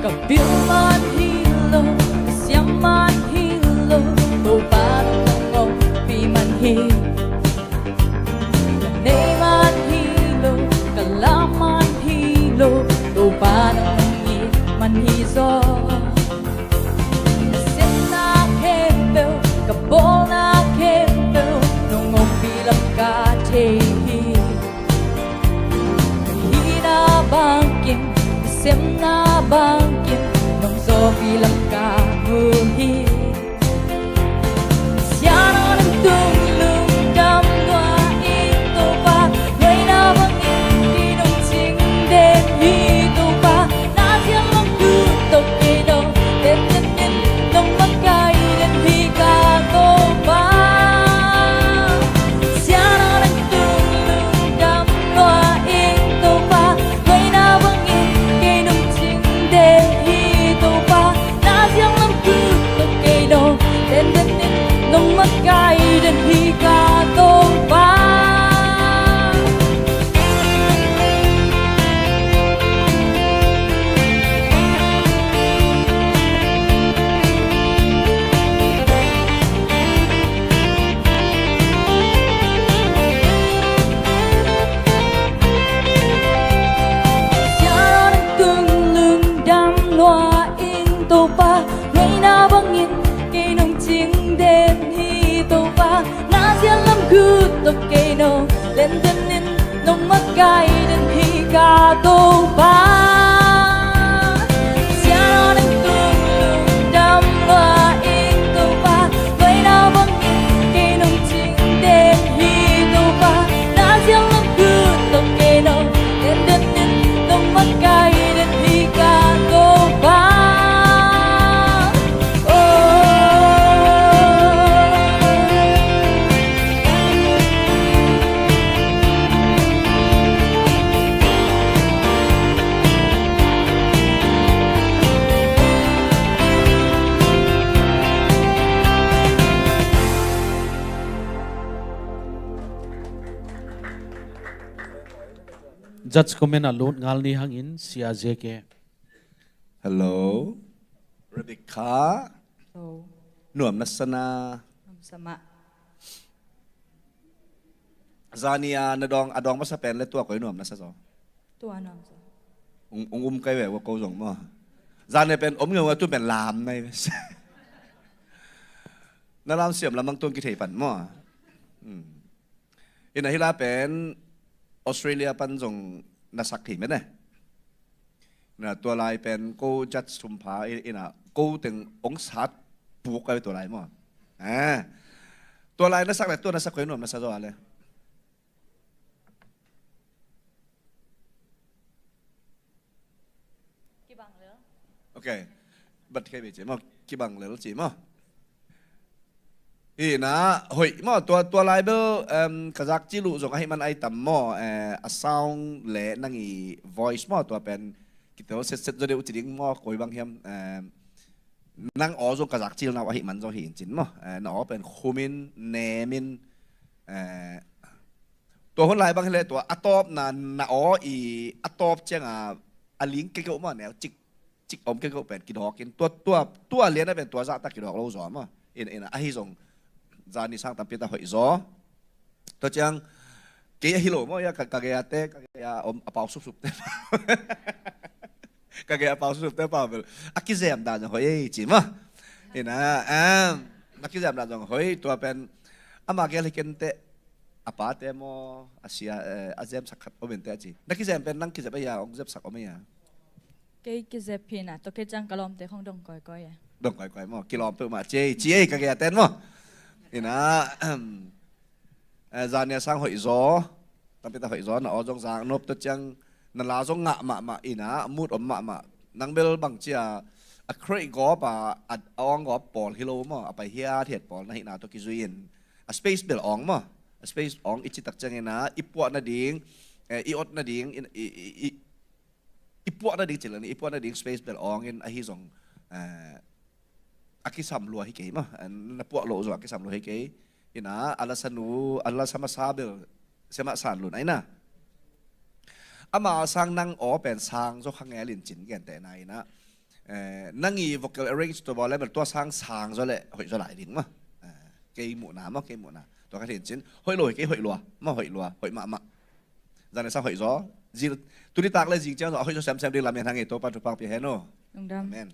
Ka bil man hi lo, ka siam man hi lo, Topa nong ngongpih man hi. Ka nei man hi lo, ka lam man hi lo, Topa nong it man hi zaw. Ka sepna khempeuh, ka bawlna khempeuh, nong ngongpih lam ka thei hi. Ka hihna bangkim, ka sepna bangkim, nong zawpi lam ka mu hi. Sianon tung lungdam lua ing Topa, luaina bangin Kei nong lenden in nong makaih den hi ka Topa. Siangtho in tung lungdam lua ing Topa. Vaina bangin kei nong cing den hi Topa. Na siangtho in tung lungdam lua ing Topa. Judge comment ah lut ngal ni hangin Sia J K. Hello. Rebecca. Hello. Nuam na sa na. Nuam sa mah. Zani a na dawng, a dawng masa pen le tua koi nuam na sa zaw. Tua nuam sa. Ung, ung um kai ve ua ko zong maw. Zani pen om nge ua tu pen lam nai ve. Na lam siam lamang tuang kithei pan maw. Hmm. Ina hila pen Australia pan zong na sak thei mene. Na tua lai pen ko judge thum pha i-, ina ko teng ong sat puk kai tua lai maw. Eh. Tua lai na sak le tua na sak koi nuam na sa zaw a le. Kibang lel. Ok. Bat khe be ci maw, kibang lel ci maw. Hi na, hoih maw, tua, tua lai bel, em, ka zak ci luh zong ahi man ai tam maw, eh, a sound le nang i voice maw, tua pen kitel set set zaw deuh ci ding maw, koi bang hiam, em, nang aw zong ka zak cil nau ahi man zong hi in cin maw, eh, na aw pen khumin, nemin, eh, tua hun lai bang hi le tua a tawp na, na aw i a tawp ciang a, a ling kekeuh maw, neu cik cik om kekeuh pen kidawk in tua, tua, tua lian a pen tua zah ta kidawk lo zaw maw. In, in ahi zong zani sang tampi ta hoih zaw. Tua ciang kei ahi lo maw, ia ka, ka gei a te, ka gei a om a pau supsup te. Ka gei a pau supsup te pau bel a kizem dan zong hoih ei ci maw. Ina, em, a kizem dan zong hoih tua pen ama gel hi ken te a pa te maw, a sia, eh, a zem sak khat om in te a ci. Na kizem pen nang kizep a ia, ong zep sak om a ia. Kei kizep hi na, tua kei ciang ka lawmte khong dong koikoi e. Dong koikoi maw, kilawm peuhmah ci ei, ci ei ka gei a ten maw. Ina, eh, zania sang hoih zaw, tampi ta hoih zaw, na aw zong zang nop tua ciang, na la zong ngah mahmah ina, mut om mahmah. Nang bel bang cia, a create gawp a, a awng gawp pawl hi lo maw, a pai hiat hiat pawl na hihna tua kizui in. A space bel awng maw, a space awng i citak ciang ina, i puah nading, eh, i ot nading, i, i, i, i i puah nading cil, i puah nading space bel awng in ahi zong, eh, a kisam lua hi kei maw, eh, na puah loh zong a kisam lua hi kei. Ina, a lasa nu, a lasa masa bel, sema san lun aina. Ama sang nang aw pen sang zaw kha ngel in cin gente na ina. Eh, nang i vocal arrange tua baw le bel tua sang sang zaw le hoih zaw lai ding maw. Eh, kei muhna maw, kei muhna. Tua ka thin cin, hoih lo hi kei hoih lua, maw hoih lua, hoih mahmah. Zan le sang hoih zaw. Zing, tuni tak le zing ciang zaw a hoih zaw semsem ding lam en hang e, Topa thupha pia hen aw. Lungdam. Amen.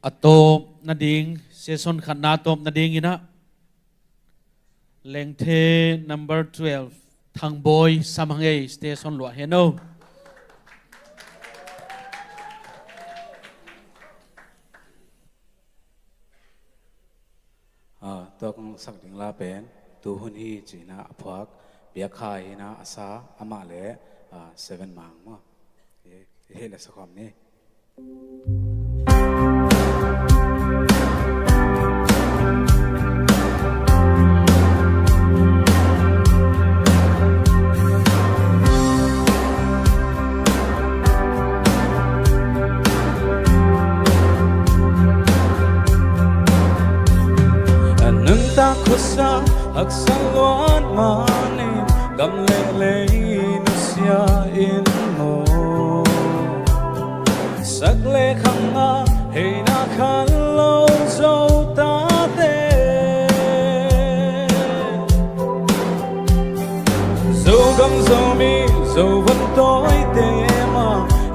A tawp nading, session khatna tawp nading ina. Lengthe number twelve, Thangboi Samhangei, station luah hen aw. Ah, tua kong sak ding la pen, tu hun hi cina a phuak, piak kha hina a sa, amah le, ah, seven mang maw. Eh, eh, la sa khawm ni. A nuntak khuasa haksa luat manin, gam leh lei nusia in maw. Sak le khang a heina khan lo Zo tate, Zogam Zomi Zo van tawite,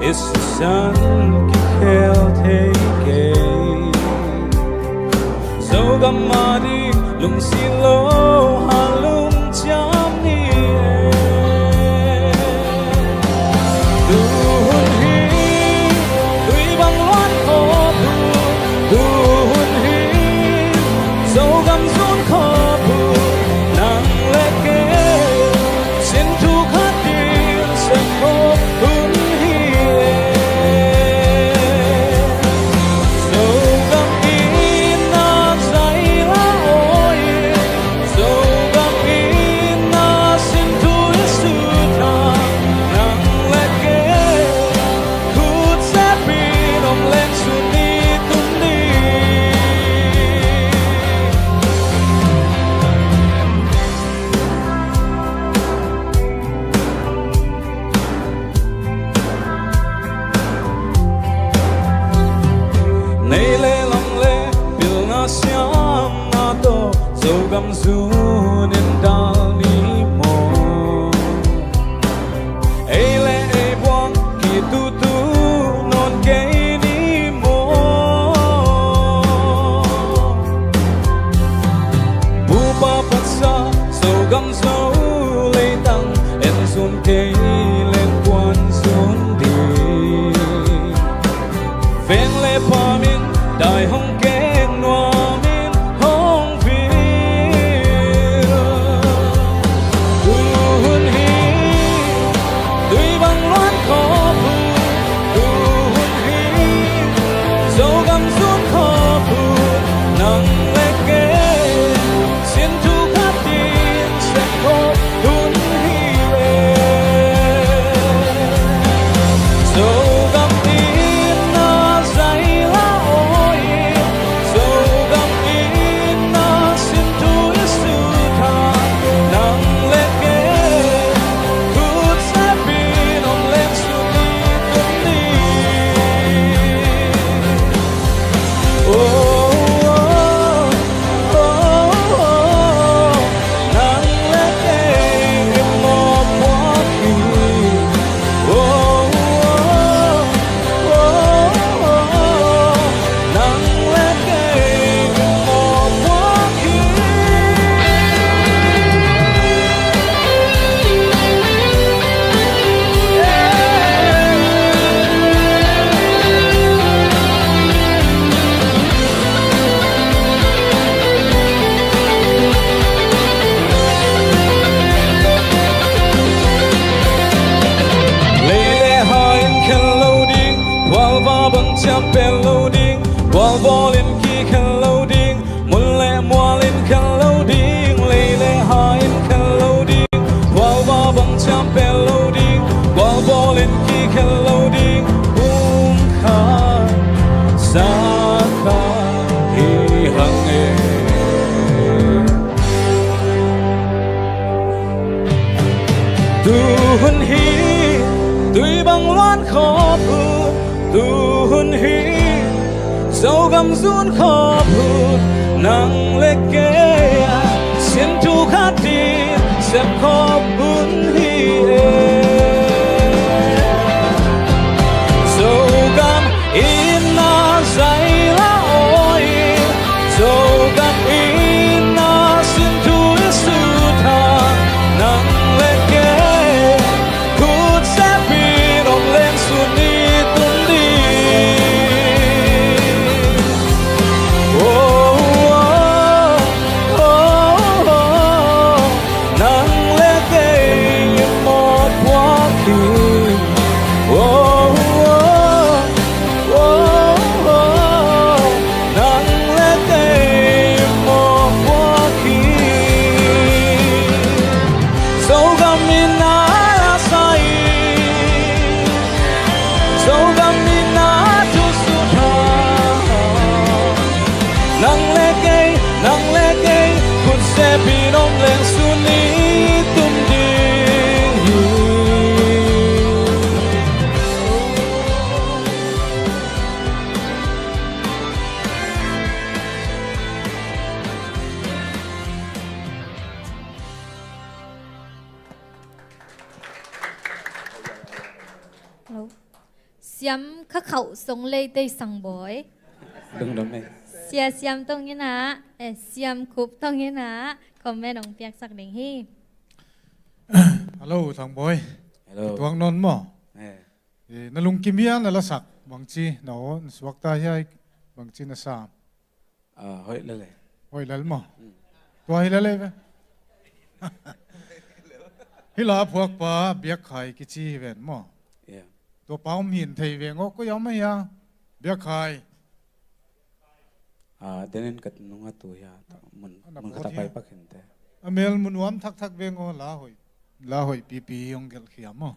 Sisan kikhel thei kei. Zogam a ding lungsit lo, halungjam ni e. Tu hun hi, tui bang luan khawm hun. Tu hun hi, Zogam zun khawm hun. Nang le kei sin thu khat in sem khawm hun hi e. Zogam in na zai la aw in, Zogam in na sin thu i sut a, nang le kei khut sepin om leng sun ni tum ni. Nei le lam le pilna siamna tawh Zogam zun in dal ni maw? Ei le ei buang kitutu nawn kei ni maw? Bupa patsa Zogam zo leitang en zun kei leng kuan zun ding. Veng le pam in dai hong keng nuam in hong vil. Tu hun hi, tui bang luan khawm hun. Tu hun hi, Zogam zun khawm hun. Nang le kei sin thu khat in sem khawm hun hi e. Zogam in na zai la aw in, Zogam in na sin thu i sut a, nang le kei khut sepin om leng sun ni tum ni. Oh, oh, oh, oh, nang le kei i mawhpuak hi. Oh, oh, oh, oh, nang le kei i mawhpuak hi. Lei le ha in khen lo ding, gualva bang ciam pel lo ding, gualbawl in kikhel lo ding, mun le mual in khen lo ding, lei le ha in khen lo ding, gualva bang ciam pel lo ding, gualbawl in kikhel lo ding, pumkhat sakhat hi hang e. Tu hun hi, tui bang luan khawm hun. Tu hun hi, Zogam zun khawm hun. Nang le kei a sin thu khat in sem khawm hun hi e. Zogam in na zai la aw in, Zogam in na sin thu i sut a, nang le kei khut sepin om leng sun ni tum ni. Oh, oh, oh, oh, nang le kei i mawhpuak hi. Oh, oh, oh, oh, nang le kei i mawhpuak hi. Zogam in na la sa in, Zogam in na thu sut a, nang le kei, nang le kei khut sepin om leng sun ni tum ding hi. Hello. Siam kha khauh song lei tei Sang Bawi. Lungdam ei. Sia Siam tong ina, eh, Siam Khup tong ina, comment ong piaksak ding hi. Hello, Sang Bawi. Hello. Tuak nawn maw? Eh. Eh, na lungkim hia na lasak, bangci na aw, na suakta hia, bangci na sa. Ah, hoih lel e. Hoih lel maw? Mm. Tua hi lel e ve. Hih la phuakpa Biak Khai kici hi ven maw? Yeah. Tua pa om hin thei veng aw, koi om a hia? Biak Khai. Ah, denin ka nunga tu hia, ta mun, ana mun khata pai pak hin te. A mel mun uam thakthak veng aw, la hoih. La hoih pipi hong gelh khia maw?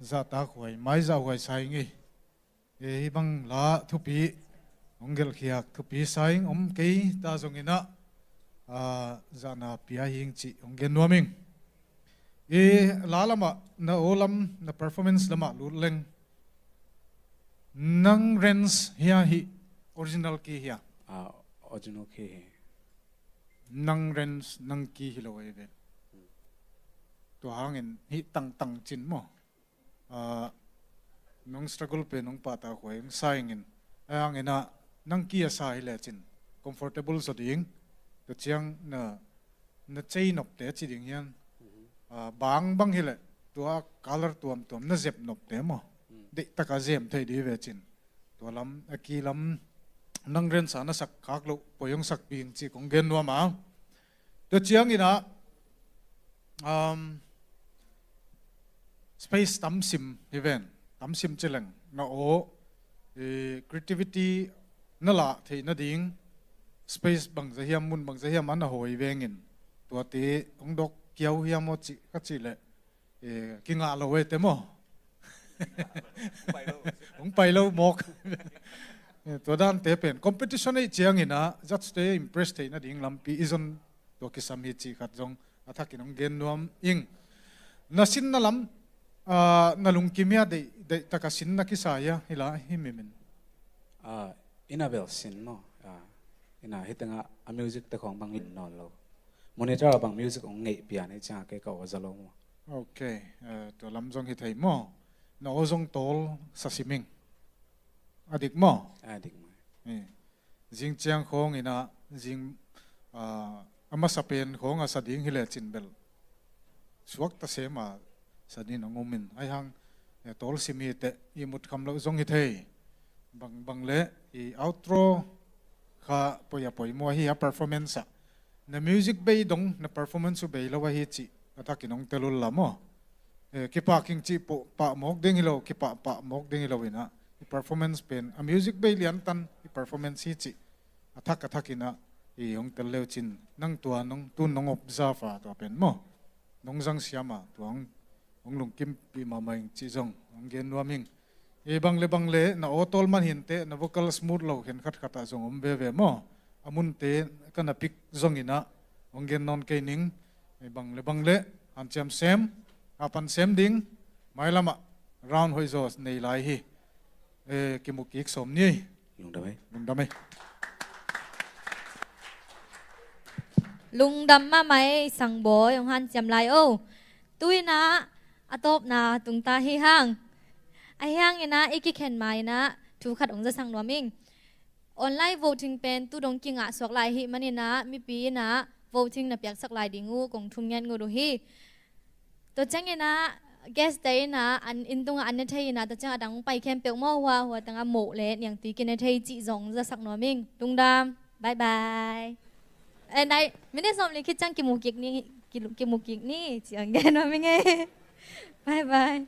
Zahtak huai, mai zah huai sa ing ei. E, hih bang la thupi hong gelhkhiak thupi sa ing, om kei ta zong ina, a, zahna pia hi ing cih hong gen nuam ing. E, la lamah na aw lam, na performance lamah lut leng, nang range hia hih original key hia? Ah, original key hi. Nang range, nang key hi lo ei ve. Tua hangin hih tangtang cin maw? Ah, nong struggle pen nong pahtak huai hong sa ing in. Ahi hangin ah nang key a sa hi lecin comfortable zaw ding. Tua ciang na, na cei nopte ci ding hian. Mhm. Ah, bang bang hi leh tua color tuamtuam na zep nopte maw? Mm. Deih taka zem thei dih ve cin. Tua lam, a key lam nang range a na sak khak loh poi hong sak ding cih kong gen nuam a. Tua ciang ina, um, space tam sim hi ven, tam sim ci leng na aw, eh, creativity na lah theih nading space bangza hiam, mun bangza hiam a na hawi vengin tuate hong dok kiau hiam aw cih ka cih leh, eh, kingah lo ei te maw? Hong pai lo mawk. Eh, tua dante pen competition ei ciang ina judge te impress theih nading lampi i zon tua kisam hi cih khat zong a thakin hong gen nuam ing. Na sinna lam, ah, na lungkim hia, deih, deih taka sinna kisa hia, hi la hi mimin? Ah, ina bel sin maw? Ah, ina hi tengah a music te khong bang lim nawn lo. Monitor a bang music hong ngeih pian hi ciang kei ka aw za lo maw? Ok, eh, tua lam zong hi thei maw? Na aw zong tawl sa sim ing. A dik maw? A dik maw? Eh. Zing ciang khawng ina, zing, ah, a masa pen khawng a sa ding hi lecin bel suakta sem a sa ding hong um in. Ahi hang, eh, tawl sim hi teh, ihmut kham loh zong hi thei. Bang, bang leh, i outro kha poi a poi maw hi a performance ah. Na music bei dong, na performance uh bei lo ahi cih a thakin hong tel ul la maw? Eh, kipak ing cih pah mawk ding hi lo, kipah pah mawk ding hi lo ina, i performance pen a music bei liantan i performance hi cih a thak a thak ina i hong tel leu cin, nang tua nong, tun nong observe a tua pen maw? Nong zang siam a tua hong, hong lungkimpih mahmah ing cih zong hong gen nuam ing. I bang le bang le na aw tawl man hi inteh, na vocal smooth lo khen khat khat ah zong om veve maw? A munte ka na pick zong ina hong gen nawn kei ning. I bang le bang le hanciam sem, hapan sem ding, mailam ah round hoih zaw nei lai hi. Eh, kimu kik sawm ni. Lungdam ei. Lungdam ei. Lungdam mahmah ei, Sang Bawi, hong hanciam lai o. Tu ina a tawpna tungta hi hang. Ahi hang ina i kikhen ma ina thu khat hong zasak nuam ing. Online voting pen tu dong kingah suak lai hi man ina mipi ina voting na piaksak lai ding uh kong thum ngiat ngut uh hi. Tua ciang ina guest te ina an inn tungah an ne thei ina, tua ciang a dang pai khempeuh maw, hua, hua tangah moh le niangtui kine thei cih zong zasak nuam ing. Lungdam. Bye bye. Eh, nai, minute sawm li khit ciang kimu kik ni, ki, kimu kik ni, ci hong gen nuam ing ei. Bye bye.